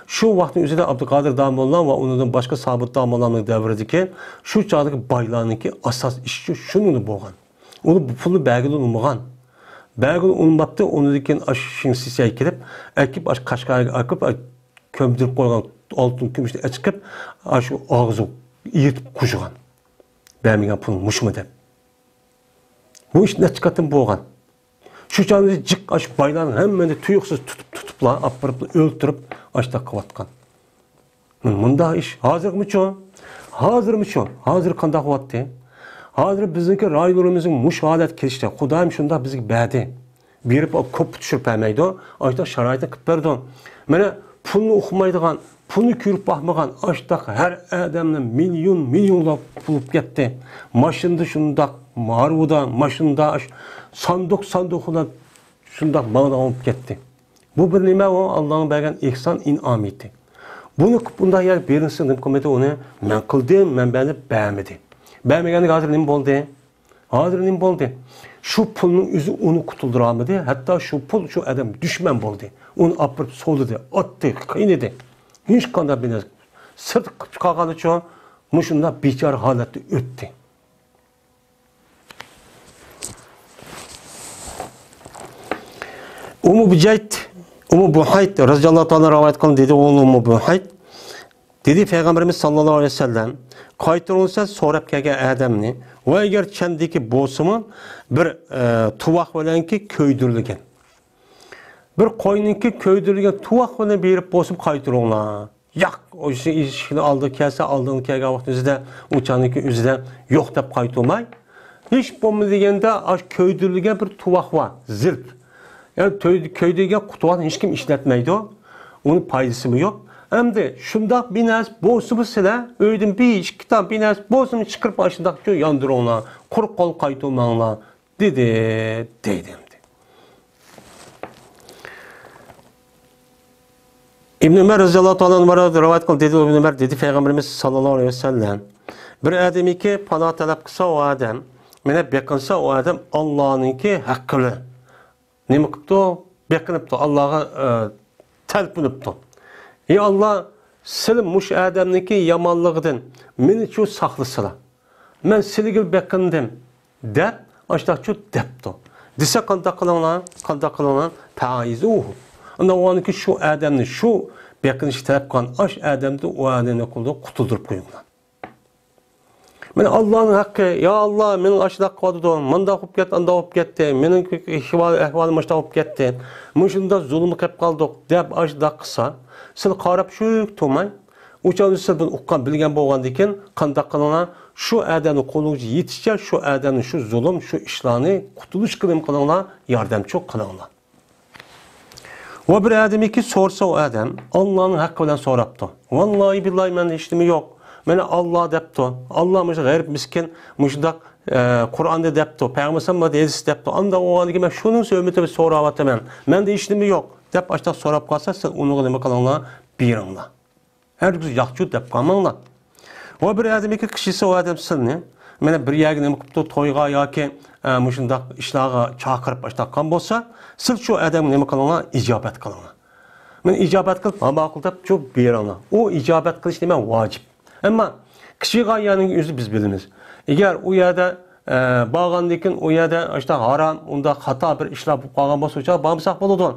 شۇ ۋاقىتنىڭ ئۆزىدە ئابدۇقادىر داموللا ۋە ئۇنىڭدىن باشقا سابىت داموللانىڭ دەۋرىدىكى شۇ چاغدىكى بايلارنىڭكى ئاساس ئىشى شۇنىڭدا بولغان. ئۇلار بۇ پۇلنى بەرگىلى ئۇنىمىغان. بەرگىلى ئۇنىماپتۇ، ئۇنىڭدىن كېيىن ئاشۇ شىڭ سىسەي كېلىپ، ئەكىپ ئاشۇ قەشقەرگە ئەكىپ، كۆمدۈرۈپ قويغان ئالتۇن كۈمۈشنى ئەچىقىپ، ئاشۇ ئاغزىغا يىرتىپ قوشۇغان. بەرمىگەن پۇلۇڭ مۇشۇمۇ دەپ. بۇ ئىش نەچچە قېتىم بولغان. شۇ چاغدا جىق ئاشۇ بايلارنى ھەممىنى تۇيۇقسىز تۇتۇپ، تۇتۇپلا، ئاپىرىپلا ئۆلتۈرۈپ، ئاشۇنداق قىلىۋاتقان. مۇنداق ئىش ھازىرمۇچۇ؟ ھازىرمۇچۇ؟ ھازىر قانداق بولاتتى؟ ھازىر بىزنىڭكى رايونىمىزنىڭ مۇشۇ ھالەتكە كېلىشتە، خۇدايىم شۇنداق بىزگە بەردى. بېرىپ كوپا چۈشۈرۈپ بەرمەيدۇ، ئاشۇنداق شارائىتنى قىلىپ بەردى. مانا پۇلنى ئۇقمايدىغان، پۇلنى كۆرۈپ باقمىغان، ئاشۇنداق ھەر ئادەمنى مىليون، مىليونلاپ بولۇپ كەتتى. ماشىنىدا شۇنداق، مارۋىدا، ماشىنىدا، ئاش-، ساندۇق، ساندۇقلار شۇنداق ماڭىدىغان بولۇپ كەتتى. بۇ بىر نېمە؟ ئۇ ئاللانىڭ بەرگەن ئېھسان ئىنئامىتى. بۇنى قىلىپ بۇنداق يەر بېرىلسە نېمە قىلمىدى ئۇنى؟ مەن قىلدىم، مەن بەردىم، بەرمىدى. بەرمىگەندىن ھازىر نېمە بولدى؟ ھازىر نېمە بولدى؟ شۇ پۇلنىڭ ئۆزى ئۇنى قۇتۇلدۇرالمىدى. ھەتتا شۇ پۇل شۇ ئادەم دۈشمەن بولدى. ئۇنى ئاپىرىپ سولىدى، ئاتتى، قىينىدى. ھېچقانداق بىر نەرسە. سىرتقا چىقارغانلىچۇ مۇشۇنداق بىچارە ھالەتتە ئۆتتى. ئۇممۇ بۇجەيت، ئۇممۇ بۇھايت رەزىياللاھۇ تائالا رىۋايەت قىلغان دېدى، ئۇ ئۇممۇ بۇھايت دېدى، پەيغەمبىرىمىز ساللاللاھۇ ئەلەيھى ۋەسەللەم، قايتۇرۇڭلار سوراپ كەلگەن ئادەمنى، ۋە ئەگەر چەندىكى بولسىمۇ بىر، ئە، تۇۋاق بىلەنكى كۆيدۈرۈلگەن، بىر قوينىڭكى كۆيدۈرۈلگەن تۇۋاق بىلەن بېرىپ بولسىمۇ قايتۇرۇڭلار. ياق، ئۇ ئىشىكنى ئالدىغا كەلسە، ئالدىغا كەلگەن ۋاقىت ئۆزىدە، ئۇ چاغنىڭكى ئۆزىدە يوق دەپ قايتۇرماي، ھېچ بولمىدى دېگەندە، ئاشۇ كۆيدۈرۈلگەن بىر تۇۋاق بار، زىرپ. يەنى تۆي-، كۆيدۈرگەن تۇۋاقنى ھېچكىم ئىشلەتمەيدۇ، ئۇنىڭ پايدىسىمۇ يوق. ئەمدى شۇنداق بىر نەرسە بولسىمۇ سىلەر ئۆيدىن بىر ئىككى تال بىر نەرسە بولسىمۇ چىقىرىپ ئاشۇنداق ياندۇرۇڭلار، قۇرۇق قول قايتۇرماڭلار. دېدى، دەيدۇ ئەمدى. ئىبن ئۆمەر رەزىياللاھۇ تائالا ئەنھۇ رىۋايەت قىلدى، دېدى ئىبن ئۆمەر، دېدى پەيغەمبىرىمىز ساللاللاھۇ ئەلەيھى ۋەسەللەم، بىر ئادەمكى پانا تەلەپ قىلسا ئۇ ئادەم، مانا بېقىنسا ئۇ ئادەم ئاللانىڭكى ھەققى بىلەن نېمە قىپتۇ؟ بېقىنىپتۇ، ئاللاغا، ئە، تەلپۈنۈپتۇ. ئى ئاللا، سىلى مۇشۇ ئادەمنىڭكى يامانلىقىدىن مېنىچۇ ساقلىسىلا. مەن سىلىگىلا بېقىندىم، دەپ، ئاشتاقچۇ دەپتۇ. دېسە، قانداق قىلىڭلار، قانداق قىلىڭلار، پەئىزۇھۇ. ئاندىن ئۇنىڭكى شۇ ئادەمنى، شۇ بېقىنىشقا تەلەپ قىلغان ئاش ئادەمدىن ئۇ ئادەمنى قۇلدۇق قۇتۇلدۇرۇپ قويۇڭلار. مانا ئاللانىڭ ھەققى، يا ئاللا، مېنىڭ ئاشۇنداق قىلىۋاتىدۇ، مانداق بولۇپ كەتتى، ئانداق بولۇپ كەتتى، مېنىڭ ئەھۋالىم ئاشۇنداق بولۇپ كەتتى، مۇشۇنداق زۇلۇمغا قېلىپ قالدۇق، دەپ ئاشۇنداق قىلسا، سىلى قاراپ شۇ تۇرماي، ئۇ چاغدا سىز بۇنى ئۇققان، بىلگەن بولغاندىكىن، قانداق قىلىڭلار؟ شۇ ئادەمنى قولىغا يېتىشىچە شۇ ئادەمنى شۇ زۇلۇم، شۇ ئىشلارنى قۇتۇلۇشقا نېمە قىلىڭلار؟ ياردەمچۇ قىلىڭلار. ۋە بىر ئادەمكى سورىسا ئۇ ئادەم، ئاللانىڭ ھەققى بىلەن سوراپتۇ. ۋاللاھى بىللاھى مەندە ھېچنېمە يوق. مانا ئاللا دەپتۇ. ئاللا مۇشۇ غېرىب مىسكىن، مۇشۇنداق، ئە، قۇرئاندا دەپتۇ. پەيغەمبەر ئەلەيھىسسالام ھەدىسى دەپتۇ. ئانداق بولغاندىكىن مەن شۇنىڭ ھۆرمىتى بىلەن سوراۋاتىمەن. مەندە ھېچنېمە يوق، دەپ ئاشۇنداق سوراپ قالسا، سىز ئۇنىڭغا نېمە قىلىڭلار؟ بېرىڭلار. ھەرگىز ياقچۇ دەپ قالماڭلار. ۋە بىر ئادەمكى قىچىسى ئۇ ئادەم سىلنى، مانا بىر يەرگە نېمە قىپتۇ، تويغا ياكى، ئە، مۇشۇنداق ئىشلارغا چاقىرىپ ئاشتاققان بولسا، سىز شۇ ئادەمگە نېمە قىلىڭلار؟ ئىجابەت قىلىڭلار. مانا ئىجابەت قىلىپ، ھا ماقۇل دەپ شۇ بېرىڭلار. ئۇ ئىجابەت قىلىش نېمە؟ ۋاجىپ. ئەمما قىچىغا يەنىڭ ئۆزى بىز بىلىمىز. ئەگەر ئۇ يەردە ئە، بارغاندىن كېيىن ئۇ يەردە ئاشۇنداق ھارام، ئۇنداق خاتا بىر ئىشلار بولۇپ قالغان بولسا، ئۇ چاغ بارمىساق بولىدۇ.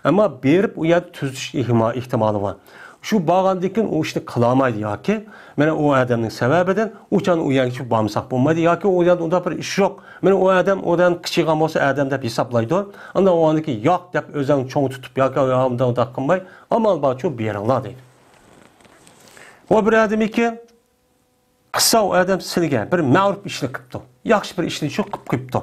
ئەمما بېرىپ ئۇ يەردە تۈزىتىش ئېھما-، ئېھتىمالى بار. شۇ بارغاندىن كېيىن ئۇ ئىشنى قىلالمايدۇ ياكى، مانا ئۇ ئادەمنىڭ سەۋەبىدىن ئۇ چاغدا ئۇ يەرگە چۈشۈپ بارمىساق بولمايدۇ ياكى ئۇ يەردە ئۇنداق بىر ئىش يوق. مانا ئۇ ئادەم، ئۇ ئادەم قىچىغان بولسا ئادەم دەپ ھېسابلايدۇ. ئاندىن ئۇنىڭكى ياق دەپ ئۆزۈڭ چوڭ تۇتۇپ ياكى ئۇنداق، ئۇنداق قىلماي، ئامال بارچۇ بېرىڭلار دەيدۇ. ۋە بىر ئادەمكى قىلسا ئۇ ئادەم سىلىگە بىر مەرۇپ ئىشنى قىپتۇ. ياخشى بىر ئىشنى شۇ قىپ قويۇپتۇ.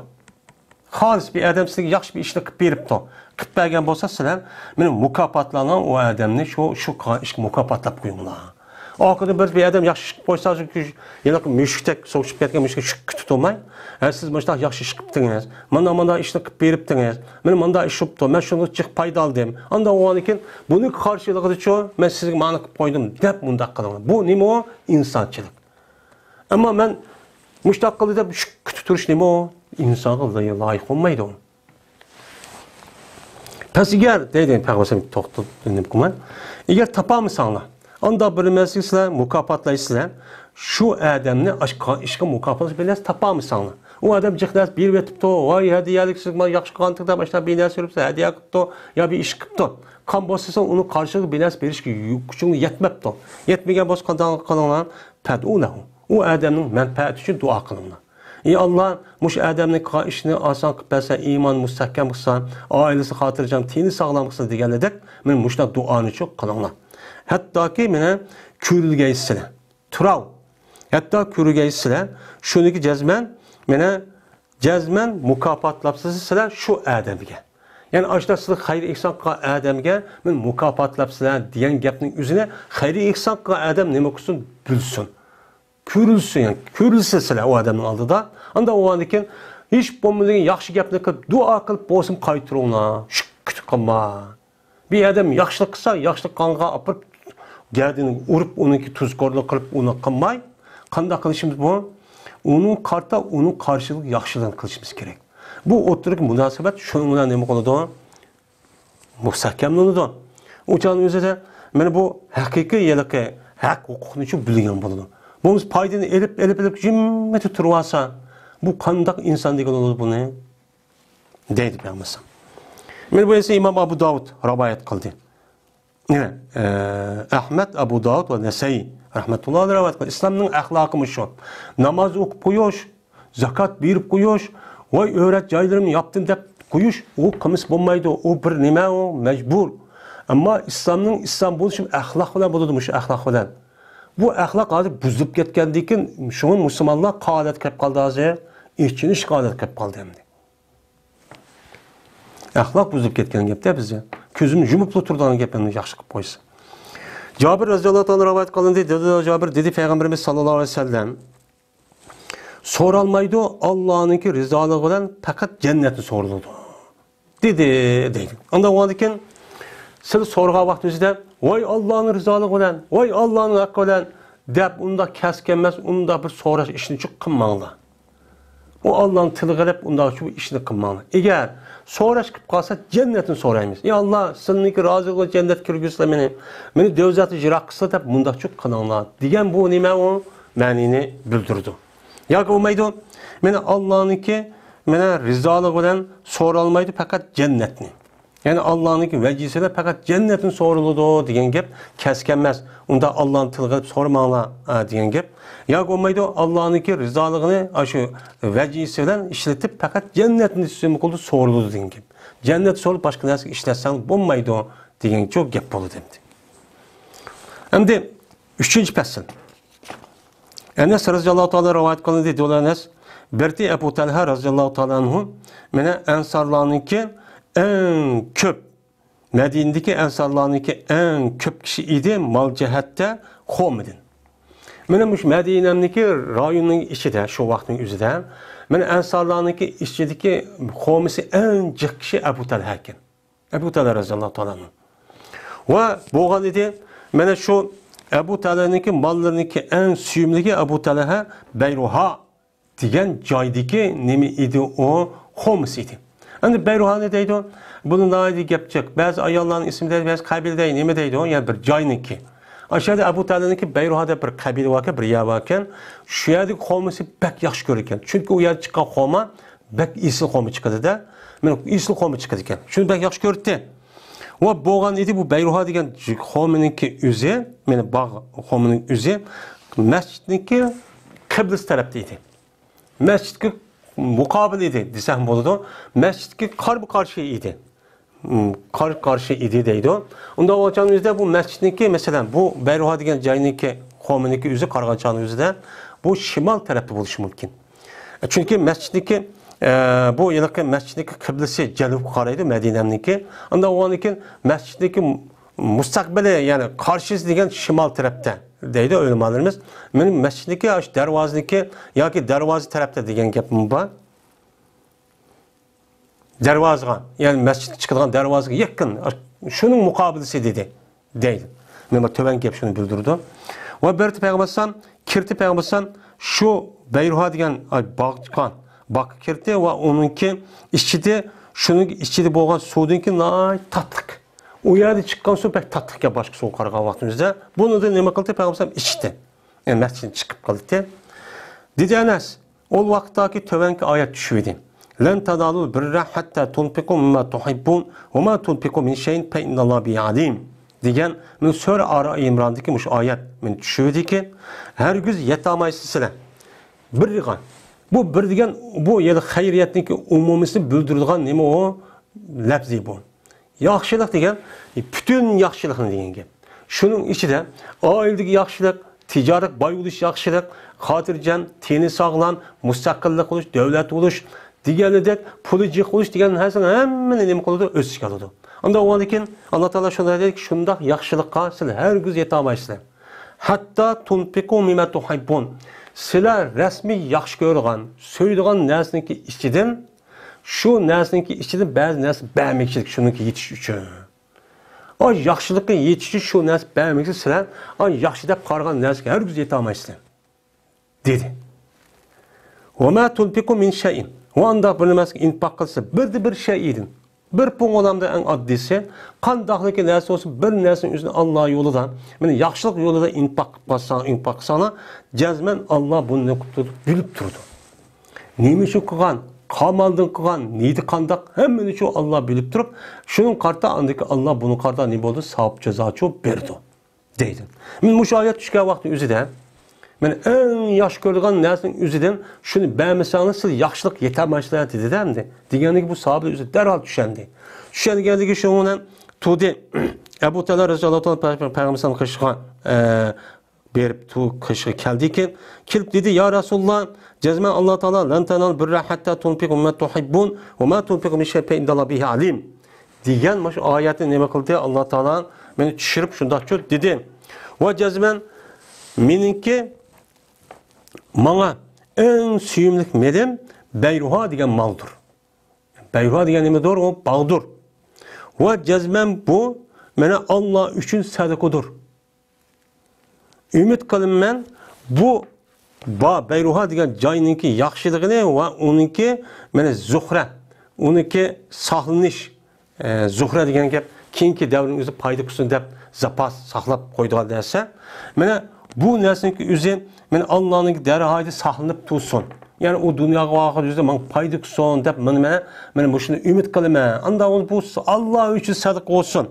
خالىس بىر ئادەم سىلىگە ياخشى بىر ئىشنى قىپ بېرىپتۇ. قىپ بەرگەن بولسا سىلەر مېنى مۇكاپاتلاڭلار، ئۇ ئادەمنى شۇ، شۇ قىلغان ئىشقا مۇكاپاتلاپ قويۇڭلار. ئارقىدىن بىر، بىر ئادەم ياخشى ئىش قىلىپ قويسا، شۇ ھېلىقى مۈشۈكتەك سوقۇشۇپ كەتكەن مۈشۈككە شۈك كۈتۈپ تۇرماي، ھە، سىز مۇشۇنداق ياخشى ئىش قىپتىڭىز، مانا مانا ئىشنى قىپ بېرىپتىڭىز، مانا مانداق ئىش بوپتۇ، مەن شۇنداق جىق پايدا ئالدىم. ئانداق بولغاندىن كېيىن بۇنىڭ قارشىلىقىدا شۇ، مەن سىزگە مانا قىپ قويدۇم دەپ مۇنداق قىلىڭلار. بۇ نېمە ئۇ؟ ئىنسانچىلىق. ئەمما مەن مۇشۇنداق قىلدى دەپ شۈك كۈتۈپ تۇرۇش نېمە ئۇ؟ ئىنسانغا لايىق بولمايدۇ. پەس ئەگەر، دەيدۇ پەيغەمبەر توختىلىپ، نېمە قىلماي. ئەگەر تاپالمىساڭلار، ئاندا بىر نېمە سىلەر مۇكاپاتلايسىلەر. شۇ ئادەمنى ئاشقا ئىشقا مۇكاپاتلاش بىر نەرسە تاپالمىساڭلار. ئۇ ئادەم جىق نەرسە بېرىۋېتىپتۇ، ۋاي ھەدىيەلىك سىز ماڭا ياخشى قىلغانتىڭ دەپ ئاشۇنداق بىر نەرسە بېرىپتۇ، ھەدىيە قىپتۇ، يا بىر ئىش قىپتۇ. قان بوسىسا ئۇنىڭ قارشىلىقى بىر نەرسە بېرىشكە يۈ-، كۈچۈڭ يەتمەپتۇ. يەتمىگەن بولسا قانداق قىلىڭلار؟ پەدئۇ لەھۇ. ئۇ ئادەمنىڭ مەنپەئەتى ئۈچۈن دۇئا قىلىڭلار. ئى ئاللا، مۇشۇ ئادەمنىڭ قىلغان ئىشىنى ئاسان قىلىپ بەرسە، ئىمانى مۇستەھكەم قىلسا، ئائىلىسى خاتىرجەم، تېنى ساغلام قىلسا دېگەندەك، مانا مۇشۇنداق دۇئانىچۇ قىلىڭلار. ھەتتاكى مانا كۆرۈلگەيسىلەر. تۇراۋ. ھەتتا كۆرۈلگەيسىلەر. شۇنىكى جەزمەن، مانا جەزمەن مۇكاپاتلاپسىز سىلەر شۇ ئادەمگە. يەنى ئاشۇنداق سىلەر خەير ئېھسان قىلغان ئادەمگە مەن مۇكاپاتلاپسىلەر دېگەن گەپنىڭ ئۆزىنى خەير ئېھسان قىلغان ئادەم نېمە قىلسۇن بىلسۇن. كۆرۈلسۇن، يەنى كۆرۈلسە سىلەر ئۇ ئادەمنىڭ ئالدىدا. ئاندا ئۇنىڭدىن كېيىن ھېچ بولمىدىغان ياخشى گەپنى قىلىپ، دۇئا قىلىپ بولسىمۇ قايتۇرۇڭلار. شۈكۈر قىلما. بىر ئادەم ياخشىلىق قىلسا، ياخشىلىق قانغا ئاپىرىپ، گەدىنىگە ئۇرۇپ، ئۇنىڭكى تۇزكورلۇق قىلىپ، ئۇنى قىلماي، قانداق قىلىشىمىز بۇ؟ ئۇنىڭ قارتا، ئۇنىڭ قارشىلىقىغا ياخشىلىقنى قىلىشىمىز كېرەك. بۇ ئوتتۇرىدىكى مۇناسىۋەت شۇنىڭ بىلەن نېمە قىلىدۇ؟ مۇستەھكەملىنىدۇ. ئۇ چاغنىڭ ئۆزىدە مانا بۇ ھەقىقىي ھېلىقى ھەق ھوقۇقنى شۇ بىلگەن بولىدۇ. بولمىسا پايدىنى ئېلىپ، ئېلىپ، ئېلىپ، جىممىتى تۇرۇۋالسا، بۇ قانداق ئىنسان دېگىلى بولىدۇ بۇنى؟ دەيدۇ پەيغەمبەر. مانا بۇ ئەسلى ئىمام ئابۇ داۋۇد رىۋايەت قىلدى. يەنە، ئە، ئەھمەد، ئابۇ داۋۇد ۋە نەسەئىي رەھمەتۇللاھى ئەلەيھى رىۋايەت قىلغان. ئىسلامنىڭ ئەخلاقىمۇ شۇ. ناماز ئوقۇپ قويۇش، زاكات بېرىپ قويۇش، ۋاي ئۆرەت جايلىرىمنى ياپتىم دەپ قويۇش، ئۇ قىلمىسا بولمايدۇ. ئۇ بىر نېمە ئۇ؟ مەجبۇر. ئەمما ئىسلامنىڭ ئىسلام بولۇشى ئەخلاق بىلەن بولىدۇ، مۇشۇ ئەخلاق بىلەن. بۇ ئەخلاق ھازىر بۇزۇلۇپ كەتكەندىن كېيىن، شۇڭا مۇسۇلمانلار قانداق ھالەتكە كېلىپ قالدى ھازىر؟ ئېچىنىشقا ھالەتكە كېلىپ قالدى ئەمدى. ئەخلاق بۇزۇلۇپ كەتكەن گەپتە بىزدە. كۆزىنى يۇمۇپلا تۇرىدىغان گەپلەرنى ياخشى قىلىپ قويسا. جابىر رەزىياللاھۇ تائالا رىۋايەت قىلىندى، دېدى جابىر، دېدى پەيغەمبىرىمىز ساللاللاھۇ ئەلەيھى ۋەسەللەم، سورالمايدۇ، ئاللانىڭكى رىزالىقى بىلەن پەقەت جەننەتنى سورىلىدۇ، دېدى، دەيدۇ. ئاندىن ئۇنىڭدىن كېيىن سىلى سورىغان ۋاقتىڭىزدا، ۋاي ئاللانىڭ رىزالىقى بىلەن، ۋاي ئاللانىڭ ھەققى بىلەن دەپ ئۇنداق كەسكەنمەس، ئۇنداق بىر سوراش ئىشىنى چىققىنماڭلار. ئۇ ئاللانى تىلغا ئېلىپ، ئۇنداق شۇ ئىشنى قىلماڭلار. ئەگەر سوراش قىلىپ قالسا، جەننەتنى سورايمىز. يا ئاللا، سىلىڭكى رازىلىقىغا جەننەتكە كىرگۈزسىلە مېنى، مېنى دوزاختىن يىراق قىلسىلا دەپ مۇنداقچۇ قىلىڭلار دېگەن بۇ نېمە ئۇ؟ مەنىنى بىلدۈرىدۇ. ياكى بولمايدۇ، مېنى ئاللانىڭكى مېنى رىزالىقى بىلەن سورالمايدۇ، پەقەت جەننەتنى. يەنى ئاللانىڭكى ۋەجىسى بىلەن پەقەت جەننەتنى سورىلىدۇ دېگەن گەپ كەسكەنمەس. ئۇندا ئاللانى تىلغا ئېلىپ سورىماڭلار، ئە، دېگەن گەپ. ياكى بولمايدۇ، ئاللانىڭكى رىزالىقىنى ئاشۇ ۋەجىسى بىلەن ئىشلىتىپ، پەقەت جەننەتنى سۈمى قىلىدۇ، سورىلىدۇ دېگەن گەپ. جەننەتنى سورىلىپ باشقا نەرسىگە ئىشلەتسەڭ بولمايدۇ دېگەنچۇ گەپ بولىدۇ ئەمدى. ئەمدى ئۈچىنچى پەسىل. ئەنەس رەزىياللاھۇ تائالا رىۋايەت قىلىندى، دېدى ئەنەس، بىرتى ئەبۇ تەلھە رەزىياللاھۇ تائالا ئەنھۇ، مېنى ئەنسارلارنىڭكى ئەڭ كۆپ، مەدىنىدىكى ئەنسارلارنىڭكى ئەڭ كۆپ كىشى ئىدى مال جەھەتتە قومىدىن. مېنىڭ مۇشۇ مەدىنەمنىڭكى رايوننىڭ ئىچىدە، شۇ ۋاقىتنىڭ ئۆزىدە، مېنىڭ ئەنسارلارنىڭكى ئىچىدىكى قومىسى ئەڭ جىق كىشى ئەبۇ تەلھە ئىكەن. ئەبۇ تەلھە رەزىياللاھۇ تائالا ئەنھۇ. ۋە بولغان ئىدى، مانا شۇ ئەبۇ تەلھەنىڭكى ماللىرىنىڭكى ئەڭ سۆيۈملۈكى ئەبۇ تەلھە بەيرۇھا دېگەن جايدىكى نېمە ئىدى ئۇ؟ قومىسى ئىدى. ئەمدى بەيرۇھانى دەيدۇ. بۇنى ناھايىتى گەپ جىق. بەزى ئاياللارنىڭ ئىسمى دەيدۇ، بەزى قەبىلە دەيدۇ، نېمە دەيدۇ؟ يەنى بىر جاينىڭكى. ئاشۇ يەردە ئەبۇ تەلھەنىڭكى بەيرۇھا دەپ بىر قەبىلە باركەن، بىر يەر باركەن. شۇ يەردىكى قومىسى بەك ياخشى كۆرىدىكەن. چۈنكى ئۇ يەردە چىققان خورما بەك ئېسىل خورما چىقىدۇ-دە. مانا ئېسىل خورما چىقىدىكەن. شۇنى بەك ياخشى كۆرەتتى. ۋە بولغان ئىدى بۇ بەيرۇھا دېگەن خورمىنىڭكى ئۆزى، مانا باغ خورمىنىڭ ئۆزى مەسچىتنىڭكى قىبلىسى تەرەپتە ئىدى. مەسچىتكە مۇقابىل ئىدى دېسەم بولىدۇ. مەسچىتكە قارمۇ قارشى ئىدى. م، قار-، قارشى ئىدى دەيدۇ. ئۇنداق بولغان چاغنىڭ ئۆزىدە بۇ مەسچىتنىڭكى، مەسىلەن، بۇ بەيرۇھا دېگەن جاينىڭكى قومىنىڭكى ئۆزى قارىغان چاغنىڭ ئۆزىدە بۇ شىمال تەرەپتە بولۇشى مۇمكىن. چۈنكى مەسچىتنىڭكى، ئە، بۇ ھېلىقى مەسچىتنىڭكى قىبلىسى جەنۇبقا قارايدۇ، مەدىنەمنىڭكى. ئۇنداق بولغاندىن كېيىن مەسچىتنىڭكى مۇستەقبىلى، يەنى قارشىسى دېگەن شىمال تەرەپتە دەيدۇ ئۆلىمالىرىمىز. مېنىڭ مەسچىتنىڭكى ئاشۇ دەرۋازىنىڭكى ياكى دەرۋازا تەرەپتە دېگەن گەپمۇ بار. دەرۋازىغا، يەنى مەسچىتكە چىقىدىغان دەرۋازىغا يېقىن، شۇنىڭ مۇقابىلىسى دېدى، دەيدۇ. مانا تۆۋەنكى گەپ شۇنى بىلدۈرىدۇ. ۋە بىر پەيغەمبەر ئەلەيھىسسالام، كىردى پەيغەمبەر ئەلەيھىسسالام شۇ بەيرۇھا دېگەن، ئاي، باغ چىققان باغقا كىردى ۋە ئۇنىڭكى ئىچىدە، شۇنىڭ ئىچىدە بولغان سۇدىنكى ناھايىتى تاتلىق. ئۇ يەردە چىققان سۇ بەك تاتلىقكەن باشقا سۇغا قارىغان ۋاقتىمىزدا. بۇنىڭدىن نېمە قىلدى؟ پەيغەمبەر ئەلەيھىسسالام ئىچتى. يەنى مەسچىتتىن چىقىپ قالدى. دېدى ئەنەس، ئۇ ۋاقىتتاكى تۆۋەنكى ئايەت چۈشۈپ ئىدى. لەن تانالۇل بىررە ھەتتا تۇنفىقۇ مىمما تۇھىببۇن ۋە ما تۇنفىقۇ مىن شەيئىن فەئىنناللاھە بىھى ئالىم دېگەن مانا سۈرە ئالى ئىمراندىكى مۇشۇ ئايەت مانا چۈشۈپ ئىدىكى، ھەرگىز يەتەلمەيسىز سىلەر. بىرغا. بۇ بىر دېگەن، بۇ يەنى خەيرىيەتنىڭكى ئومۇمىيسىنى بىلدۈرىدىغان نېمە ئۇ؟ لەپزى بۇ. ياخشىلىق دېگەن، پۈتۈن ياخشىلىقنى دېگەن گەپ. شۇنىڭ ئىچىدە ئائىلىدىكى ياخشىلىق، تىجارەت باي بولۇش ياخشىلىق، خاتىرجەم، تېنى ساغلام، مۇستەقىللىق بولۇش، دۆلەت بولۇش دېگەنىدەك، پۇلى جىق بولۇش دېگەن نەرسىنىڭ ھەممىنى نېمە قىلىدۇ؟ ئۆز ئىچىگە ئالىدۇ. ئانداق بولغاندىن كېيىن ئاللا تائالا شۇنداق دەيدىكى، شۇنداق ياخشىلىققا سىلەر ھەرگىز يېتەلمەيسىلەر. ھەتتا تۇنفىقۇ مىمما تۇھىببۇن. سىلەر رەسمىي ياخشى كۆرىدىغان، سۆيىدىغان نەرسىنىڭكى ئىچىدىن، شۇ نەرسىنىڭكى ئىچىدىن بەزى نەرسە بەرمەكچىلىك شۇنىڭكى يېتىش ئۈچۈن. ئا، ياخشىلىققا يېتىش ئۈچۈن شۇ نەرسە بەرمەكچىلىك سىلەر، ئا، ياخشى دەپ قارىغان نەرسىگە ھەرگىز يېتەلمەيسىلەر. دېدى. ۋە ما تۇنفىقۇ مىن شەيئىن. ۋە ئانداق بىر نېمىسىگە ئىنپاق قىلسا، بىردە بىر شەيئىدىن. بىر پۇڭ بولامدۇ ئەڭ ئاددىيسى. قانداقلىكى نەرسە بولسا، بىر نەرسىنىڭ ئۆزىنى ئاللا يولىدا، مانا ياخشىلىق يولىدا ئىنپاق قىلساڭ، ئىنپاق قىلساڭلار، جەزمەن ئاللا بۇنى نېمە قىلىپ تۇرىدۇ؟ بىلىپ تۇرىدۇ. نېمە ئۈچۈن قىلغان، قامالدىن قىلغان، نىيىتى قانداق، ھەممىنى شۇ ئاللا بىلىپ تۇرۇپ، شۇنىڭغا قارىتا ئاندىكى ئاللا بۇنىڭغا قارىتا نېمە بولىدۇ؟ ساۋاب جازا شۇ بېرىدۇ. دەيدۇ. مانا مۇشۇ ئايەت چۈشكەن ۋاقىتنىڭ ئۆزىدە، مانا ئەڭ ياخشى كۆرىدىغان نەرسىنىڭ ئۆزىدىن شۇنى بەرمىسەڭلار، سىز ياخشىلىق يېتەلمەيسىلەر دېدى-دە ئەمدى. دېگەندىن كېيىن بۇ ساھابە ئۆزى دەرھال چۈشەندى. چۈشەنگەندىن كېيىن شۇنىڭ بىلەن تۇردى. ئەبۇ تەلھە رەزىياللاھۇ تائالا پەيغەمبەر ئەلەيھىسسالام قېشىغا، ئە، بېرىپ تۇ-، قېشىغا كەلدىكىن، كېلىپ دېدى، يا رەسۇلاللا، جەزمەن ئاللا تائالا لەن تانالۇل بىررە ھەتتا تۇنفىقۇ مىمما تۇھىببۇن ۋە ما تۇنفىقۇ مىن شەيئىن فەئىنناللاھە بىھى ئالىم. دېگەن مۇشۇ ئايەتنى نېمە قىلدى؟ ئاللا تائالا مېنى چۈشۈرۈپ شۇنداقچۇ دېدى. ۋە جەزمەن مېنىڭكى، ماڭا ئەڭ سۆيۈملۈك مېلىم بەيرۇھا دېگەن مالدۇر. بەيرۇھا دېگەن نېمىدۇر؟ ئۇ باغدۇر. ۋە جەزمەن بۇ مانا ئاللا ئۈچۈن سەدىقىدۇر. ئۈمىد قىلىمەن، بۇ با بەيرۇھا دېگەن جاينىڭكى ياخشىلىقىنى ۋە ئۇنىڭكى، مانا، زۇخرە، ئۇنىڭكى ساقلىنىش، ئە، زۇخرە دېگەن گەپ، كېيىنكى دەۋرنىڭ ئۆزى پايدا قىلسۇن دەپ زاپاس ساقلاپ قويىدىغان نەرسە. مانا بۇ نەرسىنىڭكى ئۆزى، مانا، ئاللانىڭكى دەرگاھىدا ساقلىنىپ تۇرسۇن. يەنى ئۇ دۇنياغا بارغان يۈزىدە ماڭا پايدا قىلسۇن دەپ، مانا، مانا، مانا مۇشۇنى ئۈمىد قىلىمەن. ئاندا بۇ ئاللا ئۈچۈن سەدىقە بولسۇن.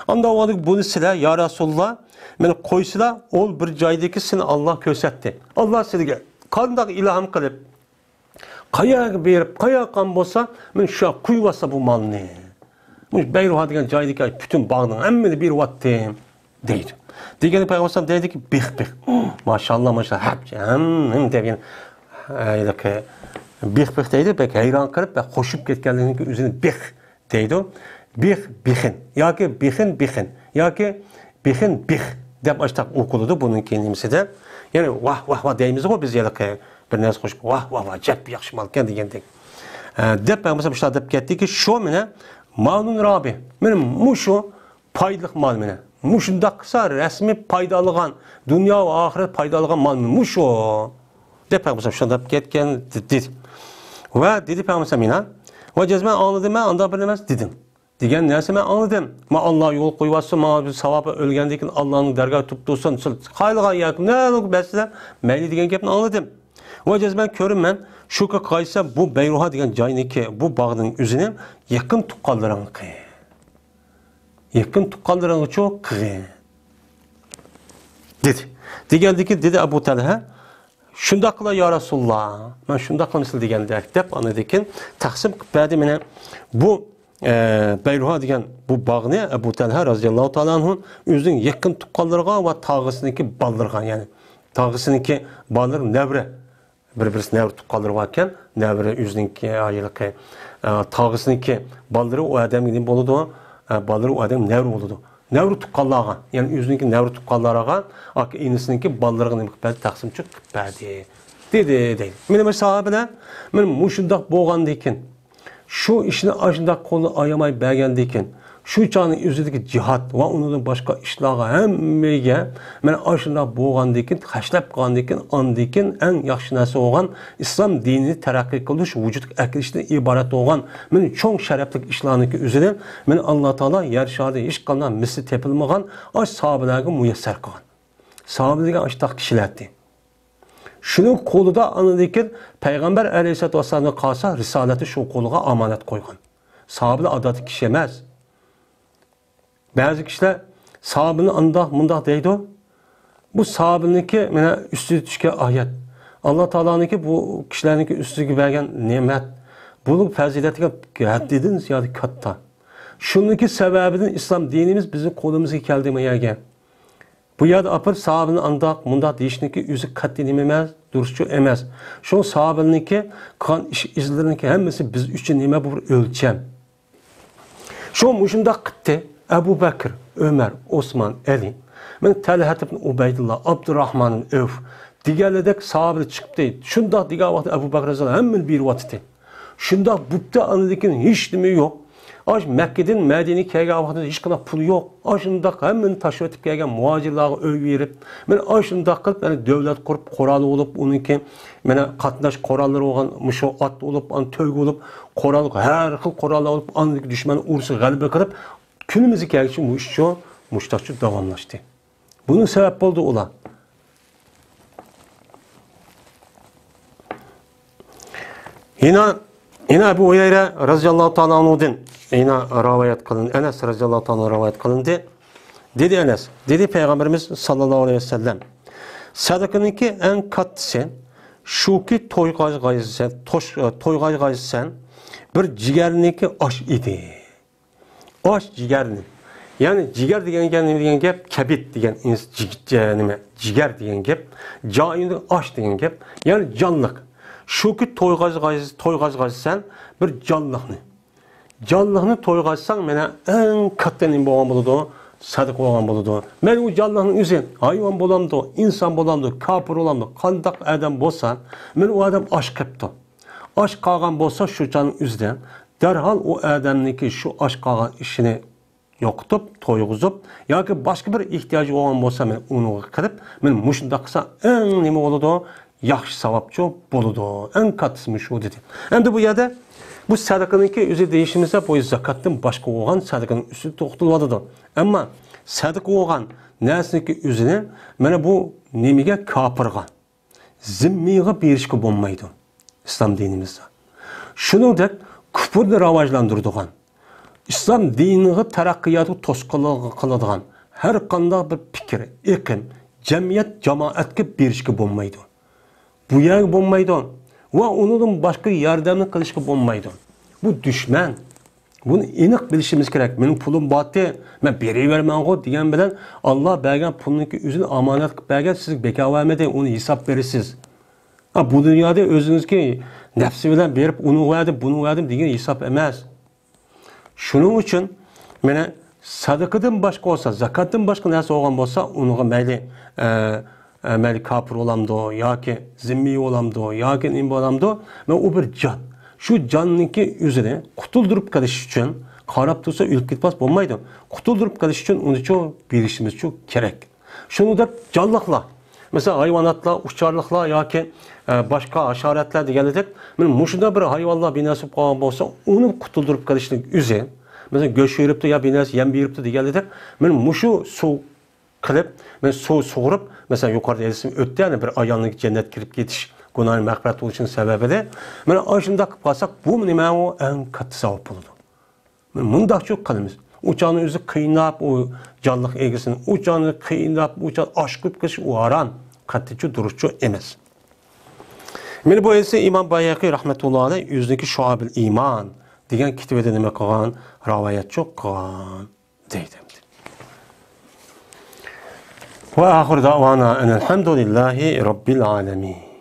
ئاندا بۇنى سىلەر، يا رەسۇلاللا، مانا قويسىلا، ئول بىر جايدىكى سېنى ئاللا كۆرسەتتى. ئاللا سىلىگە قانداق ئىلھام قىلىپ، قەيەرگە بېرىپ، قەيەرگە قان بولسا، مانا شۇ قويۇۋاتسا بۇ مالنى. مۇشۇ بەيرۇھا دېگەن جايدىكى پۈتۈن باغنىڭ ھەممىنى بېرىۋەتتىم، دەيدۇ. دېگەندە پەيغەمبەر ئەلەيھىسسالام دەيدىكى، بىخ، بىخ. ماشاللا، ماشاللا، ھەپ، ھەم، ھەم دەپ، يەنە، ھەيدىكى، بىخ، بىخ دەيدۇ، بەك ھەيران قېلىپ، بەك خۇشۇپ كەتكەنلىكىنى ئۆزىنى بىخ دەيدۇ. بىخ، بىخىن ياكى بىخىن، بىخىن ياكى بىخىن، بىخ دەپ ئاشتاق ئوقۇلىدۇ بۇنىڭكى نېمىسىدە. يەنى ۋاھ، ۋاھ، ۋاھ دەيمىزغۇ بىز ھېلىقى بىر نەرسە قوشۇپ، ۋاھ، ۋاھ، ۋاھ، جەپ ياخشى مالكەن دېگەندەك. ئە، دەپ، مەسىلەن، مۇشۇنداق دەپ كەتتىكى، شۇ مېنى مالۇن رابى، مېنى مۇشۇ پايدىلىق مال مېنى. مۇشۇنداق قىلسا رەسمىي پايدا ئالغان، دۇنيا ۋە ئاخىرەت پايدا ئالغان مال مېنى مۇشۇ. دەپ پەيغەمبەر شۇنداق گەپ كەتكەن دېدى. ۋە دېدى پەيغەمبەر مېنى، ۋە جەزمەن ئاڭلىدىم، مەن ئاندا بىر نېمە دېدىم. دېگەن نەرسە مەن ئاڭلىدىم. مەن ئاللا يول قويۇۋاتسۇن، ماڭا بىر ساۋاب ئۆلگەندىن كېيىن ئاللانىڭ دەرگاھى تۇرۇپ تۇرسۇن، سىز خاھلىغان يەرگە نەرگە بەرسىلەر، مەيلى دېگەن گەپنى ئاڭلىدىم. ۋە جەزمەن كۆرىمەن، شۇكى قايسا بۇ بەيرۇھا دېگەن جاينىكى، بۇ باغنىڭ ئۆزىنى يېقىن تۇغقانلىرىڭنىڭكى. يېقىن تۇغقانلىرىڭغىچۇ قىلغىن. دېدى. دېگەندىكىن دېدى ئەبۇ تەلھە، شۇنداق قىلا يا رەسۇلاللا، مەن شۇنداق قىلمىسىلا دېگەندەك دەپ، ئاندىن كېيىن تەقسىم قىلىپ بەردى مېنى. بۇ، ئە، بەيرۇھا دېگەن بۇ باغنى ئەبۇ تەلھە رەزىياللاھۇ تائالا ئەنھۇ ئۆزىنىڭ يېقىن تۇغقانلىرىغا ۋە تاغىسىنىڭكى بالىلىرىغا، يەنى تاغىسىنىڭكى بالىلىرى، نەۋرە، بىر-بىرسى نەۋرە تۇغقانلىرى باركەن، نەۋرە ئۆزىنىڭكى ھېلىقى، ئە، تاغىسىنىڭكى بالىلىرى ئۇ ئادەمگە نېمە بولىدۇ؟ ئە، بالىلىرى ئۇ ئادەمگە نەۋرە بولىدۇ. نەۋرە تۇغقانلارغا، يەنى ئۆزىنىڭكى نەۋرە تۇغقانلارغا، ئاكا ئىنىسىنىڭكى بالىلىرىغا نېمە قىلىپ بەردى؟ تەقسىمچى قىلىپ بەردى. دېدى، دەيدۇ. مېنى بىر ساھابىلەر، مېنى مۇشۇنداق بولغاندىكىن، شۇ ئىشنى ئاشۇنداق قولىنى ئايىماي بەرگەندىكىن، شۇ چاغنىڭ ئۆزىدىكى جىھاد ۋە ئۇنىڭدىن باشقا ئىشلارغا ھەممىگە مەن ئاشۇنداق بولغاندىكىن، خەجلەپ قالغاندىكىن، ئاندىكىن ئەڭ ياخشى نەرسە بولغان ئىسلام دىنىنى تەرەققىي قىلدۇرۇش، ۋۇجۇدقا ئەكېلىشتىن ئىبارەت بولغان مېنى چوڭ شەرەپلىك ئىشلارنىڭكى ئۆزىدىن مېنى ئاللا تائالا يەر شارىدا ھېچقانداق مىسلى تېپىلمىغان ئاش ساھابىلەرگە مۇيەسسەر قىلغان. ساھابە دېگەن ئاشۇنداق كىشىلەر ئىدى. شۇنىڭ قولىدا ئاندىن كېيىن پەيغەمبەر ئەلەيھىسسالاتۇ ۋەسسالامدىن قالسا رىسالەتنى شۇ قولىغا ئامانەت قويغان. ساھابىلەر ئادەتتىكى كىشى ئەمەس. بەزى كىشىلەر ساھابىنى ئانداق مۇنداق دەيدۇ. بۇ ساھابىنىڭكى مانا ئۈستىگە چۈشكەن ئايەت. ئاللا تائالانىڭكى بۇ كىشىلەرنىڭكى ئۈستىگە بەرگەن نېمەت. بۇنىڭ پەزىلەتلىكى ھەددىدىن زىيادە كاتتا. شۇنىڭكى سەۋەبىدىن ئىسلام دىنىمىز بىزنىڭ قولىمىزغا كەلدى ما يەرگە. بۇ يەردە ئاپىرىپ ساھابىنى ئانداق، مۇنداق دېيىشنىڭكى ئۆزى قەتئىي نېمە ئەمەس، دۇرۇسچۇ ئەمەس. شۇڭا ساھابىنىڭكى قىلغان ئىش ئىزلىرىنىڭكى ھەممىسى بىز ئۈچۈن نېمە، بۇ بىر ئۆلچەم. شۇ مۇشۇنداق قىپتى. ئەبۇ بەكىر، ئۆمەر، ئوسمان، ئەلى، مەن تەلھەت ئىبن ئۇبەيدۇللا، ئابدۇراھمان ئىبن ئەۋف دېگەنلەردەك ساھابىلەر چىقىپتى. شۇنداق دېگەن ۋاقىتتا ئەبۇ بەكىر رەزىياللاھۇ ئەنھۇ ھەممىنى بېرىۋاتىتتى. شۇنداق بوپتۇ، ئاندىن كېيىن ھېچ نېمە يوق. ئاش مەككىدىن مەدىنىگە كەلگەن ۋاقىتتا ھېچقانداق پۇل يوق. ئاشۇنداق ھەممىنى تاشلىۋېتىپ كەلگەن مۇھاجىرلارغا ئۆي بېرىپ، مەن ئاشۇنداق قىلىپ، يەنە دۆلەت قۇرۇپ، قورال بولۇپ، ئۇنىڭكى مانا قاتناش قوراللىرى بولغان، مۇشۇ ئات بولۇپ، ئان تۆگە بولۇپ، قورال، ھەر خىل قوراللار بولۇپ، ئاندىن دۈشمەن ئۇرۇشى غەلىبە قىلىپ، كۈنىمىزگە كەلگۈچە مۇشۇ، مۇشۇنداقچە داۋاملاشتى. بۇنىڭ سەۋەب بولدى ئۇلار. يەنە، يەنە ئەبۇ ھۇرەيرە رەزىياللاھۇ تائالا ئەنھۇدىن يەنە رىۋايەت قىلىندى، ئەنەس رەزىياللاھۇ تائالا ئەنھۇ رىۋايەت قىلىندى. دېدى ئەنەس، دېدى پەيغەمبىرىمىز ساللاللاھۇ ئەلەيھى ۋەسەللەم، سەدىقىنىڭكى ئەڭ كاتتىسى شۇكى، تويغا قايسىسەن، توش-، تويغا قايسىسەن، بىر جىگەرنىڭكى ئاش ئىدى. ئاش جىگەرنى. يەنى جىگەر دېگەن گەپ نېمە دېگەن گەپ؟ كەبىد دېگەن ئىنس-، جىگ-، جە-، نېمە؟ جىگەر دېگەن گەپ. جا ئىنى ئاش دېگەن گەپ. يەنى جانلىق. شۇكى تويغا قايسىسەن، بىر جانلىقنى. جانلىقنى تويغا ئاچساڭ، مانا ئەڭ كاتتا نېمە بولغان بولىدۇ؟ سەدىقە بولغان بولىدۇ. مەن ئۇ جانلىقنىڭ ئۆزى ھايۋان بولامدۇ، ئىنسان بولامدۇ، كاپىر بولامدۇ، قانداق ئادەم بولسا، مانا ئۇ ئادەم ئاچ قېپتۇ. ئاچ قالغان بولسا، شۇ چاغنىڭ ئۆزىدە دەرھال ئۇ ئادەمنىڭكى شۇ ئاچ قالغان ئىشىنى يوقىتىپ، تويغۇزۇپ ياكى باشقا بىر ئېھتىياجى بولغان بولسا، مانا ئۇنىڭغا قىلىپ، مانا مۇشۇنداق قىلسا ئەڭ نېمە بولىدۇ؟ ياخشى ساۋابچۇ بولىدۇ. ئەڭ كاتتىسى مۇشۇ دېدى. ئەمدى بۇ يەردە بۇ سەدىقىنىڭكى ئۆزى دېيىشىمىزدە، بۇ زاكاتتىن باشقا بولغان سەدىقىنىڭ ئۈستىدە توختىلىۋاتىدۇ. ئەمما سەدىقە بولغان نەرسىنىڭكى ئۆزىنى مانا بۇ نېمىگە، كاپىرغا، زىممىيغا بېرىشكە بولمايدۇ ئىسلام دىنىمىزدا. شۇنىڭدەك كۇپۇرنى راۋاجلاندۇرىدىغان، ئىسلام دىنىغا تەرەققىياتقا توسقۇنلۇق قىلىدىغان ھەر قانداق بىر پىكىر، ئېقىم، جەمئىيەت، جامائەتكە بېرىشكە بولمايدۇ. بۇ يەرگە بولمايدۇ ۋە ئۇنىڭدىن باشقا ياردەمنى قىلىشقا بولمايدۇ. بۇ دۈشمەن. بۇنى ئېنىق بىلىشىمىز كېرەك. مېنىڭ پۇلۇم بارتى، مەن بېرىۋەرمەنغۇ دېگەن بىلەن، ئاللا بەرگەن پۇلنىڭكى ئۆزىنى ئامانەت قىلىپ بەرگەن، سىزگە بىكار بەرمىدى، ئۇنى ھېساب بېرىسىز. ھە، بۇ دۇنيادا ئۆزىڭىزگە نەپسى بىلەن بېرىپ، ئۇنى بەردىم، بۇنى بەردىم دېگەن ھېساب ئەمەس. شۇنىڭ ئۈچۈن مانا سەدىقىدىن باشقا بولسا، زاكاتتىن باشقا نەرسە بولغان بولسا، ئۇنىڭغا مەيلى، ئە، ئە، مەيلى كاپىر بولامدۇ ياكى زىممىي بولامدۇ ياكى نېمە بولامدۇ، مانا ئۇ بىر جان. شۇ جاننىڭكى ئۆزىنى قۇتۇلدۇرۇپ قېلىش ئۈچۈن، قاراپ تۇرسا ئۆلۈپ كېتىپ بولمايدۇ. قۇتۇلدۇرۇپ قېلىش ئۈچۈن ئۇنىچۇ بېرىشىمىزچۇ كېرەك. شۇنىڭدەك جانلىقلار، مەسىلەن، ھايۋاناتلار، ئۇچارلىقلار ياكى، ئە، باشقا ھاشاراتلار دېگەندەك، مانا مۇشۇنداق بىر ھايۋانلار بىر نەرسە بولۇپ قالغان بولسا، ئۇنى قۇتۇلدۇرۇپ قېلىشنىڭ ئۆزى، مەسىلەن، گۆش بېرىپتۇ يا بىر نەرسە يەم بېرىپتۇ دېگەندەك، مانا مۇشۇ سۇ قىلىپ، مانا سۇ سۇغۇرۇپ، مەسىلەن، يۇقىرىدا ئېيتسام ئۆتتى، يەنى بىر ئايالنىڭ جەننەتكە كىرىپ كېتىش، گۇناھى مەغپىرەت بولۇشىنىڭ سەۋەبىدە، مانا ئاشۇنداق قىلىپ قالساق، بۇ نېمە، ئۇ ئەڭ كاتتا ساۋاب بولىدۇ. مۇنداقچۇ قىلىمىز. ئۇ چاغنى ئۆزى قىيناپ، ئۇ جانلىق ئىگىسىنى ئۇ چاغنى قىيناپ، ئۇ چاغ ئاچ قويۇپ قېلىش ئۇ ھارام. قەتئىيچۇ دۇرۇسچۇ ئەمەس. مانا بۇ ھەدىسنى ئىمام بايھەقى رەھمەتۇللا ئەلەيھ ئۆزىنىڭكى شۇئابىل ئىمان دېگەن كىتابىدا نېمە قىلغان؟ رىۋايەتچۇ قىلغان دەيدۇ. ۋە ئاخىر دەۋانا ئەنىل ھەمدۇلىللاھى رەببىل ئالەمىن.